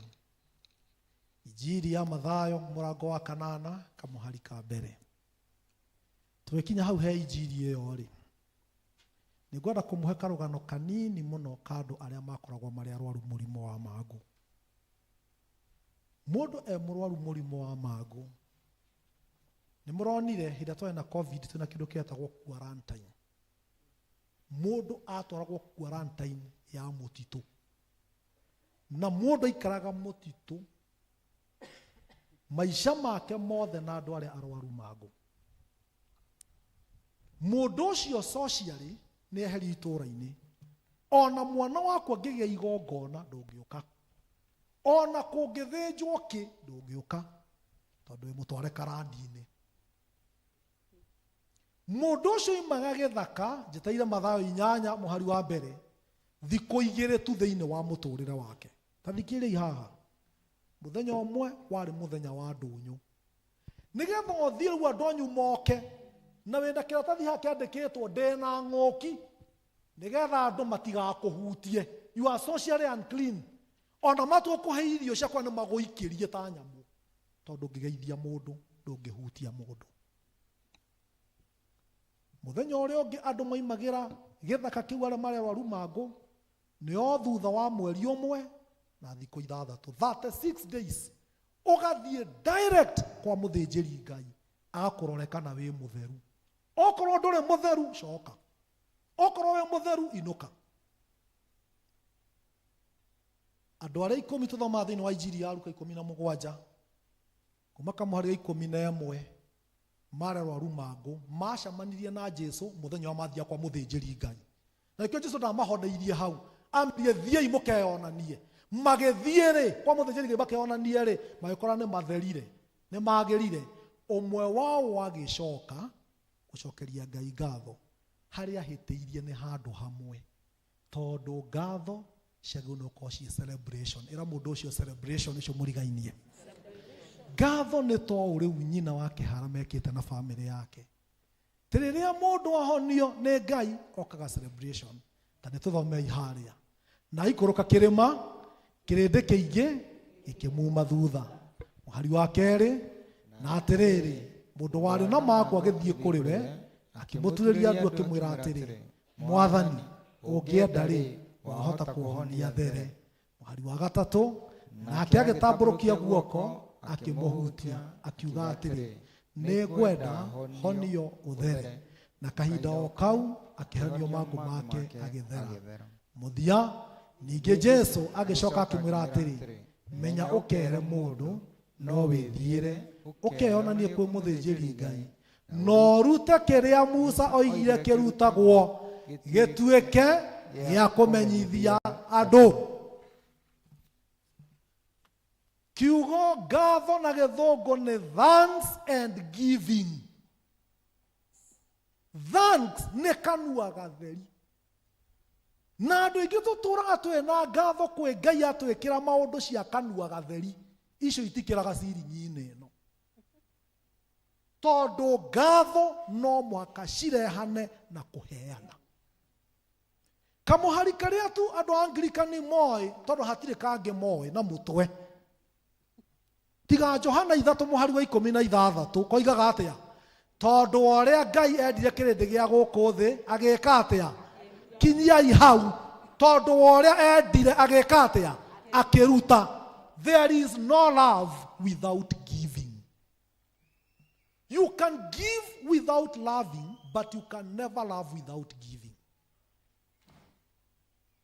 injiri ya Mathayo mũrango wa kanana kamũhari ka mbere tũgĩkinya hau he injiri ĩyo rĩ nĩ ngwenda kũmũhe karũgano kanini mũno ka andũ arĩa makoragwo marĩ arwaru mũrimũ wa mangũ mũndũ e mũrwaru mũrimũ wa mangũ nĩ mũronire hĩndĩ ĩrĩa twarĩ na covid twĩna kĩndũ kĩetagwo quarantine mũndũ atwaragwo quarantine ya mũtitũ na mũndũ aikaraga mũtitũ maica make mothe na andũ arĩa arwaru mangũ mũndũ ũcio socially nĩ eherio itũũra-inĩ ona mwana waku angĩgĩa igongona ndũngĩũka ona kũngĩthĩnjwo kĩ ndũngĩũka tondũ wĩ mũtware karandi-inĩ mũndũ ũcio oimaga gĩthaka njĩtaire Mathayo inyanya mũhari wa mbere thikũ igĩrĩ tu thĩinĩ wa mũtũrĩre wake ta thikĩrĩriai haha mũthenya ũmwe warĩ mũthenya wa ndũnyũ nĩgetha ũthiĩ rĩu andũ anyu moke na wĩna kĩratathi haha kĩandĩkĩtwo ndĩna ng'ũki nĩgetha andũ matigakũhutie you are socially unclean ona matua kũhe irio ciakwa nĩ magũikĩrie ta nyamũ tondũ ũngĩgeithia mũndũ ndũngĩhutia mũndũ Mũthenya ũrĩa ũngĩ andũ maimagĩra gĩthaka kĩu arĩa marĩ arwaru mangũ nĩ o thutha wa mweri ũmwe na thikũ ithathatũ, 36 days, ũgathiĩ direct kwa mũthĩnjĩri Ngai agakũrore kana wĩ mũtheru. Okorwo ndũrĩ mũtheru coka, okorwo wĩ mũtheru inũka. Andũ arĩa ikũmi tũthomaga thĩinĩ wa Injiri ya Luka 17 kuma kamũhari ga 11 marĩ arwaru mangũ macemanirie na Jesu mũthenya wa mathia kwa mũthĩnjĩri Ngai. Na nĩkĩo Jesu ndamahoneirie hau, amerie thiĩi mũkeyonanie. Magĩthiĩ rĩ kwa mũthĩnjĩri Ngai makeyonanie rĩ, magĩkora nĩ matherire, nĩ magĩrire. Ũmwe wao agĩcoka gũcokeria Ngai ngatho, harĩa ahĩtĩirie nĩ handũ hamwe, tondũ ngatho ciagĩrĩirwo nĩ gũkorwo ciĩ celebration. Ĩra mũndũ ũcio celebration ũcio mũrigainie. Ngatho nĩ to rĩu nyina wa kĩhara mekĩte na bamĩrĩ yake. Ti rĩrĩa mũndũ ahonio nĩ Ngai okaga celebration. Ta nĩ tũthomei harĩa. Na aikũrũka kĩrĩma, kĩrĩndĩ kĩingĩ gĩkĩmuma thutha. Mũhari wa kerĩ, na atĩrĩrĩ, mũndũ warĩ na mangũ agĩthiĩ kũrĩ we, akĩmũturĩria ndu akĩmwĩra atĩrĩ, Mwathani, ũngĩenda rĩ, wahota kũhonia there. Mũhari wa gatatũ, nake agĩtambũrũkia guoko akĩmũhutia, akiuga atĩrĩ, nĩ ngwenda, honio ũthere. Na kahinda o kau akĩhonio mangũ make agĩthera. Mũthia, ningĩ Jesu agĩcoka akĩmwĩra atĩrĩ, menya ũkere mũndũ, no wĩthiĩre ũkeyonanie kwĩ mũthĩnjĩri Ngai, na ũrute kĩrĩa Musa oigire kĩrutagwo gĩtuĩke gĩa kũmenyithia andũ. Kiugo ngatho na gĩthũngũ nĩ thanks and giving. Thanks nĩ kanua gatheri. Na andũ aingĩ tũtũraga twĩ na ngatho kwĩ Ngai atwĩkĩra maũndũ cia kanua gatheri, icio itikĩraga ciringi-inĩ ĩno. Tondũ ngatho no mũhaka cirehane na kũheana. Kamũhari karĩa tu andũ a Anglikani moĩ, tondũ hatirĩ kangĩ moĩ na mũtwe, tiga Johana 3 mũhari wa 16, koigaga atĩa? Tondũ wa ũrĩa Ngai endire kĩrĩndĩ gĩa gũkũ thĩ, agĩka atĩa? Kinyiai hau. Tondũ wa ũrĩa endire, agĩka atĩa? Akĩruta. There is no love without giving. You can give without loving, but you can never love without giving.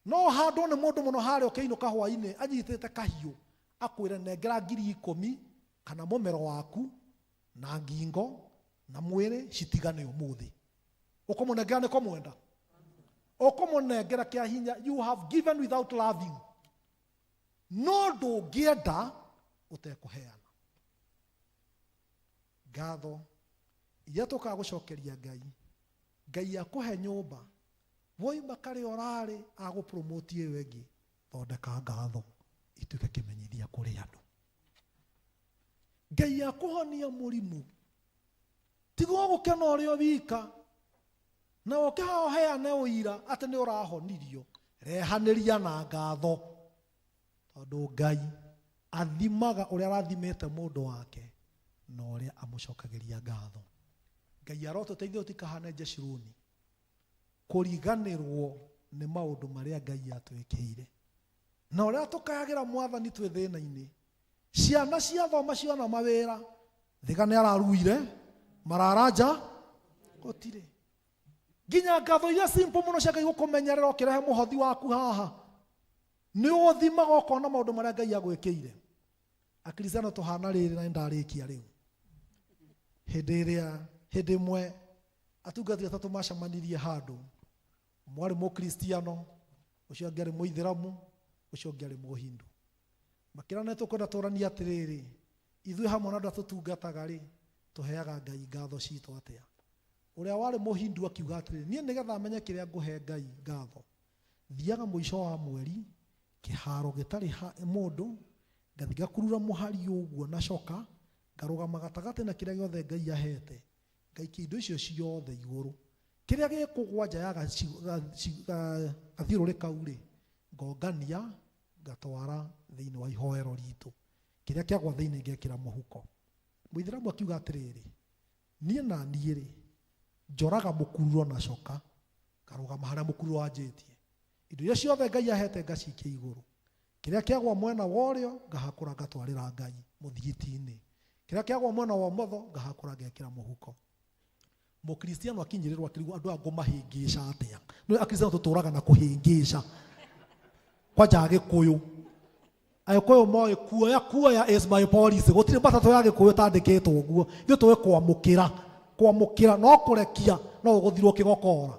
No handũ nĩ mũndũ mũno harĩa ũkĩinũka hwainĩ anyitĩte kahiũ akwĩre nengera 10,000 kana mũmero waku na ngingo na mwĩrĩ citigane ũmũthĩ. Ũkũmũnengera nĩ kũmwenda? Ũkũmũnengera kĩa hinya. You have given without loving. No ndũngĩenda ũtekũheana. Ngatho iria tũkaga gũcokeria Ngai, Ngai akũhe nyũmba, woima karĩa ũrarĩ agũpromote ĩyo ĩngĩ, thondeka ngatho ituĩke kĩmenyithia kũrĩ andũ. Ngai akũhonia mũrimũ, tiga gũkena ũrĩ o wika, na ũke haha ũheane ũira atĩ nĩ ũrahonirio, rehanĩria na ngatho, tondũ Ngai athimaga ũrĩa arathimĩte mũndũ wake na ũrĩa amũcokagĩria ngatho. Ngai arotũteithia tũtikahane Jeshuruni kũriganĩrwo nĩ maũndũ marĩa Ngai atwĩkĩire, na ũrĩa tũkayagĩra Mwathani twĩ thĩna-inĩ. Ciana ciathoma ciona mawĩra, thiga nĩ araruire, mararanja gũtirĩ. Nginya ngatho iria simple mũno cia Ngai gũkũmenyerera ũkĩrehe mũhothi waku haha, nĩ ũthimaga ũkona maũndũ marĩa Ngai agwĩkĩire. Akristiano tũhana rĩrĩ, na nĩndarĩkia rĩu. Hĩndĩ ĩrĩa, hĩndĩ ĩmwe atungati atatũ macemanirie handũ, ũmwe arĩ mũkristiano, ũcio ũngĩ arĩ mũithĩramu, ũcio ũngĩ arĩ mũhindu. Makĩrana tũkwenda tũranie atĩrĩrĩ, ithuĩ hamwe na andũ arĩa tũtungataga rĩ, tũheaga Ngai ngatho citũ atĩa? Ũrĩa warĩ mũhindu akiuga atĩrĩrĩ, niĩ nĩgetha menye kĩrĩa ngũhe Ngai ngatho, thiaga mũico wa mweri, kĩharo gĩtarĩ mũndũ, ngathi ngakurura mũhari ũguo na coka, ngarũgama gatagatĩ na kĩrĩa gĩothe Ngai ahete, ngaikia indo icio ciothe igũrũ. Kĩrĩa gĩkũgwa nja ya gathiũrũrĩ kau rĩ, ngongania, ngatwara thĩinĩ wa ihoero ritũ. Kĩrĩa kĩagwa thĩinĩ ngekĩra mũhuko. Mũithĩramu akiuga atĩrĩrĩ, niĩ na niĩ rĩ, Njoraga mũkururo na coka ngarũgama harĩa mũkururo wanjĩtie. Indo iria ciothe Ngai ahete ngacikia igũrũ. Kĩrĩa kĩagwa mwena wa ũrĩo ngahakũra ngatwarĩra Ngai mũthigiti-inĩ. Kĩrĩa kĩagwa mwena wa ũmotho ngahakũra ngekĩra mũhuko. Mũkristiano akinyĩrĩrwo akĩrigwo andũ aya ngũmahĩngĩca atĩa. Nĩ akristiano tũtũraga na kũhĩngĩca. Kwanja Agĩkũyũ. Agĩkũyũ moĩ kuoya kuoya is my policy. Gũtirĩ matatũ ya Gĩkũyũ ĩtandĩkĩtwo ũguo. Ithuĩ tũĩ kwamũkĩra. Kwamũkĩra no kũrekia no ũgũthirwo kĩgokora.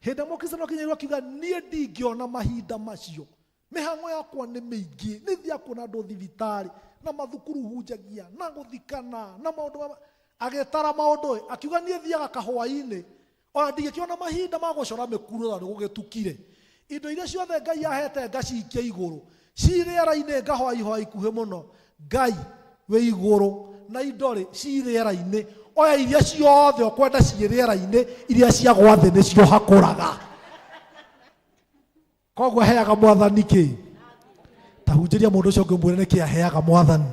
Hĩndĩ ĩmwe Mũkristiano akinyĩrĩrwo akiuga niĩ ndingĩona mahinda macio. Mĩhang'o yakwa nĩ mĩingĩ. Nĩ thiaga kuona andũ thibitarĩ na mathukuru hunjagia na gũthikana na maũndũ ma agĩtara maũndũ ĩ, akiuga niĩ thiaga kahũa-inĩ ona ndingĩkĩona mahinda ma gũcora mĩkuro tondũ gũgĩtukire. Indo iria ciothe Ngai ahete ngacikia igũrũ ci rĩera-inĩ ngahoya ihoya ikuhĩ mũno. Ngai wĩ igũrũ na indo rĩ ci rĩera-inĩ, oya iria ciothe ũkwenda ciĩ rĩera-inĩ, iria ciagwa thĩ nĩcio hakũraga. Koguo aheaga mwathani kĩ? Ta hunjĩria mũndũ ũcio ũngĩ ũmwĩre nĩkĩ aheaga mwathani.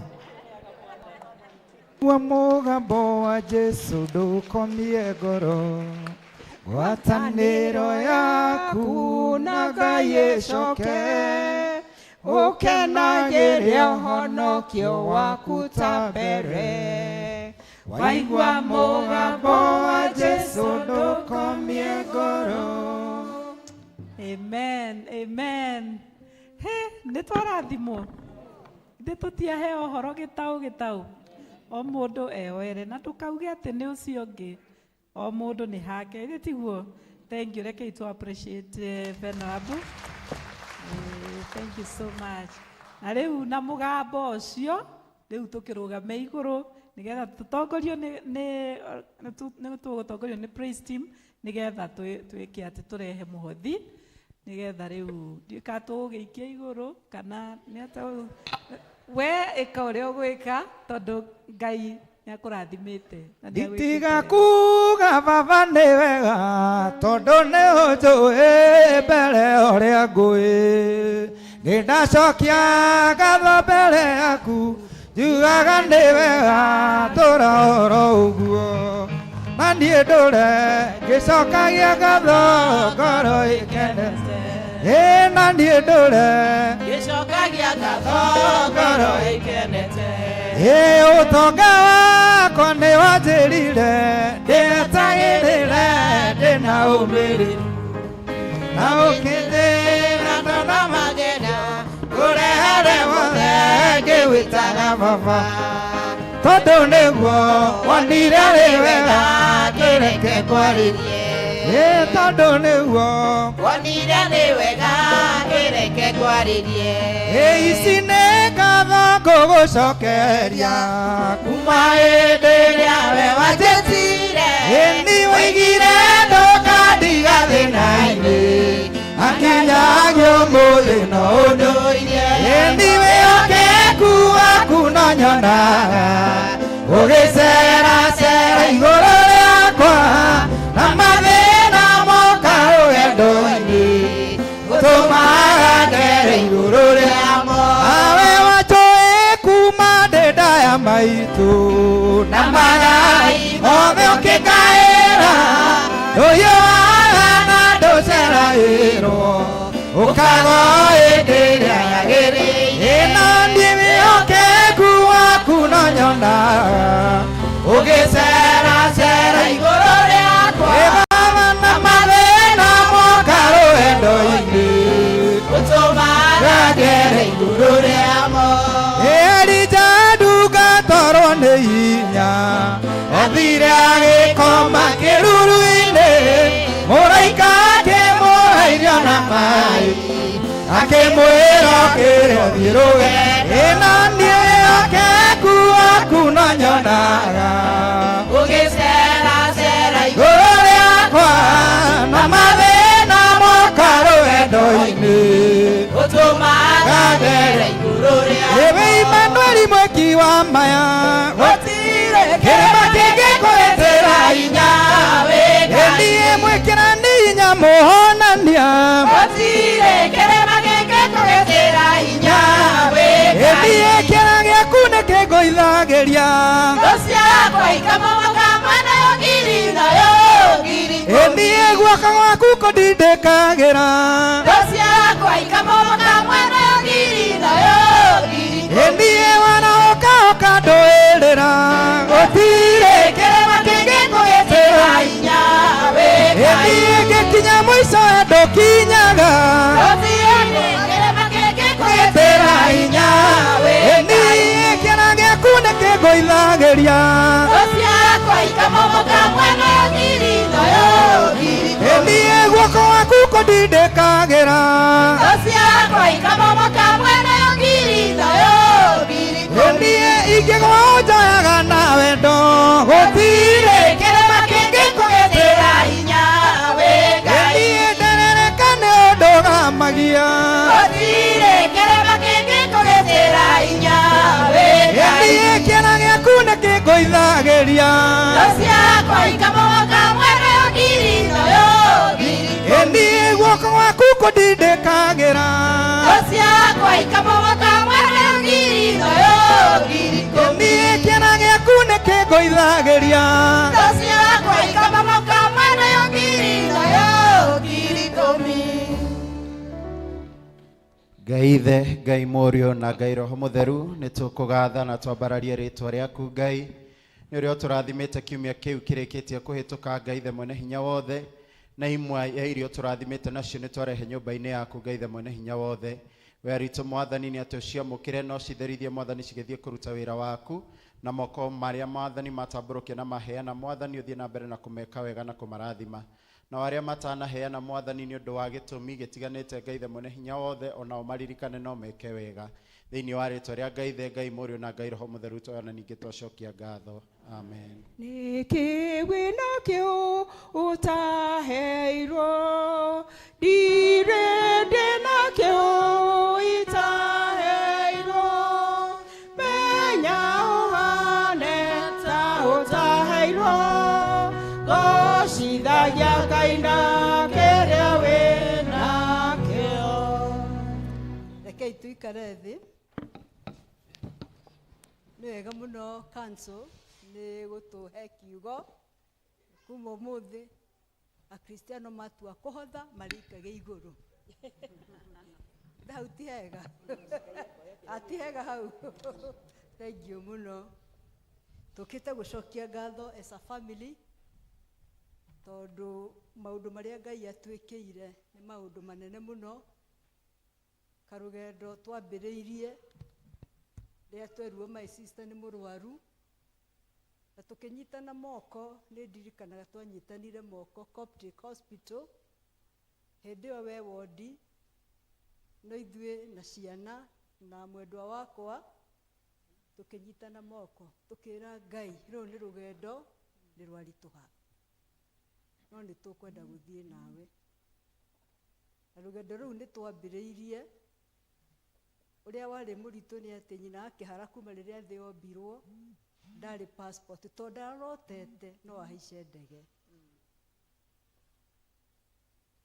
Wa mũgambo wa Jesu ndũkomie ngoro, ngwatanĩro yaku na Ngai ĩcoke, ũkenagĩre ũhonokio waku ta mbere. Waigua mũgambo wa Jesu ndũkomie ngoro. Amen, amen. He, nĩ twarathimwo. Ithuĩ tũtiaheo ũhoro gĩtaũ gĩtaũ. O mũndũ eoere na ndũkauge atĩ nĩ ũcio ũngĩ. O mũndũ nĩ hake. Ithuĩ tiguo. Thank you. Rekei tu appreciate Venerable. Thank you so much. Na rĩu na mũgambo ũcio, rĩu tũkĩrũgame igũrũ nĩgetha tũtongorio nĩ nĩ nĩ tũgũtongorio nĩ praise team nĩgetha twĩke atĩ tũrehe mũhothi nĩgetha rĩu ndiũĩ kana tũgũgĩikia igũrũ kana nĩ atĩa we ĩka ũrĩa ũgwĩka tondũ Ngai nĩ akũrathimĩte na nĩ agwĩkĩte Nditiga wega. kuga baba nĩ wega tondũ nĩ ũnjũĩ mbere ũrĩa ngũĩ. Nĩ ndacokia ngatho mbere yaku njugaga nĩ wega tũra oro ũguo. Na niĩ ndũre ngĩcokagia ngatho ngoro ĩkenete. Ĩ na niĩ ndũre ngĩcokagia ngatho ngoro ĩkenete. Ĩ ũtonga wakwa nĩ wanjĩrire ndĩetagĩrĩre ndĩna ũmĩrĩru. Na ũkĩnjĩra ndona mathĩna ngũrehere wothe ngĩwĩtaga baba. Tondũ nĩguo wonire rĩ wega kĩreke ngwarĩrie. Ĩ tondũ nĩguo wonire nĩ wega kĩreke ngwarĩrie. Ĩ ici nĩ ngatho ngũgũcokeria kuma hĩndĩ ĩrĩa we wanjĩtire. Ĩ nĩ woigire ndũkandiga thĩna-inĩ akinyagia ũmũthĩ no ũndũire. Ĩ nĩ wĩhokeku waku no nyonaga ũgĩceracera igũrũ rĩakwa na mathĩna moka rũgendo-inĩ ũtũmaga ngere igũrũ rĩamo. Awe wanjũĩ kuma ndĩ nda ya maitũ na magai mothe ũkĩngaĩra ndũhiũhaga na ndũceragĩrwo ũkaga hĩndĩ ĩrĩa yagĩrĩire. Ĩ na niĩ wĩhokeku waku no nyonaga ũgĩceracera igũrũ rĩakwa. Ĩ baba na mathĩna moka rũgendo-inĩ ũtũmaga ngere igũrũ rĩamo. Elija ndungatorwo nĩ hinya athire agĩkoma kĩruru-inĩ mũraika akĩmũhe irio na maĩ akĩmwĩra okĩre ũthiĩ rũgendo. Ĩ na niĩ wĩhokeku waku no nyonaga ũgĩceracera igũrũ rĩakwa na mathĩna moka rũgendo-inĩ ũtũmaga ngere igũrũ rĩamo. Ĩwe Imanueli mwĩki wa maya gũtirĩ kĩrĩma kĩngĩkũhĩtĩra hinya wĩ Ngai. Ĩniĩ mwĩkĩrani hinya mũhonania gũtirĩ kĩrĩma kĩngĩkũhĩtĩra hinya wĩ Ngai. Ĩniĩ kĩara gĩaku nĩkĩngũithagĩria Thũ ciakwa ikamomoka mwena ũngĩ ngiri nayo ngiri Ĩniĩ guoko gwaku kũndindĩkagĩra. Thũ ciakwa ikamomoka mwena ngiri nayo ngiri Ĩniĩ warahũka ũkandũĩrĩra. Gũtirĩ kĩrĩma kĩngĩkũgitĩra hinya wĩ Ngai. Ĩniĩ ngĩkinya mũico we ndũkinyaga. Gũtirĩ kĩrĩma kĩngĩkũgitĩra hinya wĩ Ngai. Ĩniĩ kĩara gĩaku nĩkĩngũithagĩria. Thũ ciakwa ikamomoka mwena ngiri nayo ngiri Ĩniĩ guoko gwaku kũndindĩkagĩra. Thũ ciakwa ikamomoka mwena ngiri nayo ngiri Ĩniĩ ingĩgwa ũnjoyaga na wendo. Gũtirĩ kĩrĩma kĩngĩkũgitĩra hinya wĩ Ngai. Ĩniĩ nderereka nĩ ũndũgamagia. Gũtirĩ kĩrĩma kĩngĩkũgitĩra hinya wĩ Ngai. Ĩniĩ kĩara gĩaku nĩkĩngũithagĩria. Thũ ciakwa ikamomoka mwena ngiri nayo ngiri Ĩniĩ guoko gwaku kũndindĩkagĩra. Thũ ciakwa ikamomoka mwena ngiri nayo ngiri Ĩniĩ kĩara gĩaku nĩkĩngũithagĩria. Thũ ciakwa ikamomoka mwena ngiri nayo ngiri ikũmi. Ngai ithe Ngai mũriũ na Ngai roho mũtheru nĩ tũkũgatha na twambararie rĩtwa rĩaku Ngai nĩ ũrĩa ũtũrathimĩte kiumia kĩu kĩrĩkĩtie kũhĩtũka Ngai ithe mwene hinya wothe na imwe ya irio tũrathimĩte nacio nĩ twarehe nyũmba-inĩ yaku Ngai ithe mwene hinya wothe we aritũ mwathani nĩ atĩ ũciamũkĩre na ũcitherithie mwathani cigĩthiĩ kũruta wĩra waku na moko marĩa mwathani matambũrũkia na maheana mwathani ũthiĩ na mbere na kũmeka wega na kũmarathima na arĩa matanaheana mwathani nĩ ũndũ wa gĩtũmi gĩtiganĩte Ngai ithe mwene hinya wothe onao maririkane no meke wega thĩinĩ wa rĩtwa rĩa Ngai ithe Ngai mũriũ na Ngai roho mũtheru twana ningĩ twacokia ngatho amen. Nĩkĩ wĩnakĩo ũtaheirwo ndirĩ ndĩnakĩo itaheirwo menya ũhane ta ũtaheirwo gocithagia Ngai na kĩrĩa wĩnakĩo. Rekei tuikare thĩ. Nĩ wega mũno council nĩ gũtũhe kiugo kuma ũmũthĩ akristiano matua kũhotha marĩikage igũrũ. Hau ti hega. Ati hega hau. Thank you mũno. Tũkĩte gũcokia ngatho as a family tondũ maũndũ marĩa Ngai atwĩkĩire nĩ maũndũ manene mũno. Karũgendo twambĩrĩirie rĩrĩa twerirwo my sister nĩ mũrwaru na tũkĩnyitana moko nĩ ndirikanaga twanyitanire moko Coptic Hospital hĩndĩ ĩyo we wondi no ithuĩ na ciana na mwendwa wakwa tũkĩnyitana moko tũkĩra Ngai rũrũ nĩ rũgendo nĩ rwaritũha no nĩ tũkwenda gũthiĩ nawe na rũgendo rũu nĩ twambĩrĩirie ũrĩa warĩ mũritũ nĩ atĩ nyina akĩhara kuma rĩrĩa thĩ yombirwo ndarĩ passport tondũ ndarotete no ahaice ndege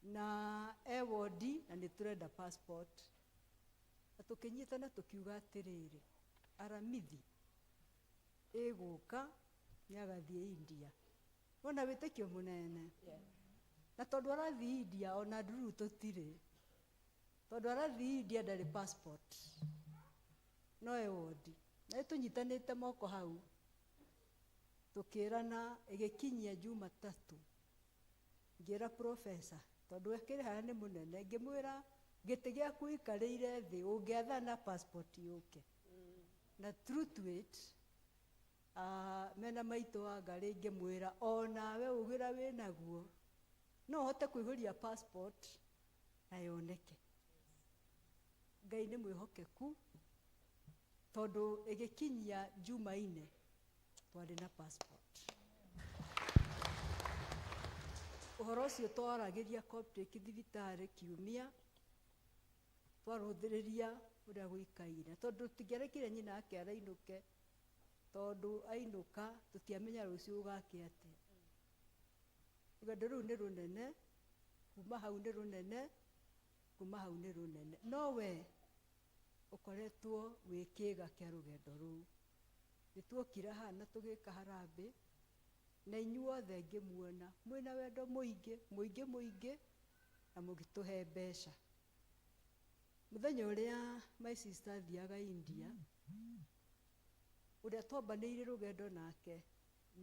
na e wondi na nĩ tũrenda passport na tũkĩnyitana tũkiuga atĩrĩrĩ aramithi ĩgũka nĩ agathiĩ India wona wĩtĩkio mũnene na tondũ arathiĩ India ona ndururu tũtirĩ tondũ arathiĩ India ndarĩ passport no e wondi na tũnyitanĩte moko hau tũkĩrana ĩgĩkinyia Jumatatũ ngĩra professor tondũ akĩrĩ haha nĩ mũnene ngĩmwĩra gĩtĩ gĩaku ikarĩire thĩ ũngĩathana passport yũke na true to it mena maitũ wa ngarĩ ngĩmwĩra onawe ũgĩra wĩnaguo no ũhote kũihũria passport na yoneke. Ngai nĩ mwĩhokeku tondũ ĩgĩkinyia Jumaine twarĩ na passport. Ũhoro ũcio twaragĩria Coptic thibitarĩ kiumia twarũthĩrĩria ũrĩa gũikaire tondũ tũtingĩarekire nyina ake arainũke tondũ ainũka tũtiamenya rũciũ gũgakĩa atĩa. Rũgendo rũu nĩ rũnene kuma hau nĩ rũnene kuma hau nĩ rũnene no we ũkoretwo wĩ kĩĩga kĩa rũgendo rũu. Nĩ tuokire haha na tũgĩka harambĩ Na inyuothe ngĩmuona mwĩna wendo mũingĩ mũingĩ mũingĩ na mũgĩtũhe mbeca. Mũthenya ũrĩa my sister athiaga India, ũrĩa twambanĩire rũgendo nake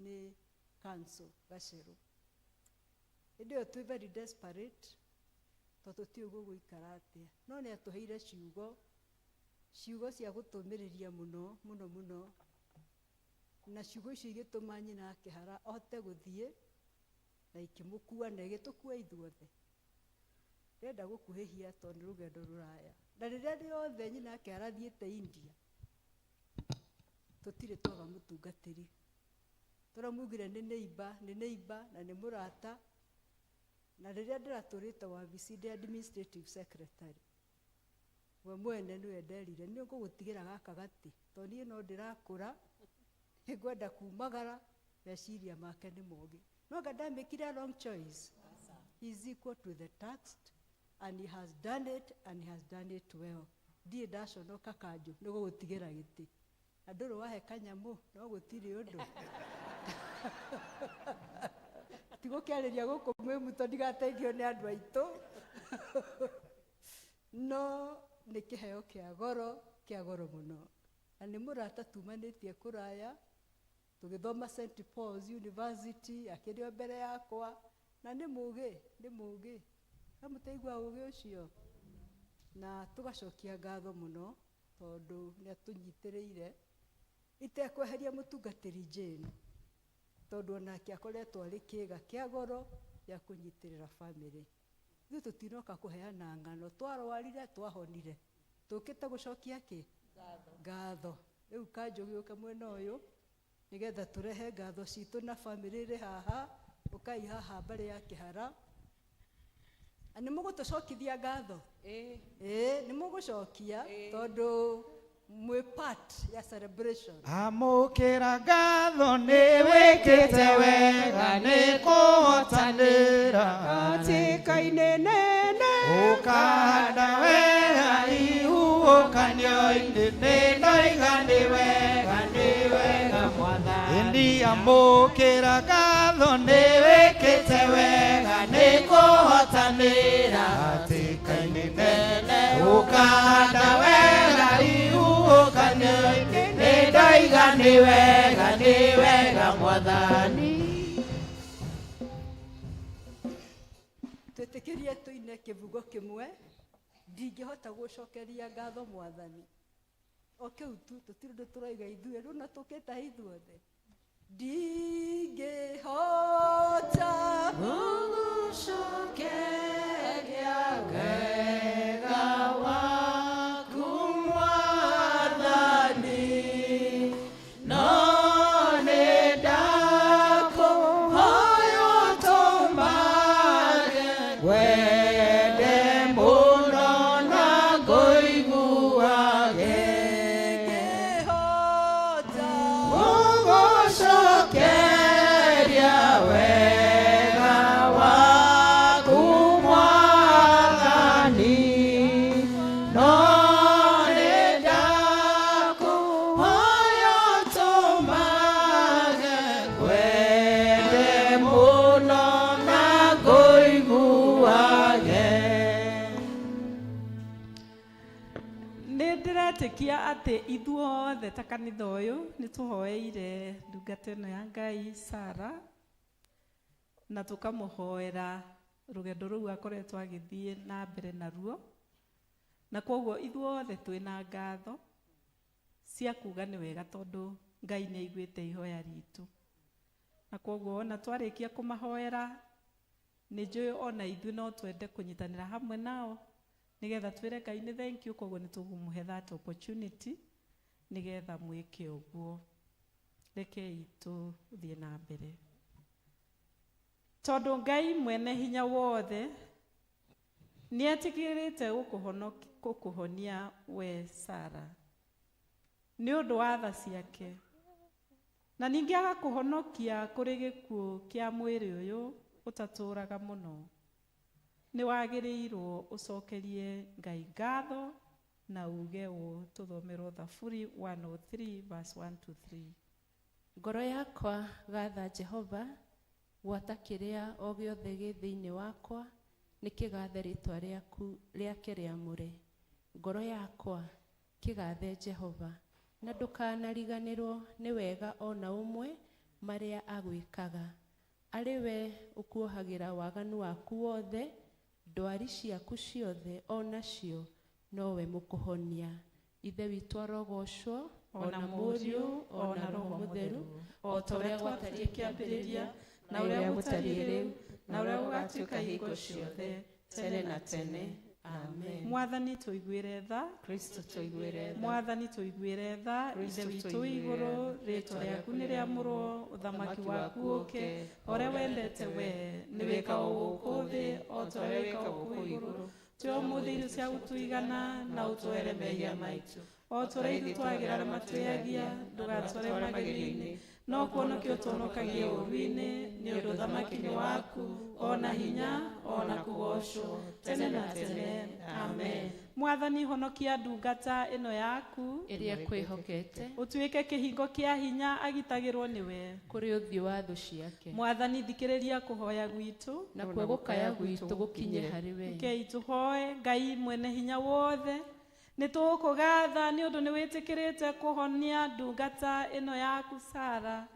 nĩ Council Gacerũ. Hĩndĩ ĩyo twĩ very desperate tondũ tũtiũĩ gũgũikara atĩa, no nĩ atũheire ciugo, ciugo cia gũtũmĩrĩria mũno mũno mũno, na ciugo icio igĩtũma nyina akĩhara ahote gũthiĩ na ikĩmũkua na ĩgĩtũkua ithuothe. Ndĩrenda gũkuhĩhia tondũ nĩ rũgendo rũraya, na rĩrĩa rĩothe nyina akĩhara athiĩte India tũtirĩ twaga mũtungatĩri. Tũramugire nĩ neighbor, nĩ neighbor na nĩ mũrata, na rĩrĩa ndĩratũrĩte wabici ndĩ administrative secretary, we mwene nĩwe nderire nĩ ngũgũtigĩra gaka gatĩ tondũ niĩ no ndĩrakũra, nĩngwenda kumagara, meciria make nĩ mogĩ. No anga ndamĩkire wrong choice. He is equal to the task and he has done it and he has done it well. Ndirĩ ndaconoka kanjũ nĩ gũgũtigĩra gĩtĩ. Na ndũrĩ wahe kanyamũ no gũtirĩ ũndũ. Tigũkĩarĩria gũkũ mwĩ muto ndigateithio nĩ andũ aitũ. No nĩ kĩheo kĩa goro, kĩa goro mũno. Na nĩ mũrata tumanĩtie kũraya, tũgĩthoma St. Paul's University, akĩrĩ o mbere yakwa, na nĩ mũgĩ, nĩ mũgĩ. Kamũteigua ũgĩ ũcio. Na tũgacokia ngatho mũno tondũ nĩ atũnyitĩrĩire. Itekweheria mũtungatĩri Jane, tondũ onake akoretwo arĩ kĩga kĩa goro gĩa kũnyitĩrĩra family. Ithuĩ tũtinoka kũheana ng'ano, twarwarire twahonire, tũkĩte gũcokia kĩ? Ngatho. Rĩu kanjũ gĩũke mwena ũyũ nĩgetha tũrehe ngatho citũ na family ĩrĩ haha, ũkai haha mbarĩ ya kĩhara. Na nĩ mũgũtũcokithia ngatho? Ĩĩ, nĩ mũgũcokia tondũ mwĩ part ya celebration. Amũkĩra ngatho nĩ wĩkĩte wega nĩ kũhotanĩra Hatĩka-inĩ nene ũkahanda wega ihuhũkanio-inĩ nĩ ndoiga nĩ wega nĩ wega Mwathani. Ĩndi amũkĩra ngatho nĩ wĩkĩte wega nĩ kũhotanĩra hatĩka-inĩ nene ũkahanda wega ihuhũkanio-inĩ nĩ ndoiga nĩ wega nĩ wega Mwathani. Twĩtĩkĩrie tũine kĩbugo kĩmwe, ndingĩhota gũcokeria ngatho Mwathani. O kĩu tu, tũtirĩ ũndũ tũroiga ithuĩ, rĩu no tũkĩte ithuothe. Ndingĩhota gũgũcokeria wega waku Mwathani, no nĩ ndakũhoya ũtũmage wende mũno na ngũiguage. Gũgũcokeria wega waku Mwathani, no nĩ ndakũhoya ũtũmage wende mũno na ngũiguage. Nĩ ndĩretĩkia atĩ ithuothe ta kanitha ũyũ nĩ tũhoeire ndungata ĩno ya Ngai Sara na tũkamũhoera rũgendo rũu akoretwo agĩthiĩ na mbere naruo, na koguo ithuothe twĩna ngatho cia kuga nĩ wega tondũ Ngai nĩ aiguĩte ihoya ritũ, na koguo ona twarĩkia kũmahoera nĩ njũĩ ona ithuĩ no twende kũnyitanĩra hamwe nao nĩgetha twĩre Ngai nĩ thank you. Koguo nĩ tũkũmũhe that opportunity nĩgetha mwĩke ũguo. Rekei tũthiĩ na mbere tondũ Ngai mwene hinya wothe nĩ etĩkĩrĩte gũkũhonia we Sara nĩ ũndũ wa tha ciake, na ningĩ agakũhonokia kũrĩ gĩkuũ kĩa mwĩrĩ ũyũ ũtatũũraga mũno. Nĩ wagĩrĩirwo ũcokerie Ngai ngatho na uge ũũ. Tũthomerwo Thaburi 103 verse 1 to 3. Ngoro yakwa gatha Jehova, gwata kĩrĩa o gĩothe gĩ thĩinĩ wakwa nĩ kĩgathe rĩtwa rĩaku rĩake rĩamũre. Ngoro yakwa kĩgathe Jehova, na ndũkanariganĩrwo nĩ wega o na ũmwe marĩa agwĩkaga. Arĩ we ũkuohagĩra waganu waku wothe, ndwari ciaku ciothe o nacio nowe mũkũhonia. Ithe witũ arogocwo, o na Mũriũ, o na Roho Mũtheru, o ta ũrĩa gwatariĩ kĩambĩrĩria, na ũrĩa gũtariĩ rĩu, na ũrĩa gũgatuĩka hingo ciothe, tene na tene. Amen. Mwathani tũiguĩre tha. Kristo tũiguĩre tha. Mwathani tũiguĩre tha. Ithe Kristo witũ wĩ tũiguĩre igũrũ, tha. rĩtwa rĩaku nĩ rĩamũrwo, ũthamaki waku ũke, o ũrĩa wendete we nĩ wĩkagwo gũkũ thĩ o ta ũrĩa wĩkagwo kũu igũrũ. Tũhe ũmũthĩ irio cia gũtũigana, na ũtũhere mehia maitũ o ta ũrĩa ithuĩ twagĩra arĩa matwĩhagia, ndũgatware magerio-inĩ, no kũhonokia ũtũhonokagie ũũru-inĩ, nĩ ũndũ ũthamaki nĩ waku, o na hinya, o na kũgoocwo tene na tene. Amen. Mwathani honokia ndungata ĩno yaku Ĩrĩa ĩkwĩhokete. Ũtuĩke kĩhingo kĩa hinya agitagĩrwo nĩwe kũrĩ ũthiũ wa thũ ciake. Mwathani thikĩrĩria kũhoya gwitũ, Nakuo gũkaya gwitũ gũkinye harĩ we. Rekei tũhoe. Ngai mwene hinya wothe, nĩ tũgũkũgatha nĩ ũndũ nĩ wĩtĩkĩrĩte kũhonia ndungata ĩno yaku Sara,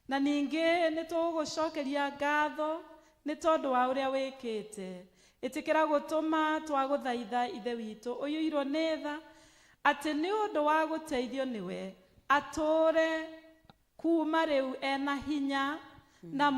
na ningĩ nĩ tũgũgũcokeria ngatho nĩ tondũ wa ũrĩa wĩkĩte. Ĩtĩkĩra gũtũma twagũthaitha Ithe witũ ũiyũirwo nĩ tha, atĩ nĩ ũndũ wa gũteithio nĩwe atũũre kuma rĩu ena hinya na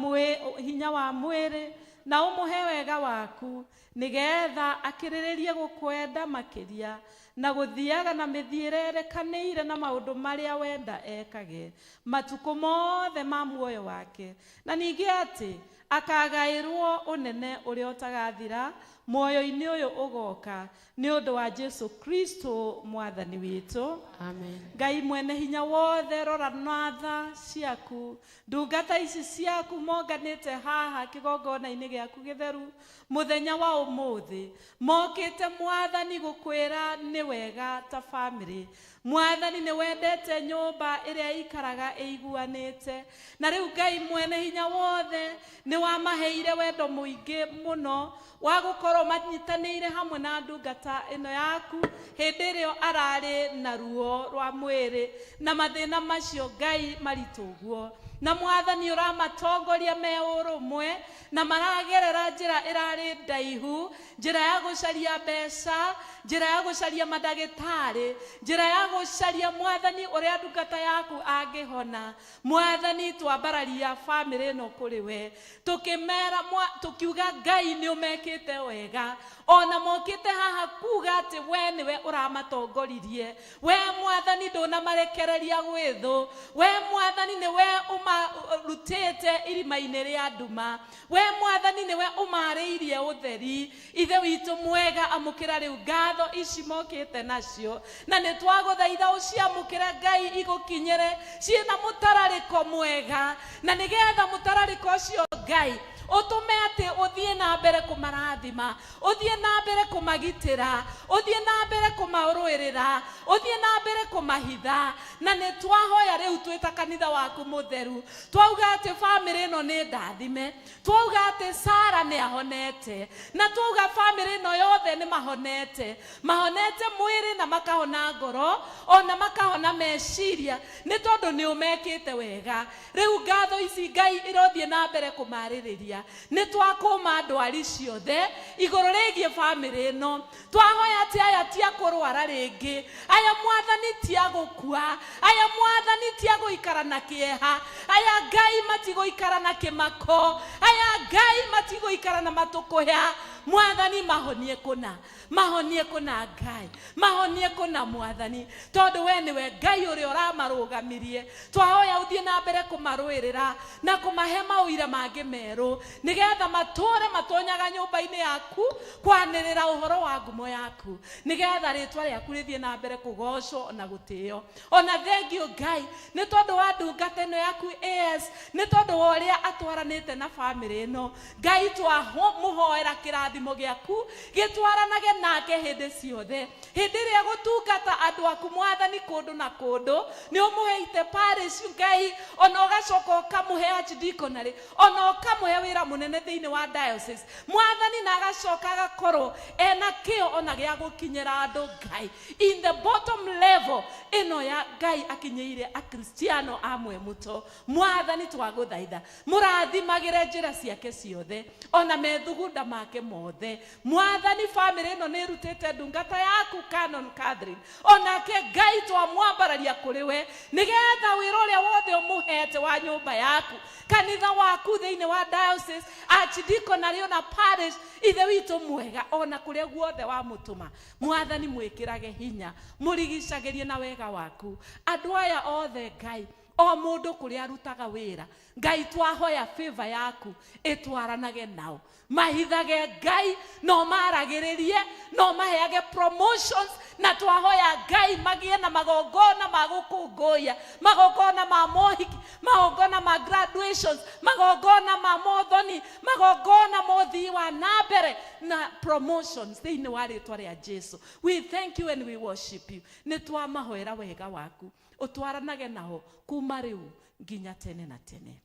hinya wa mwĩrĩ, na ũmũhe wega waku, nĩgetha akĩrĩrĩrie gũkwenda makĩria na gũthiaga na mĩthiĩre ĩrekanĩire na maũndũ marĩa wenda ekage matukũ mothe ma muoyo wake, na ningĩ atĩ akagaĩrwo ũnene ũrĩa ũtagathira muoyo-inĩ ũyũ ũgoka, nĩ ũndũ wa Jesu Kristo mwathani witũ. Amen. Ngai mwene hinya wothe, rora na tha ciaku ndungata ici ciaku monganĩte haha kĩgongona-inĩ gĩaku gĩtheru mũthenya wa ũmũthĩ, mokĩte Mwathani gũkwĩra nĩ wega ta bamĩrĩ. Mwathani nĩ wendete nyũmba ĩrĩa ikaraga ĩiguanĩte, na rĩu Ngai mwene hinya wothe nĩ wamaheire wendo mũingĩ mũno wa gũkorwo manyitanĩire hamwe na ndungata ĩno yaku hĩndĩ ĩrĩa ararĩ na ruo rwa mwĩrĩ na mathĩna macio Ngai maritũ ũguo, na Mwathani ũramatongoria me ũrũmwe na maragerera njĩra ĩrarĩ ndaihu, njĩra ya gũcaria mbeca, njĩra ya gũcaria mandagĩtarĩ, njĩra ya gũcaria Mwathani ũrĩa ndungata yaku angĩhona. Mwathani twambararia bamĩrĩ ĩno kũrĩ we, tũkĩmera tũkiuga Ngai nĩ ũmekĩte wega, ona mokĩte haha kuga atĩ we nĩwe ũramatongoririe, we Mwathani ndũnamarekereria gwĩ thũ, we Mwathani nĩwe ũmarutĩte irima-inĩ rĩa nduma, we Mwathani nĩwe ũmarĩirie ũtheri. Ithe witũ mwega, amũkĩra rĩu ngatho ici mokĩte nacio, na nĩ twagũthaitha ũciamũkĩre Ngai igũkinyĩre ciĩna mũtararĩko mwega, na nĩgetha mũtararĩko ũcio Ngai ũtũme atĩ ũthiĩ na mbere kũmarathima, ũthiĩ na mbere kũmagitĩra, ũthiĩ na mbere kũmarũĩrĩra, ũthiĩ na mbere kũmahitha. Na nĩ twahoya rĩu twĩ ta kanitha waku mũtheru, twauga atĩ bamĩrĩ ĩno nĩ ndathime, twauga atĩ Sara nĩ ahonete, na twauga bamĩrĩ ĩno yothe nĩ mahonete, mahonete mwĩrĩ na makahona ngoro, ona makahona meciria, nĩ tondũ nĩ ũmekĩte wega. Rĩu ngatho ici Ngai irothiĩ na mbere kũmarĩrĩria, nĩ twakũma ndwari ciothe igũrũ rĩgiĩ bamĩrĩ ĩno. Twahoya atĩ aya ti a kũrwara rĩngĩ, aya Mwathani ti a gũkua, aya Mwathani ti a gũikara na kĩeha, aya Ngai matigũikara na kĩmako, aya Ngai matigũikara na matũkũya. Mwathani mahonie kũna, mahonie kũna Ngai, mahonie kũna Mwathani, tondũ we nĩwe Ngai ũrĩa ũramarũgamirie. Twahoya ũthiĩ na mbere kũmarũĩrĩra na kũmahe maũira mangĩ merũ, nĩgetha matũre matonyaga nyũmba-inĩ yaku kwanĩrĩra ũhoro wa ngumo yaku, nĩgetha rĩtwa rĩaku rĩthiĩ na mbere kũgocwo na gũtĩo. Ona thengio Ngai nĩ tondũ wa ndungata ĩno yaku AS, nĩ tondũ wa ũrĩa atwaranĩte na bamĩrĩ ĩno. Ngai twamũhoera kĩrathimo gĩaku gĩtwaranage nake hĩndĩ ciothe. Hĩndĩ ĩrĩa gũtungata andũ aku Mwathani kũndũ na kũndũ, nĩ ũmũheite parish Ngai, ona ũgacoka ũkamũhe archdeaconry, ona ũkamũhe wĩra mũnene thĩinĩ wa diocese Mwathani, na agacoka agakorwo ena kĩo ona gĩa gũkinyĩra andũ Ngai in the bottom level ĩno ya Ngai akinyĩire akristiano amwe mũto. Mwathani, twagũthaitha mũrathimagĩre njĩra ciake ciothe ona methugunda make mothe. Mwathani, famĩlĩ ĩno nĩ ĩrutĩte ndungata yaku Canon Catherine, onake Ngai twamwambararia kũrĩ we, nĩgetha wĩra ũrĩa wothe ũmũhete wa nyũmba yaku, kanitha waku thĩinĩ wa diocese, archdeaconry ona parish, Ithe witũ mwega, ona kũrĩa guothe wamũtũma Mwathani, mwĩkĩrage hinya, mũrigicagĩrie na wega waku. Andũ aya othe Ngai, o mũndũ kũrĩa arutaga wĩra, Ngai twahoya favor yaku ĩtwaranage nao, mahithage Ngai, no maragĩrĩrie, no maheage promotions, na twahoya Ngai magĩe na magongona ma gũkũngũiya, magongona ma mohiki, magongona ma graduations, magongona ma mothoni, magongona ma ũthii wa na mbere na promotions thĩinĩ wa rĩtwa rĩa Jesu. We thank you and we worship you. Nĩ twamahoera wega waku ũtwaranage nao kuma rĩu nginya tene na tene.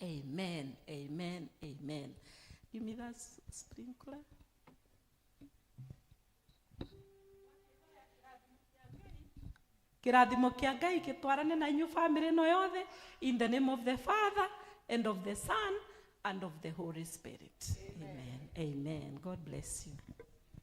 Amen, amen, amen. Give me that sprinkler. Kĩrathimo kĩa Ngai gĩtwarane na inyuĩ family ĩno yothe, in the name of the Father and of the Son and of the Holy Spirit. Amen, amen. God bless you.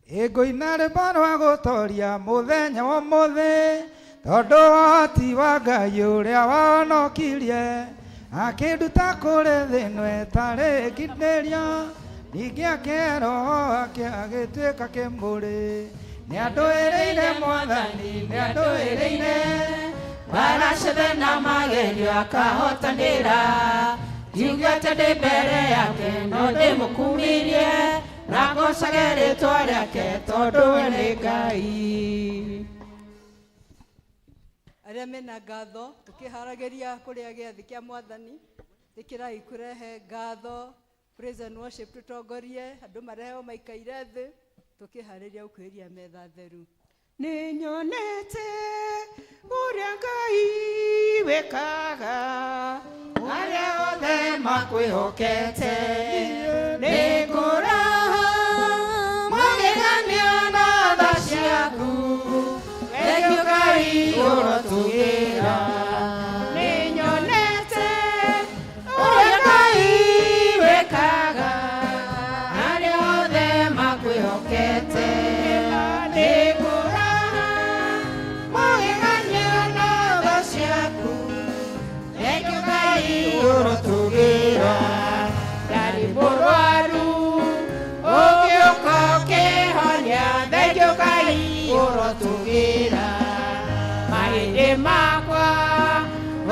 Ĩngũina rwĩmbo rwa gũtoria mũthenya wa ũmũthĩ, tondũ ũhoti wa Ngai ũrĩa wahonokirie akĩnduta kũrĩ thĩ ĩno ĩtarĩ nginyĩrio, ningĩ akĩhe Roho wake agĩtuĩka kĩmũrĩ. Nĩ andũĩrĩire Mwathani, nĩ andũĩrĩire mbara ciothe na magerio akahotanĩra. Ndiugĩte ndĩ mbere yake no ndĩmũkumirie, na ngocage rĩtwa rĩake tondũ we nĩ Ngai. Arĩa mena ngatho, tũkĩharagĩria kũrĩa gĩathĩ kĩa Mwathani, ĩkĩrai kũrehe ngatho. Praise and worship tũtongorie, andũ mareheo maikaire thĩ, tũkĩharĩria gũkuhĩria metha theru. Nĩ nyonete ũrĩa Ngai wĩkaga arĩa othe makwĩhokete, nĩ ngũraha magegania na tha ciaku, thengiũ Ngai ũrotũgĩra. Nĩ nyonete ũrĩa Ngai wĩkaga arĩa othe makwĩhokete, nĩ ngũraha magegania na tha ciaku, thengiũ Ngai ũrotũgĩra. Ndarĩ mũrwaru ũgĩũka ũkĩhonia, thengiũ Ngai ũrotũgĩra. Mahĩndĩ makwa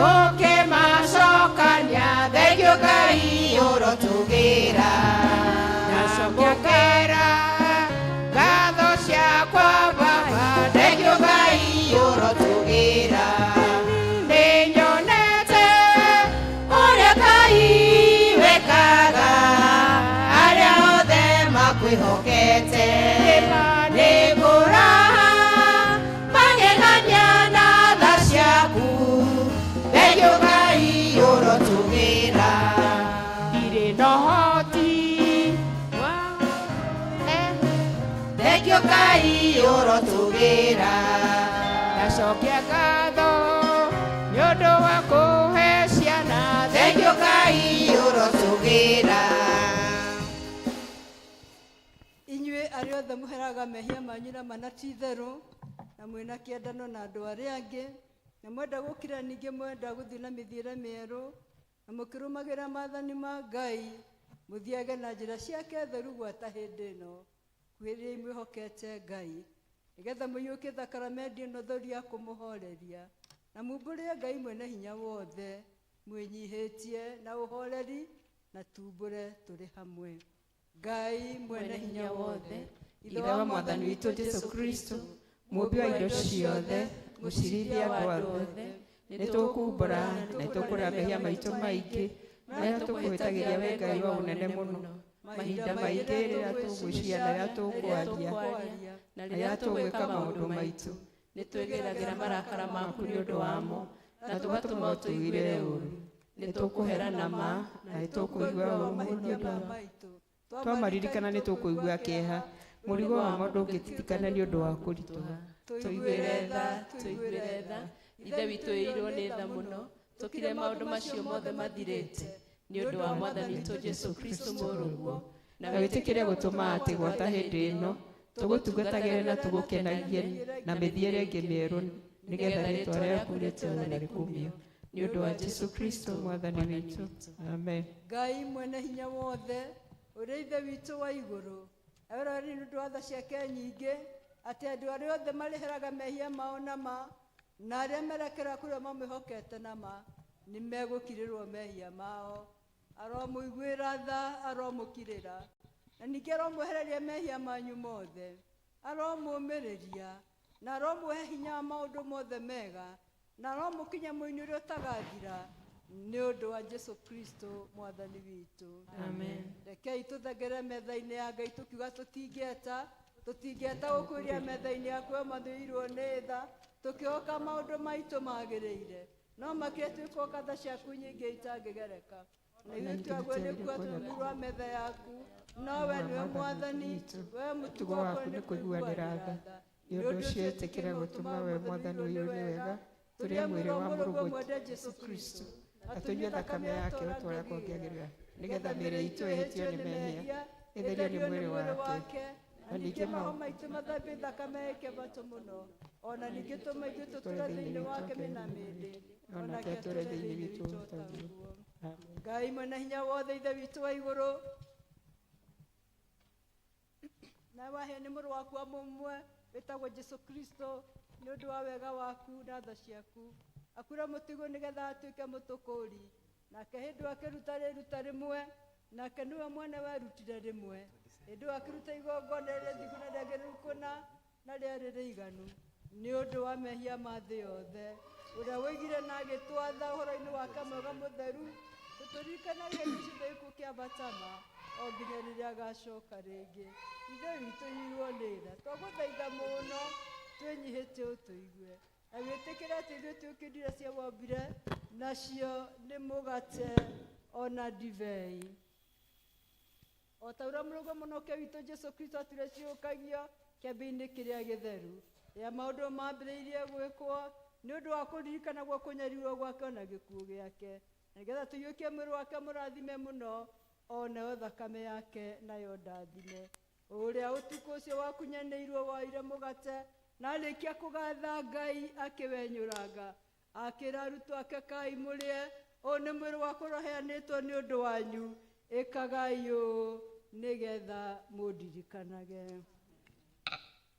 ũkĩmacokania, thengiũ Ngai ũrotũgĩra. Ndacokera ngatho ciakwa Baba, thengiũ Ngai ũrotũgĩra. Nĩ nyonete ũrĩa Ngai wĩkaga arĩa othe makwĩhokete, nĩ ngũraha magegania na tha ciaku, thengiũ Ngai ũrotũgĩra. Ndirĩ na ũhoti thengiũ Ngai ũrotũgĩra. Ndacokia ngatho nĩ ũndũ wa kũhe ciana, thengiũ Ngai ũrotũgĩra. Inyuĩ arĩa othe mũheraga mehia manyu na mana ti itherũ, na mwĩna kĩendano na andũ arĩa angĩ, na mwenda gũkira, ningĩ mwenda gũthiĩ na mĩthiĩre mĩerũ, na mũkĩrũmagĩrĩra maathani ma Ngai, mũthiage na njĩra ciake theru gwata hĩndĩ ĩno. Kwĩrĩai mwĩhokete Ngai, nĩgetha mũiyũkie thakaramendi ĩno theru ya kũmũhoreria, na mumbũrĩre Ngai mwene hinya wothe, mwĩnyihĩtie na ũhoreri, na tumbũre tũrĩ hamwe. Ngai mwene hinya wothe, Ithe wa Mwathani witũ Jesu Kristo, mũũmbi wa indo ciothe, mũcirithia andũ othe, nĩ tũkumbũra na nĩ tũkũrĩa mehia maitũ maingĩ marĩa tũkũhĩtagĩria we Ngai wa ũnene mũno. Mahinda maingĩ rĩrĩa tũgwĩciria na rĩrĩa tũkwaria na na rĩrĩa rĩrĩa tũgwĩka tũgwĩka maũndũ maũndũ maitũ maitũ, nĩ twĩgeragĩra marakara maku nĩ ũndũ wamo na tũgatũma ũtũiguĩre ũũru. Nĩ tũkũhera na ma na nĩ tũkũigua ũũru mũno nĩ ũndũ wamo. Twamaririkana nĩ tũkũigua kĩeha, mũrigo wamo ndũngĩtitikana nĩ ũndũ wa kũritũha. Tũiguĩre tha, tũiguĩre tha. Ithe witũ ĩirwo nĩ tha mũno, tũkire maũndũ macio mothe mathirĩte nĩ ũndũ wa Mwathani witũ Jesũ Kristo mũrũguo, Na wĩtĩkĩre gũtũma atĩ gwata hĩndĩ ĩno tũgũtungatagĩre na tũgũkenagie na mĩthiĩre ĩngĩ mĩerũ nĩgetha rĩĩtwa rĩaku rĩtĩĩo na rĩkumio nĩ ũndũ wa Jesũ Kristo Mwathani witũ. Amen. Ngai mwene hinya wothe ũrĩa ithe witũ wa igũrũ eroreri nĩ ũndũ wa tha ciake nyingĩ atĩ andũ arĩa othe marĩheraga mehia mao na ma na arĩa merekera kũrĩa mamwĩhokete na ma nĩ megũkirĩrwo mehia mao. Aromũiguĩra tha, aromũkirĩra, na ningĩ aromwehereria mehia manyu mothe, aromũmĩrĩria na aromũhe hinya wa maũndũ mothe mega, na aromũkinya mũini ũrĩa ũtagathira nĩ ũndũ wa Jesũ Kristo Mwathani witũ. Amen. Rekei tũthengere metha-inĩ ya Ngai tũkiuga tũtingĩeta, tũtingĩeta gũkwĩria metha-inĩ yaku we mwathĩirwo nĩ tha, tũkĩoka maũndũ maitũ magĩrĩire, no makĩria twĩkoka tha ciaku nyingĩ itangĩgereka. Na ithuĩ twagwo nĩ kuo rungu rwa metha yaku, no we nĩwe Mwathani, we Mũtugo waku nĩ kũiguanĩra tha. Nĩ ũndũ ũcio ĩtĩkĩra gũtũma we Mwathani ũiyũrwo nĩ wega, tũrĩe mwĩrĩ wa mũrũguo Jesũ Kristo, na tũnyue thakame yake o ta ũrĩa kũngĩagĩrĩra, nĩgetha mĩĩrĩ itũ ĩhĩtio nĩ mehia ĩtherio nĩ mwĩrĩ wake. Na ningĩ maho maitũ mathambie thakame yake matũ mũno, ona ningĩ tũma ithuĩ tũtũre thĩinĩ wake mĩna mĩndĩ, onake atũre thĩinĩ witũ o taguo. Amen. Ngai mwene hinya wothe ithe witũ wa igũrũ, na wahe nĩ mũrũ waku wa mũmwe wĩtagwo Jesũ Kristo nĩ ũndũ wa wega waku na tha ciaku, akura mũtigo nĩgetha atuĩke mũtũkũri, nake hĩndĩ ĩyo akĩruta rĩruta rĩmwe, nake nĩwe mwene werutire rĩmwe, hĩndĩ ĩyo akĩruta igongona rĩrĩa rĩthingu na rĩagĩrĩru kũna na rĩarĩ rĩiganu nĩ ũndũ wa mehia ma thĩ yothe, ũrĩa woigire na agĩtwatha ũhoro-inĩ wake mwega mũtheru tũtũririkanage gĩcunjĩ gĩkuũ kĩa batama o nginya rĩrĩa agacoka rĩngĩ. Ithe witũ nyirwo nĩ tha, twagũthaitha mũno twĩnyihĩtie ũtũigue na wĩtĩkĩre atĩ ithuĩ twĩkĩndire cia wombire nacio nĩ mũgate ona ndibei o ta ũrĩa mũrũguo mũnoke witũ Jesũ Kristo atũire ciũkagio kĩambĩ-inĩ kĩrĩa gĩtheru rĩrĩa maũndũ mambĩrĩirie gwĩkwo nĩ ũndũ wa kũririkanagwo kũnyarirwo gwake ona gĩkuũ gĩake, na nĩgetha tũiyũkie mwĩrĩ wake mũrathime mũno o nayo thakame yake nayo ndathime. Ũrĩa ũtukũ ũcio wakunyanĩirwo woire mũgate na arĩkia kũgatha Ngai akĩwenyũranga, akĩra arutwo ake, kai mũrĩe, ũyũ nĩ mwĩrĩ wakwa ũrĩa ũheanĩtwo nĩ ũndũ wanyu, ĩkagai ũũ nĩgetha mũndirikanage.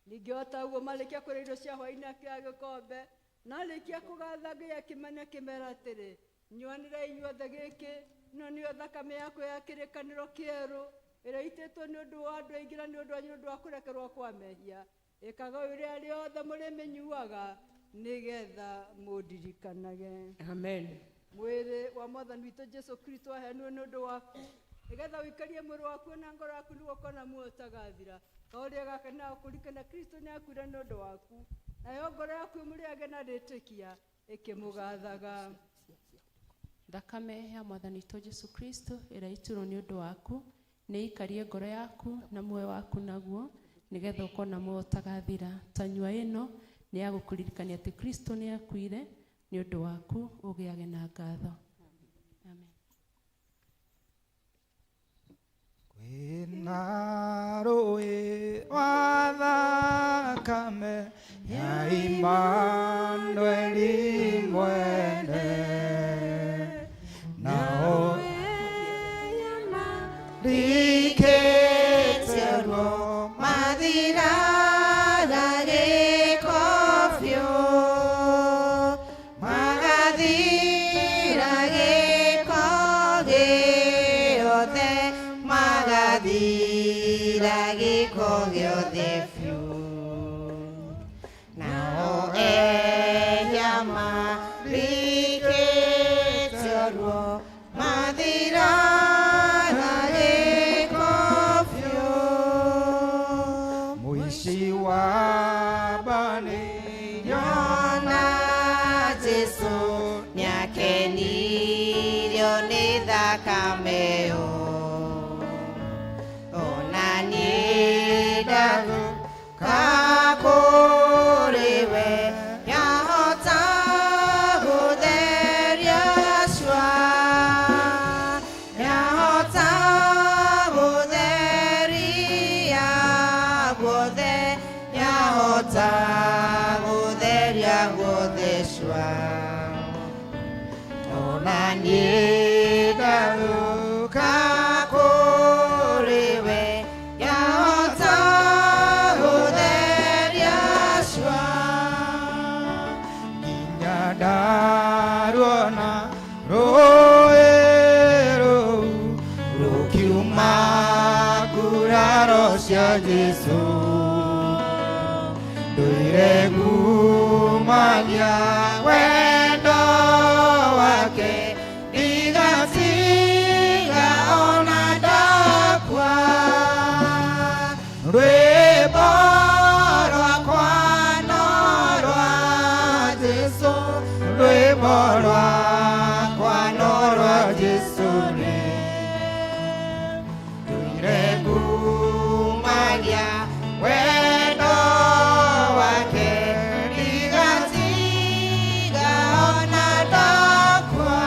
Ningĩ o ta ũguo marĩkia kũrĩa irio cia hwaĩ-inĩ akĩoya gĩkombe na arĩkia kũgatha Ngai akĩmenya akĩmera atĩrĩ, nyuanĩrai inyuothe gĩkĩ, ĩno nĩyo thakame yakwa ya kĩrĩkanĩro kĩerũ ĩrĩa ĩitĩtwo nĩ ũndũ wa andũ aingĩ na nĩ ũndũ wanyu nĩ ũndũ wa kũrekerwo kwa mehia. Ĩkaga ũũ rĩrĩa rĩothe mũrĩmĩnyuaga nĩgetha mũndirikanage. Amen. Mwĩrĩ wa Mwathani witũ Jesũ Kristo waheanirwo nĩ ũndũ waku nĩgetha ũikarie mwĩrĩ waku na ngoro yaku nĩguo ũkona muoyo ũtagathira. Kaũrĩa gaka na ũkũririkana Kristo nĩ akuire nĩ ũndũ waku, nayo ngoro yaku ĩmũrĩage na rĩtĩkia ĩkĩmũgathaga. Thakame ya Mwathani witũ Jesũ Kristo ĩrĩa ĩitirwo nĩ ũndũ waku nĩ ĩikarie ngoro yaku na muoyo waku naguo nĩgetha ũkona muoyo ũtagathira. Tanyua ĩno nĩ ya gũkũririkania atĩ Kristo nĩ akuire nĩ ũndũ waku ũgĩage na ngatho. Amen. Kwĩna rũĩ rwa thakame ya Imanueli mwene, nao rikĩte ruo mathiraga gĩko biũ, magathira gĩko gĩothe, magathira gĩko gĩothe biũ, nao ehia marikĩte ruo mathiraga gĩko thakame ĩyo ona niĩ ndagũka kũrĩ we yahota gũtheria cua yahota gũtheria guothe yahota gũtheria guothe cua ona niĩ ndagũka kũrĩ we yahota gũtheria cua nginya ndaruona rũĩ rũu rũkiuma nguraro cia Jesũ ndũire ngumagia wendo wake ndigatiga ona ndakua rwĩmbo rwakwa no rwa Jesũ rwĩmbo rwakwa no rwa Jesũ rĩ ndũire ngumagia wendo wake ndigatiga ona ndakua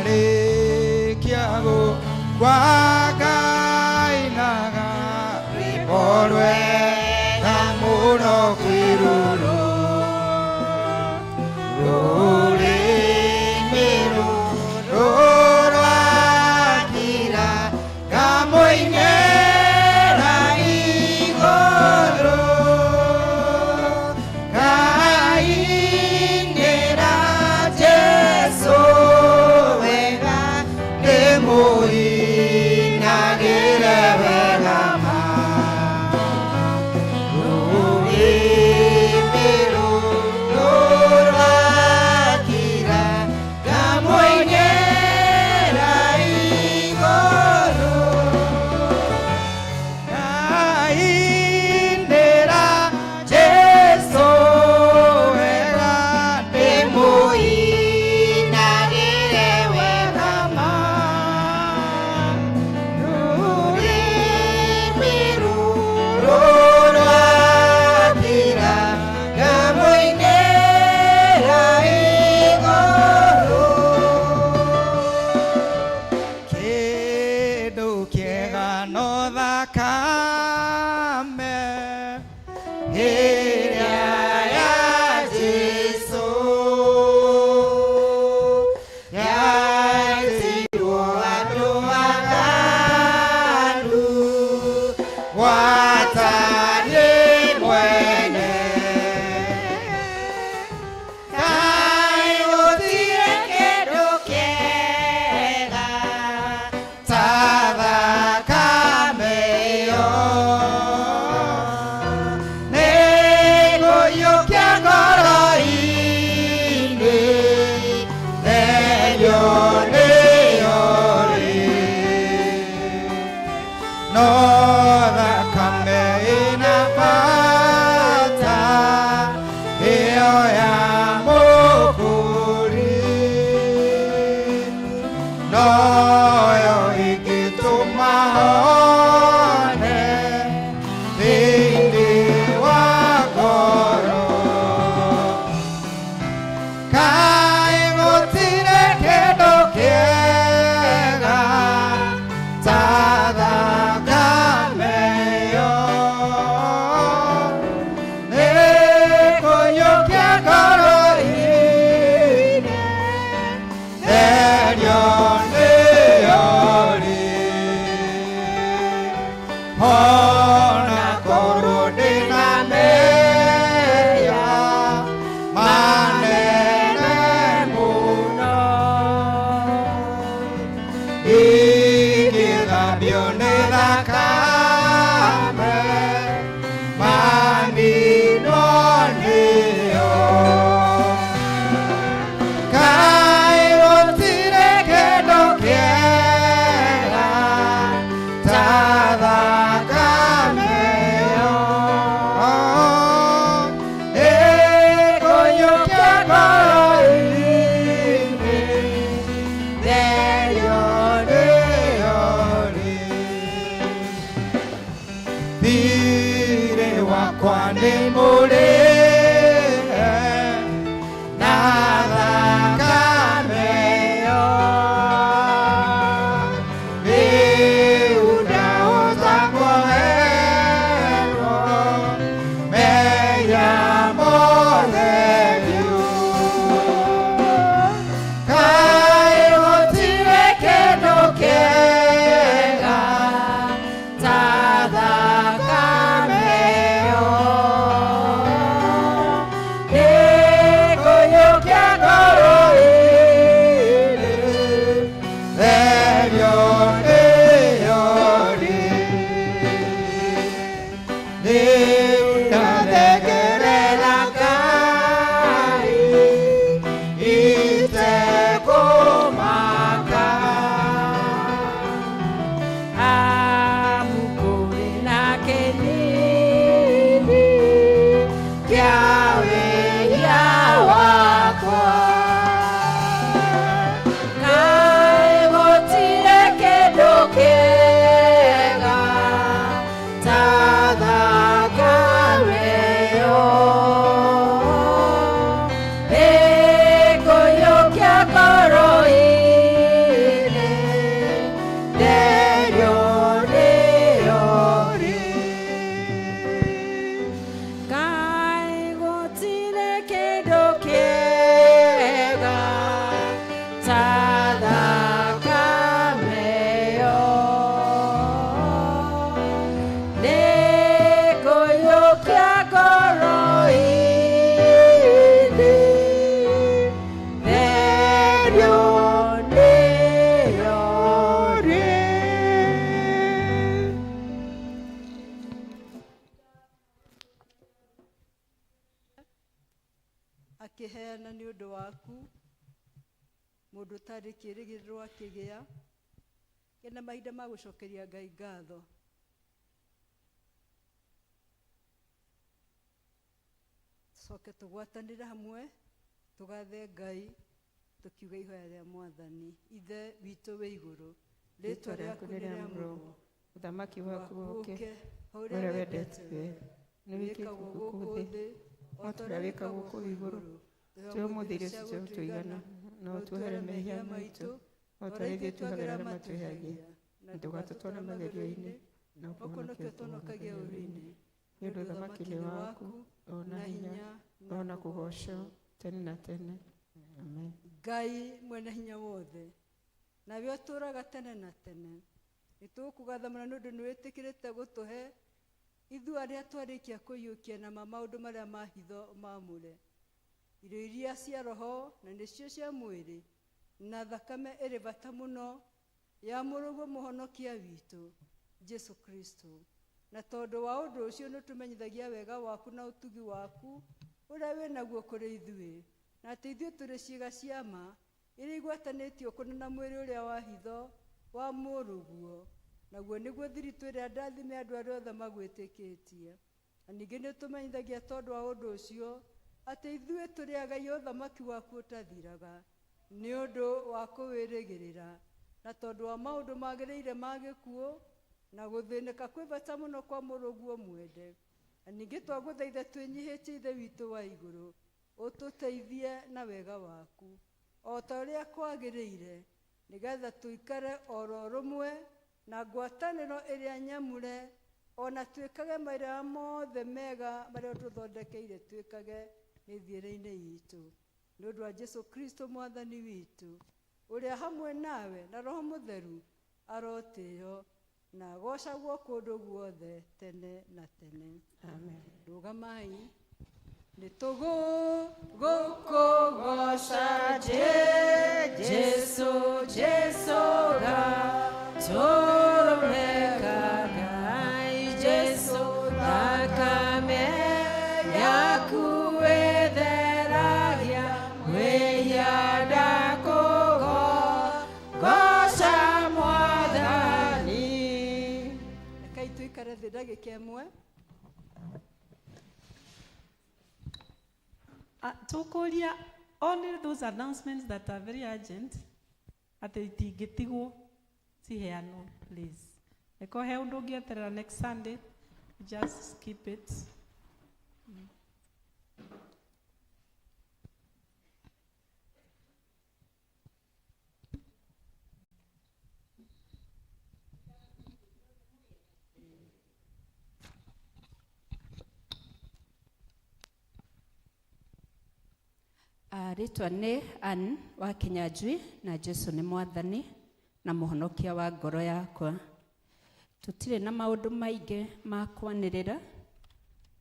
arĩkia gũkua ngainaga rwĩmbo rwega mũno kwĩrũrũ rũrĩmĩ rũrwakira ngamũinĩra igũrũ ngainĩra Jesũ wega ndĩmũinagĩre wega ma rũrĩmĩ rũrwakira ngamũinĩra igũrũ ngainĩra Jesũ wega ndĩmũinagĩre wega ma rũrĩmĩ rũrwakira ngamũinĩra igũrũ kĩndũ kĩega no thakame ĩrĩa ya Jesũ yaitirwo andũ aganu gwata nĩ mwene kaĩ gũtirĩ kĩndũ kĩega ta thakame ĩyo nĩngũiyũkia ngoro-inĩ therio nĩyo rĩ no thakame ĩna bata ĩyo ya mũkũri noyo ĩngĩtũma hone thĩinĩ wa ngoro kaĩ gũtirĩ kĩndũ kĩega ta thakame ĩyo nĩkũiyũkia ngoro-inĩ therio nĩyo rĩ ona korwo ndĩna mehia manene mũno ingĩthambio nĩ thakame maninwo nĩyo kaĩ gũtirĩ kĩndũ Irio nĩyo rĩ. Akĩheana nĩ ũndũ waku mũndũ ũtarĩ kĩĩrĩgĩrĩro akĩgĩa kena mahinda ma gũcokeria Ngai ngatho. Tũcoke tũgwatanĩre hamwe tũgathe Ngai tũkiuga ihoya rĩa Mwathani. Ithe witũ wĩ igũrũ, rĩtwa rĩaku nĩ rĩamũrwo, ũthamaki waku ũũke, ũrĩa wendete we nĩ wĩkĩtwo gũkũ thĩ o ta ũrĩa wĩkagwo kũu igũrũ. Tũhe ũmũthĩ irio cia gũtũigana, na ũtuohere mehia maitũ o ta ũrĩa ithuĩ tuohagĩra arĩa matwĩhagia, na ndũgatũtware magerio-inĩ, no ũtũhonokie ũtũhonokagie ũũru-inĩ. Nĩ ũndũ ũthamaki nĩ waku, o na hinya, o na kũgoocwo tene na tene. Amen. Ngai mwene hinya wothe, nawe ũtũũraga tene na tene, nĩ tũgũkũgatha mũno nĩ ũndũ nĩ wĩtĩkĩrĩte gũtũhe ithuĩ arĩa twarĩkia kũiyũkia na ma maũndũ marĩa ma hitho mamũre, irio iria cia roho na nĩcio cia mwĩrĩ, na thakame ĩrĩ bata mũno ya mũrũguo mũhonokia witũ Jesu Kristo. Na tondũ wa ũndũ ũcio nĩ ũtũmenyithagia wega waku na ũtugi waku ũrĩa wĩ naguo kũrĩ ithuĩ, na atĩ ithuĩ tũrĩ ciĩga cia ma iria igwatanĩtio kũna na mwĩrĩ ũrĩa wa hitho wa mũrũguo, naguo nĩguo thiritũ ĩrĩa ndathime andũ arĩa othe magwĩtĩkĩtie. Na ningĩ nĩ ũtũmenyithagia tondũ wa ũndũ ũcio atĩ ithuĩ tũrĩ agai a ũthamaki waku ũtathiraga, nĩ ũndũ wa kũwĩrĩgĩrĩra, na tondũ wa maũndũ magĩrĩire ma gĩkuũ na gũthĩnĩka kwĩ bata mũno kwa mũrũguo mwende. Na ningĩ twagũthaitha twĩnyihĩtie Ithe witũ wa igũrũ, ũtũteithie na wega waku o ta ũrĩa kwagĩrĩire, nĩgetha tũikare oro rũmwe na ngwatanĩro ĩrĩa nyamũre, ona twĩkage marĩa mothe mega marĩa ũtũthondekeire twĩkage mĩthiĩre-inĩ itũ, nĩ ũndũ wa Jesu Kristo Mwathani witũ, ũrĩa hamwe nawe na Roho Mũtheru arotĩo na agocagwo kũndũ guothe tene na tene. Amen. Rũgamai. Nĩ tũgũkũgoca Jesu, Jesu gatũrũme ka Ngai, Jesu thakame yaku ĩtheragia mwĩhia ndakũgoca Mwathani. Rekei tũikare thĩ ndagĩka ĩmwe. Tũkũria only those announcements that are very urgent atĩ itingĩtigwo ciheanwo, please. Eko he ũndũ ũngĩeterera next Sunday, just skip it. Rĩtwa nĩ Ann wa Kinyanjui na Jesu nĩ Mwathani na mũhonokia wa ngoro yakwa. Tũtirĩ na maũndũ maingĩ ma kwanĩrĩra,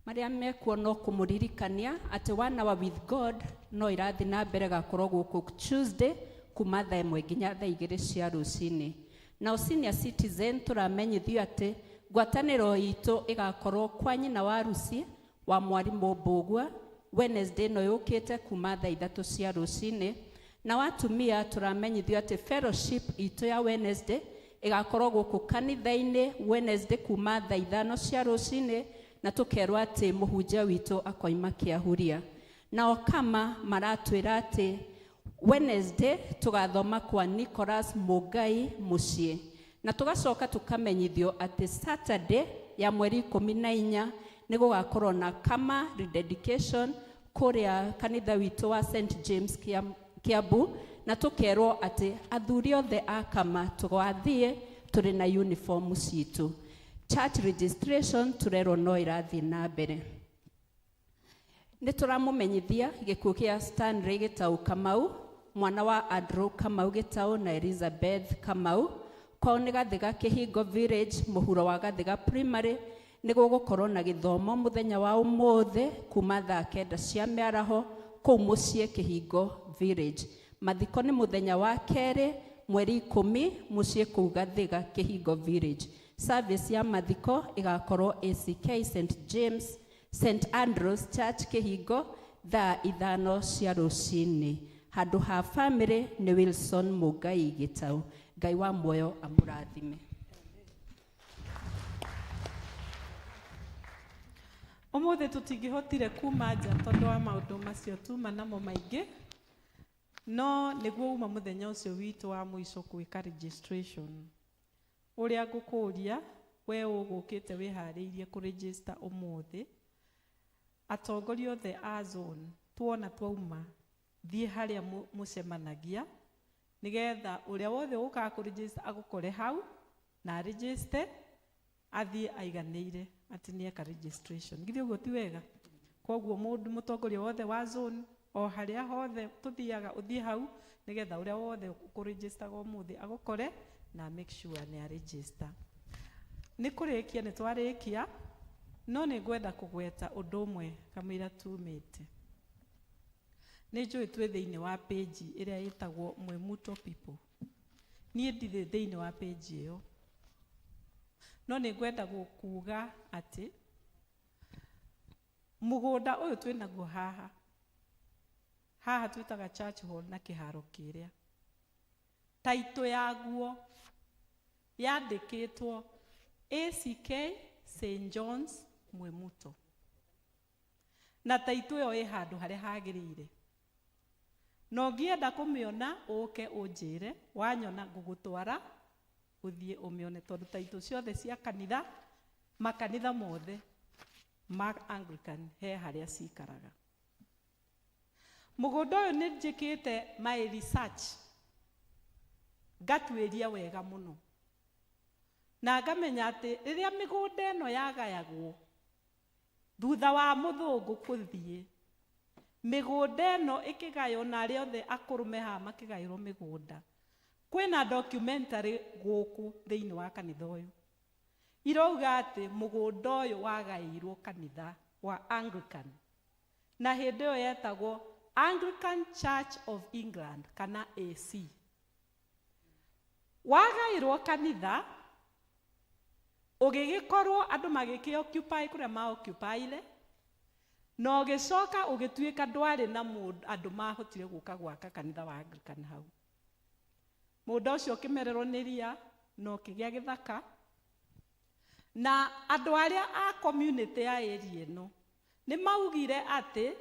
marĩa mekuo no kũmũririkania atĩ One Hour with God no ĩrathiĩ na mbere gakorwo gũkũ Tuesday kuma thaa 1 nginya thaa 2 cia rũcinĩ. Nao senior citizen tũramenyithio atĩ ngwatanĩro itũ ĩgakorwo kwa nyina wa Rusi wa mwarimũ Mbũgua Wednesday ĩno yũkĩte kuma thaa 3 cia rũcinĩ. Na watumia tũramenyithio atĩ fellowship itũ ya Wednesday ĩgakorwo gũkũ kanitha-inĩ Wednesday kuma thaa 5 cia rũcinĩ, na tũkerwo atĩ mũhunjia witũ akoima Kĩahuria. Nao kama maratwĩra atĩ Wednesday tũgathoma kwa Nicholas Mũngai mũciĩ, na tũgacoka tũkamenyithio atĩ Saturday ya mweri 14 nĩ gũgakorwo na kama rededication kũrĩa kanitha witũ wa St James Kiambu, na tũkerwo atĩ athuri othe a kama tũgathiĩ tũrĩ na uniform citũ. Church registration tũrerwo no ĩrathiĩ na mbere. Nĩ tũramũmenyithia gĩkuũ kĩa Stanley Gĩtaũ Kamau, mwana wa Andrew Kamau Gĩtaũ na Elizabeth Kamau, kwao nĩ Gathiga Kĩhingo Village, mũhuro wa Gathiga Primary. Nĩ gũgũkorwo na gĩthomo mũthenya wa ũmũthĩ kuma thaa 9 cia mĩaraho kũu mũciĩ Kĩhingo Village. Mathiko nĩ mũthenya wa kerĩ mweri 10 mũciĩ kũu Gathiga Kĩhingo Village. Service ya mathiko ĩgakorwo ACK St James St Andrews Church Kĩhingo thaa 5 cia rũcinĩ. Handũ ha family nĩ Wilson Mũngai Gĩtau. Ngai wa muoyo amũrathime. Ũmũthĩ tũtingĩhotire kuma nja tondũ wa maũndũ macio tuma namo maingĩ, no nĩguo uma mũthenya ũcio witũ wa mũico gwĩka registration. Ũrĩa ngũkũria we ũgũkĩte wĩharĩirie kũregister ũmũthĩ, atongoria othe a zone tuona twauma thiĩ harĩa mũcemanagia nĩgetha ũrĩa wothe ũkaga kũregister agũkore hau na register athiĩ aiganĩire atĩ nĩeka registration. Githĩ ũguo ti wega? Koguo mũndũ mũtongoria wothe wa zone o harĩa hothe tũthiaga ũthiĩ hau nĩgetha ũrĩa wothe ũkũregistaga ũmũthĩ agũkore na make sure nĩ aregister. Nĩ kũrĩkia nĩ twarĩkia, no nĩ ngwenda kũgweta ũndũ ũmwe kamũira tumĩte. Nĩ njũĩ twĩ thĩinĩ wa page ĩrĩa ĩtagwo Mwimuto People. Niĩ ndirĩ thĩinĩ wa page ĩyo, no nĩ ngwenda kuga atĩ mũgũnda ũyũ twĩnaguo haha haha twĩtaga church hall na kĩharo kĩrĩa taitũ yaguo yandĩkĩtwo ACK St John's Mwimuto, na taitũ ĩyo ĩ handũ harĩa hagĩrĩire, na ũngĩenda kũmĩona ũke ũnjĩre, wanyona ngũgũtwara ũthiĩ ũmĩone, tondũ taitũ ciothe cia kanitha, makanitha mothe ma Anglican he harĩa cikaraga. Mũgũnda ũyũ nĩ njĩkĩte my research, ngatuĩria wega mũno na ngamenya atĩ rĩrĩa mĩgũnda ĩno yagayagwo thutha wa mũthũngũ kũthiĩ, mĩgũnda ĩno ĩkĩgaywo na arĩa othe akũrũ me haha makĩgaĩrwo mĩgũnda, kwĩna documentary gũkũ thĩinĩ wa kanitha ũyũ irauga atĩ mũgũnda ũyũ wagaĩirwo kanitha wa Anglican, na hĩndĩ ĩyo yetagwo Anglican Church of England kana AC. Wagaĩrwo kanitha ũgĩgĩkorwo andũ magĩkĩ occupy kũrĩa ma occupyire, na ũgĩcoka ũgĩtuĩka ndwarĩ na mũndũ andũ mahotire gũka gwaka kanitha wa Anglican hau. Mũgũnda ũcio ũkĩmererwo nĩ ria na ũkĩgĩa gĩthaka, na andũ arĩa a community ya area ĩno nĩ maugire atĩ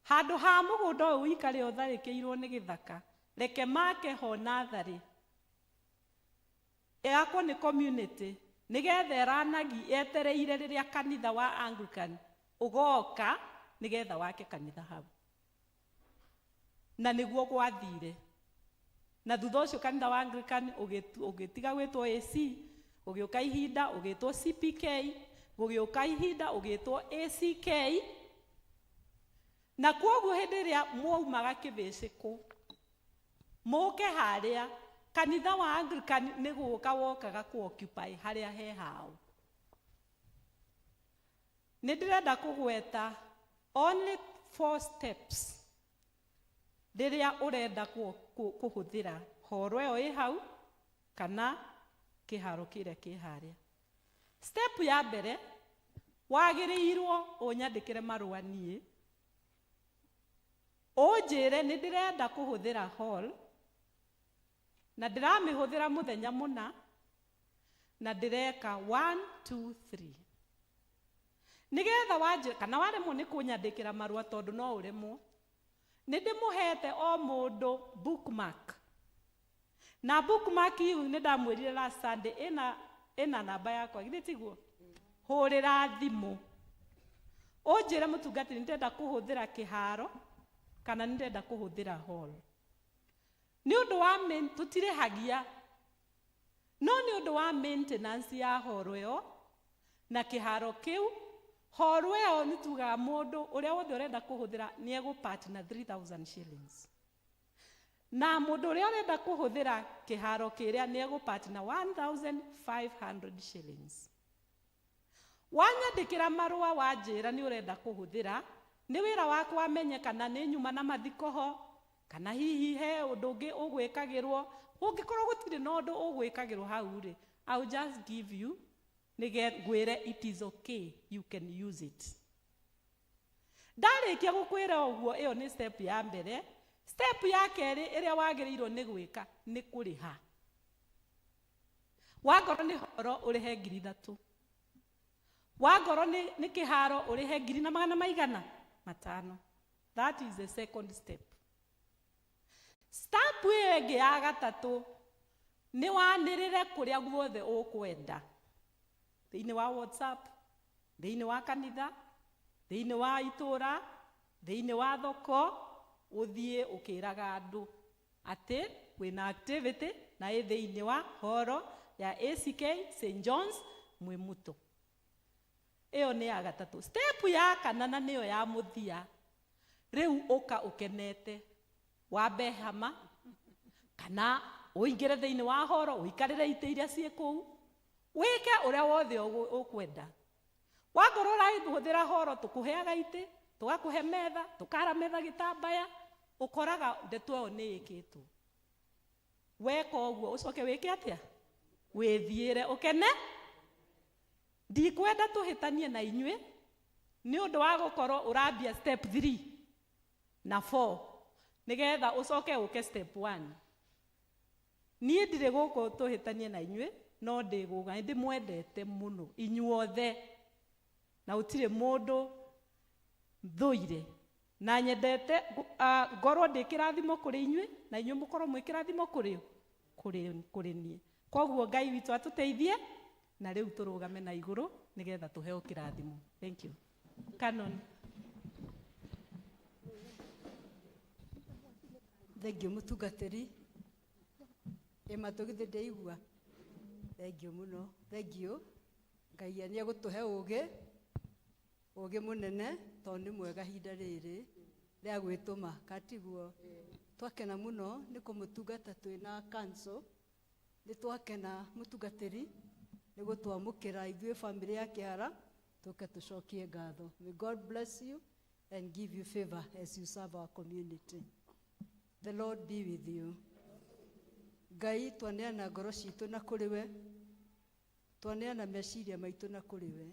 handũ ha mũgũnda ũyũ ũikare ũtharĩkĩirwo nĩ gĩthaka, reke make ho natharĩ ĩakwo nĩ community nĩgetha ĩranagi yetereire rĩrĩa kanitha wa Anglican ũgoka nĩgetha wake kanitha hau. Na nĩguo gwathire. Na thutha ũcio kanitha wa Anglican ũgĩtiga gwĩtwo AC, ũgĩũka ihinda ũgĩtwo CPK, gũgĩũka ihinda ũgĩtwo ACK. Na kwoguo hĩndĩ ĩrĩa mwaumaga kĩbĩcĩkũ mũke harĩa kanitha wa Anglican nĩ gũka wokaga ku occupy harĩa he hao. Nĩ ndĩrenda kũgweta only 4 steps rĩrĩa ũrenda kũhũthĩra horo ĩyo ĩ hau kana kĩharo kĩrĩa kĩ harĩa. Step ya mbere, wagĩrĩirwo ũnyandĩkĩre marũa niĩ ũnjĩre nĩ ndĩrenda kũhũthĩra hall na ndĩramĩhũthĩra mũthenya mũna na ndĩreka 1 2 3 nĩgetha wanjĩra, kana waremwo nĩ kũnyandĩkĩra marũa tondũ no ũremwo, nĩ ndĩmũhete o mũndũ bookmark, na bookmark iu nĩ ndamwĩrire last Sunday ĩna namba yakwa, githĩ tiguo? Hũrĩra thimũ ũnjĩre mũtungatĩri nĩ ndĩrenda kũhũthĩra kĩharo kana nĩ ndĩrenda kũhũthĩra hall. Nĩ ũndũ wa tũtirĩhagia, no nĩ ũndũ wa maintenance ya hall ĩyo na kĩharo kĩu, hall ĩyo nĩ tugaga mũndũ ũrĩa wothe ũrenda kũhũthĩra nĩ egũpart na 3000 shillings, na mũndũ ũrĩa ũrenda kũhũthĩra kĩharo kĩrĩa nĩ egũpart na 1500 shillings. Wanyandĩkĩra marũa wanjĩra nĩ ũrenda kũhũthĩra, nĩ wĩra wakwa menye kana nĩ nyuma na mathiko ho, Kana hihi he ũndũ ũngĩ ũgwĩkagĩrwo. Ũngĩkorwo gũtirĩ na ũndũ ũgwĩkagĩrwo hau rĩ, I will just give you nĩge ngwĩre it is okay, you can use it. Ndarĩkia gũkwĩra ũguo, ĩyo nĩ step ya mbere. Step ya kerĩ ĩrĩa wagĩrĩirwo nĩ gwĩka nĩ kũrĩha. Wangorwo nĩ horo ũrĩhe 3,000, wangorwo nĩ kĩharo ũrĩhe ngiri na magana maigana matano. That is the second step. Step ĩyo ĩngĩ ya gatatũ nĩ wanĩrĩre kũrĩa guothe ũkwenda, thĩinĩ wa WhatsApp, thĩinĩ wa kanitha, thĩinĩ wa itũra, thĩinĩ wa thoko, ũthiĩ ũkĩraga andũ atĩ kwĩna activity na ĩ thĩinĩ wa horo ya ACK St John's Mwimuto. Ĩyo nĩ ya gatatũ. Step ya kana na nĩyo ya mũthia, rĩu ũka ũkenete, wambe hama kana ũingĩre thĩinĩ wa horo, ũikarĩre itĩ iria ciĩ kũu, wĩke ũrĩa wothe ũkwenda. Wakorwo ũrahũthĩra horo, tũkũheaga itĩ, tũgakũhe metha, tũkara metha gĩtambaya, ũkoraga ndeto ĩyo nĩ ĩkĩtwo. Weka ũguo ũcoke wĩke atĩa? Wĩthiĩre ũkene. Ndikwenda tũhĩtanie na inyuĩ nĩ ũndũ wa gũkorwo ũrambia step 3 na 4 nĩgetha ũcoke ũke step 1. Niĩ ndirĩ gũkũ tũhĩtanie na inyuĩ, no ndĩgũga nĩ ndĩmwendete mũno inyuothe, na gũtirĩ mũndũ thũire, na nyendete ngorwo ndĩ kĩrathimo kũrĩ inyuĩ na inyuĩ mũkorwo mwĩ kĩrathimo kũrĩ niĩ. Koguo Ngai witũ atũteithie, na rĩu tũrũgame na igũrũ nĩgetha tũheo kĩrathimo. Thank you. Canon. Thank you mũtungatĩri. Ĩ matũ githĩ ndĩigua? Thank you mũno. Thank you. Ngai nĩ egũtũhe ũgĩ, ũgĩ mũnene, tondũ nĩ mwega ihinda rĩrĩ rĩa gwĩtũma, katiguo. Twakena mũno nĩ kũmũtungata twĩna council. Nĩ twakena mũtungatĩri nĩ gũtwamũkĩra ithuĩ family ya Kĩhara, tũke tũcokie ngatho. May God bless you and give you favor as you serve our community. The Lord be with you. Ngai, twaneana ngoro citũ na kũrĩ we, twaneana meciria maitũ na kũrĩ we,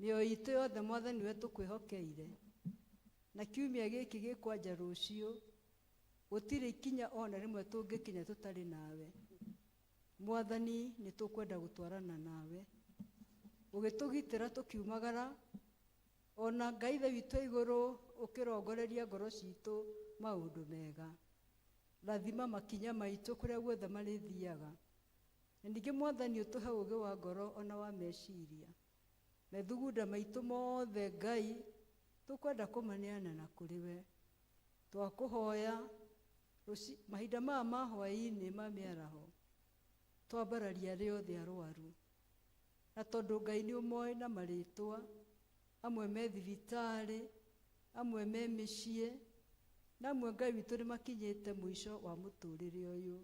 mĩoyo itũ yothe Mwathani we tũkwĩhokeire. Na kiumia gĩkĩ gĩkwanja rũciũ, gũtirĩ ikinya ona rĩmwe tũngĩkinya tũtarĩ nawe. Mwathani, nĩ tũkwenda gũtwarana nawe, ũgĩtũgitĩra tũkiumagara, ona Ngai Ithe witũ igũrũ ũkĩrongoreria ngoro citũ maũndũ mega. Rathima makinya maitũ kũrĩa guothe marĩthiaga. Na ningĩ Mwathani ũtũhe ũũgĩ wa ngoro ona wa meciria. Methugunda maitũ mothe Ngai tũkwenda kũmaneana na kũrĩ we. Twakũhoya mahinda maya ma hwaĩ-inĩ ma mĩaraho, twambararia arĩa othe arwaru. Na tondũ Ngai nĩ ũmoĩ na marĩtwa, amwe me thibitarĩ, amwe me mĩciĩ, na amwe Ngai witũ nĩ makinyĩte mũico wa mũtũrĩre ũyũ.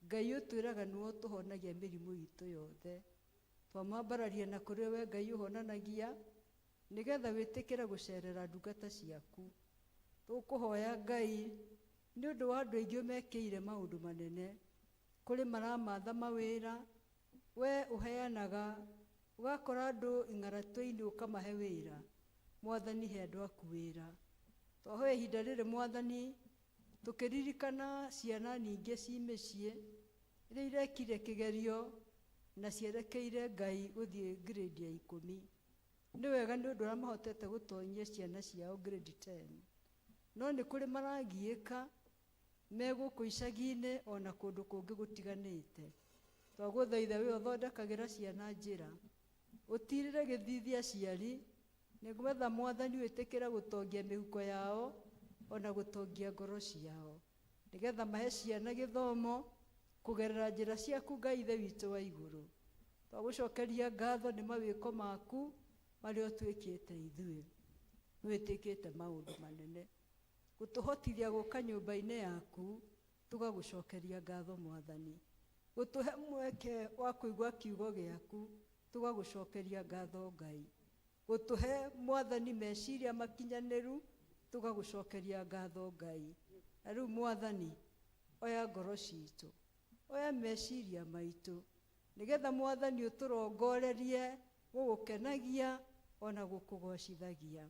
Ngai ũtwĩraga nĩwe ũtũhonagia mĩrimũ itũ yothe. Twamambararia na kũrĩ we Ngai ũhonanagia, nĩgetha wĩtĩkĩre gũcerera ndungata ciaku. Tũkũhoya Ngai nĩ ũndũ wa andũ aingĩ mekĩire maũndũ manene, kũrĩ maramatha mawĩra, we ũheanaga, ũgakora andũ ing'aratũ-inĩ ũkamahe wĩra. Mwathani he andũ aku wĩra. Twahoya ihinda rĩrĩ Mwathani, tũkĩririkana ciana nyingĩ ci mĩciĩ iria irekire kĩgerio na cierekeire Ngai gũthiĩ grade ya 10. Nĩ wega nĩ ũndũ ũrĩa mahotete gũtonyia ciana ciao grade 10. No nĩ kũrĩ maragiĩka me gũkũ icagi-inĩ ona kũndũ kũngĩ gũtiganĩte. Twagũthaitha we ũthondekagĩra ciana njĩra, ũtirĩre gĩthithi aciari, nĩgetha Mwathani wĩtĩkĩre gũtongia mĩhuko yao ona gũtongia ngoro ciao, nĩgetha mahe ciana gĩthomo kũgerera njĩra ciaku Ngai Ithe witũ wa igũrũ. Twagũcokeria ngatho nĩ mawĩko maku marĩa ũtwĩkĩte ithuĩ. Nĩwĩtĩkĩte maũndũ manene gũtũhotithia gũka nyũmba-inĩ yaku, tũgagũcokeria ngatho Mwathani. Gũtũhe mweke wa kũigua kiugo gĩaku, tũgagũcokeria ngatho Ngai. Gũtũhe Mwathani meciria makinyanĩru, tũgagũcokeria ngatho Ngai. Na rĩu Mwathani, oya ngoro citũ, oya meciria maitũ, nĩgetha Mwathani ũtũrongorerie gũgũkenagia ona gũkũgocithagia.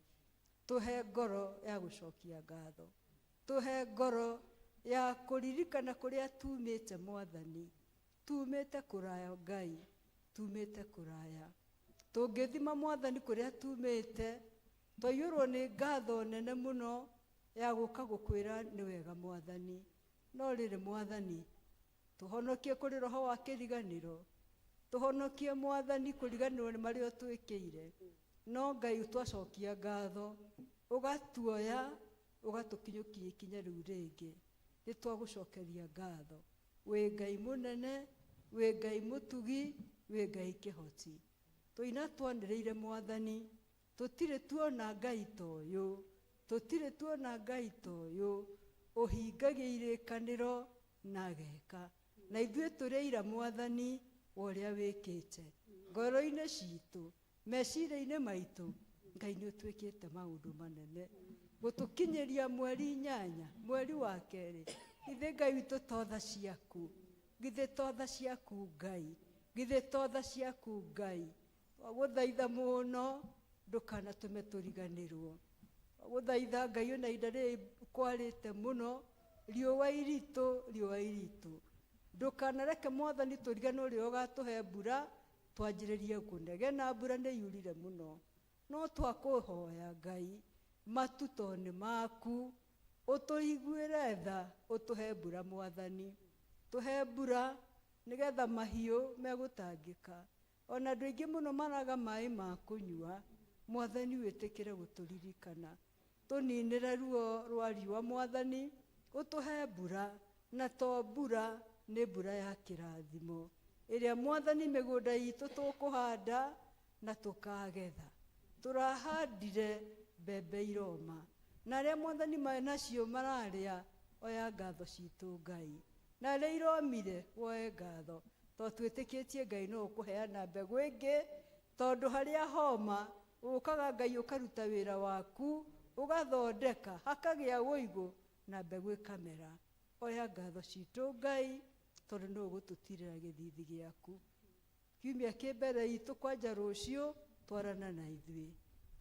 Tũhe ngoro ya gũcokia ngatho, tũhe ngoro ya kũririkana kũrĩa tumĩte Mwathani. Tumĩte kũraya Ngai, tumĩte kũraya. Tũngĩthima Mwathani kũrĩa tumĩte, twaiyũrwo nĩ ngatho nene mũno ya gũka gũkwĩra nĩ wega Mwathani. No rĩrĩ Mwathani, tũhonokie kũrĩ roho wa kĩriganĩro, tũhonokie Mwathani kũriganĩrwo nĩ marĩa ũtwĩkĩire. No Ngai twacokia ngatho, ũgatuoya ũgatũkinyũkia ikinya rĩu rĩngĩ. Nĩ twagũcokeria ngatho. Wĩ Ngai mũnene, wĩ Ngai mũtugi, wĩ Ngai kĩhoti. Tũina twanĩrĩire Mwathani, tũtirĩ tuona Ngai ta ũyũ, tũtirĩ tuona Ngai ta ũyũ, ũhingagia irĩkanĩro na ageka. Na ithuĩ tũrĩ aira Mwathani wa ũrĩa wĩkĩte. Ngoro-inĩ citũ, meciria-inĩ maitũ, Ngai nĩ ũtwĩkĩte maũndũ manene. Gũtũkinyĩria mweri 8, mweri wa 2, githĩ Ngai witũ to tha ciaku, githĩ to tha ciaku Ngai, githĩ to tha ciaku Ngai. Twagũthaitha mũno, ndũkanatũme tũriganĩrwo. Twagũthaitha Ngai, ona ihinda rĩrĩ kwarĩte mũno, riũa iritũ, riũa iritũ. Ndũkanareke Mwathani tũriganĩrwo rĩrĩa ũgatũhe mbura, twanjĩrĩrie kũnegena mbura nĩ yurire mũno. No twakũhoya Ngai, matu to nĩ maku, ũtũiguĩre tha, ũtũhe mbura Mwathani. Tũhe mbura nĩgetha mahiũ megũtangĩka. Ona andũ aingĩ mũno maraga maĩ ma kũnyua, Mwathani wĩtĩkĩre gũtũririkana. Tũninĩre ruo rwa riũa Mwathani, ũtũhe mbura, na to mbura, nĩ mbura ya kĩrathimo. Ĩrĩa Mwathani mĩgũnda itũ tũkũhanda na tũkagetha. Tũrahandire mbembe iroma, na arĩa Mwathani marĩ nacio mararĩa, oya ngatho citũ Ngai. Na arĩa iromire, woe ngatho, tondũ twĩtĩkĩtie Ngai no ũkũheana mbegũ ĩngĩ, tondũ harĩa homa, ũkaga Ngai ũkaruta wĩra waku, ũgathondeka, hakagĩa ũigũ, na mbegũ ĩkamera. Oya ngatho citũ Ngai, tondũ nĩ ũgũtũtirĩra gĩthithi gĩaku. Kiumia kĩ mbere itũ kwanja rũciũ, twarana na ithuĩ.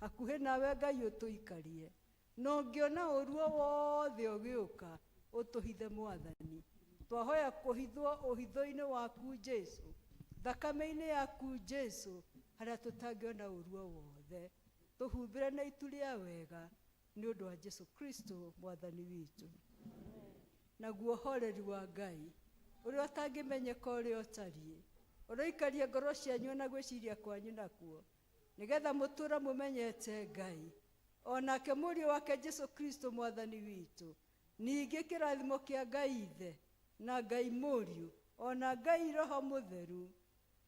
Hakuhĩ nawe Ngai ũtũikarie. Na ũngĩona ũru o wothe ũgĩũka, ũtũhithe Mwathani. Twahoya kũhithwo ũhitho-inĩ waku Jesu, thakame-inĩ yaku Jesu, harĩa tũtangĩona ũru o wothe. Tũhumbĩre na itu rĩa wega, nĩ ũndũ wa Jesu Kristo Mwathani witũ. Naguo ũhoreri wa Ngai, ũrĩa ũtangĩmenyeka ũrĩa ũtariĩ, ũroikaria ngoro cianyu na gwĩciria kwanyu nakuo, nĩgetha mũtũũre mũmenyete Ngai, onake Mũriũ wake Jesu Kristo Mwathani witũ. Ningĩ kĩrathimo kĩa Ngai Ithe, na Ngai Mũriũ, ona Ngai Roho Mũtheru,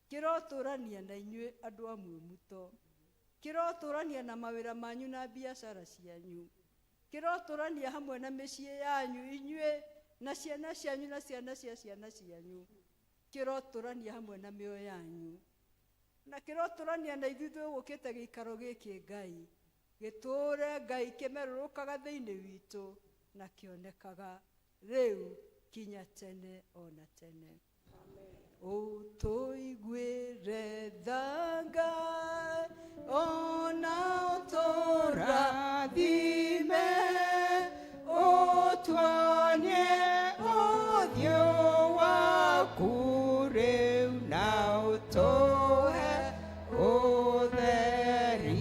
kĩrotũrania na inyuĩ andũ a Mwĩmuto. Kĩrotũrania na mawĩra manyu na biacara cianyu. Kĩrotũrania hamwe na mĩciĩ yanyu inyuĩ, na ciana cianyu na ciana cia ciana cianyu. Kĩrotũrania hamwe na mĩoyo yanyu. Na kĩrotũrania na ithuĩ tũgũkĩte gĩikaro gĩkĩ Ngai. Gĩtũũre Ngai kĩmerũrũkaga thĩinĩ witũ na kĩonekaga rĩu kinya tene ona tene. Ũtũiguĩre tha Ngai, ona ũtũrathime, ũtuonie ũthiũ waku rĩu na ũtũhe ũtheri.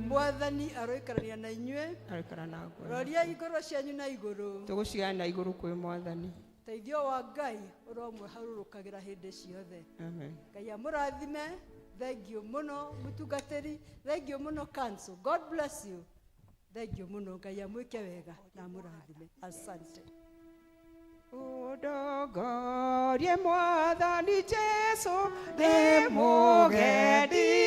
Mwathani aroikarania na inyuĩ. Aroikara na ngoro. Roriai ngoro cianyu na igũrũ. Tũgũcigana na igũrũ kwĩ Mwathani. Teithio wa Ngai ũromwĩharũrũkagĩra hĩndĩ ciothe. Amen. Ngai amũrathime. Thank you mũno mũtungatĩri, thank you mũno council. God bless you. Thank you mũno. Ngai amwĩke wega na amũrathime. Asante. Ũndongorie Mwathani Jesu, ndĩ mũgendi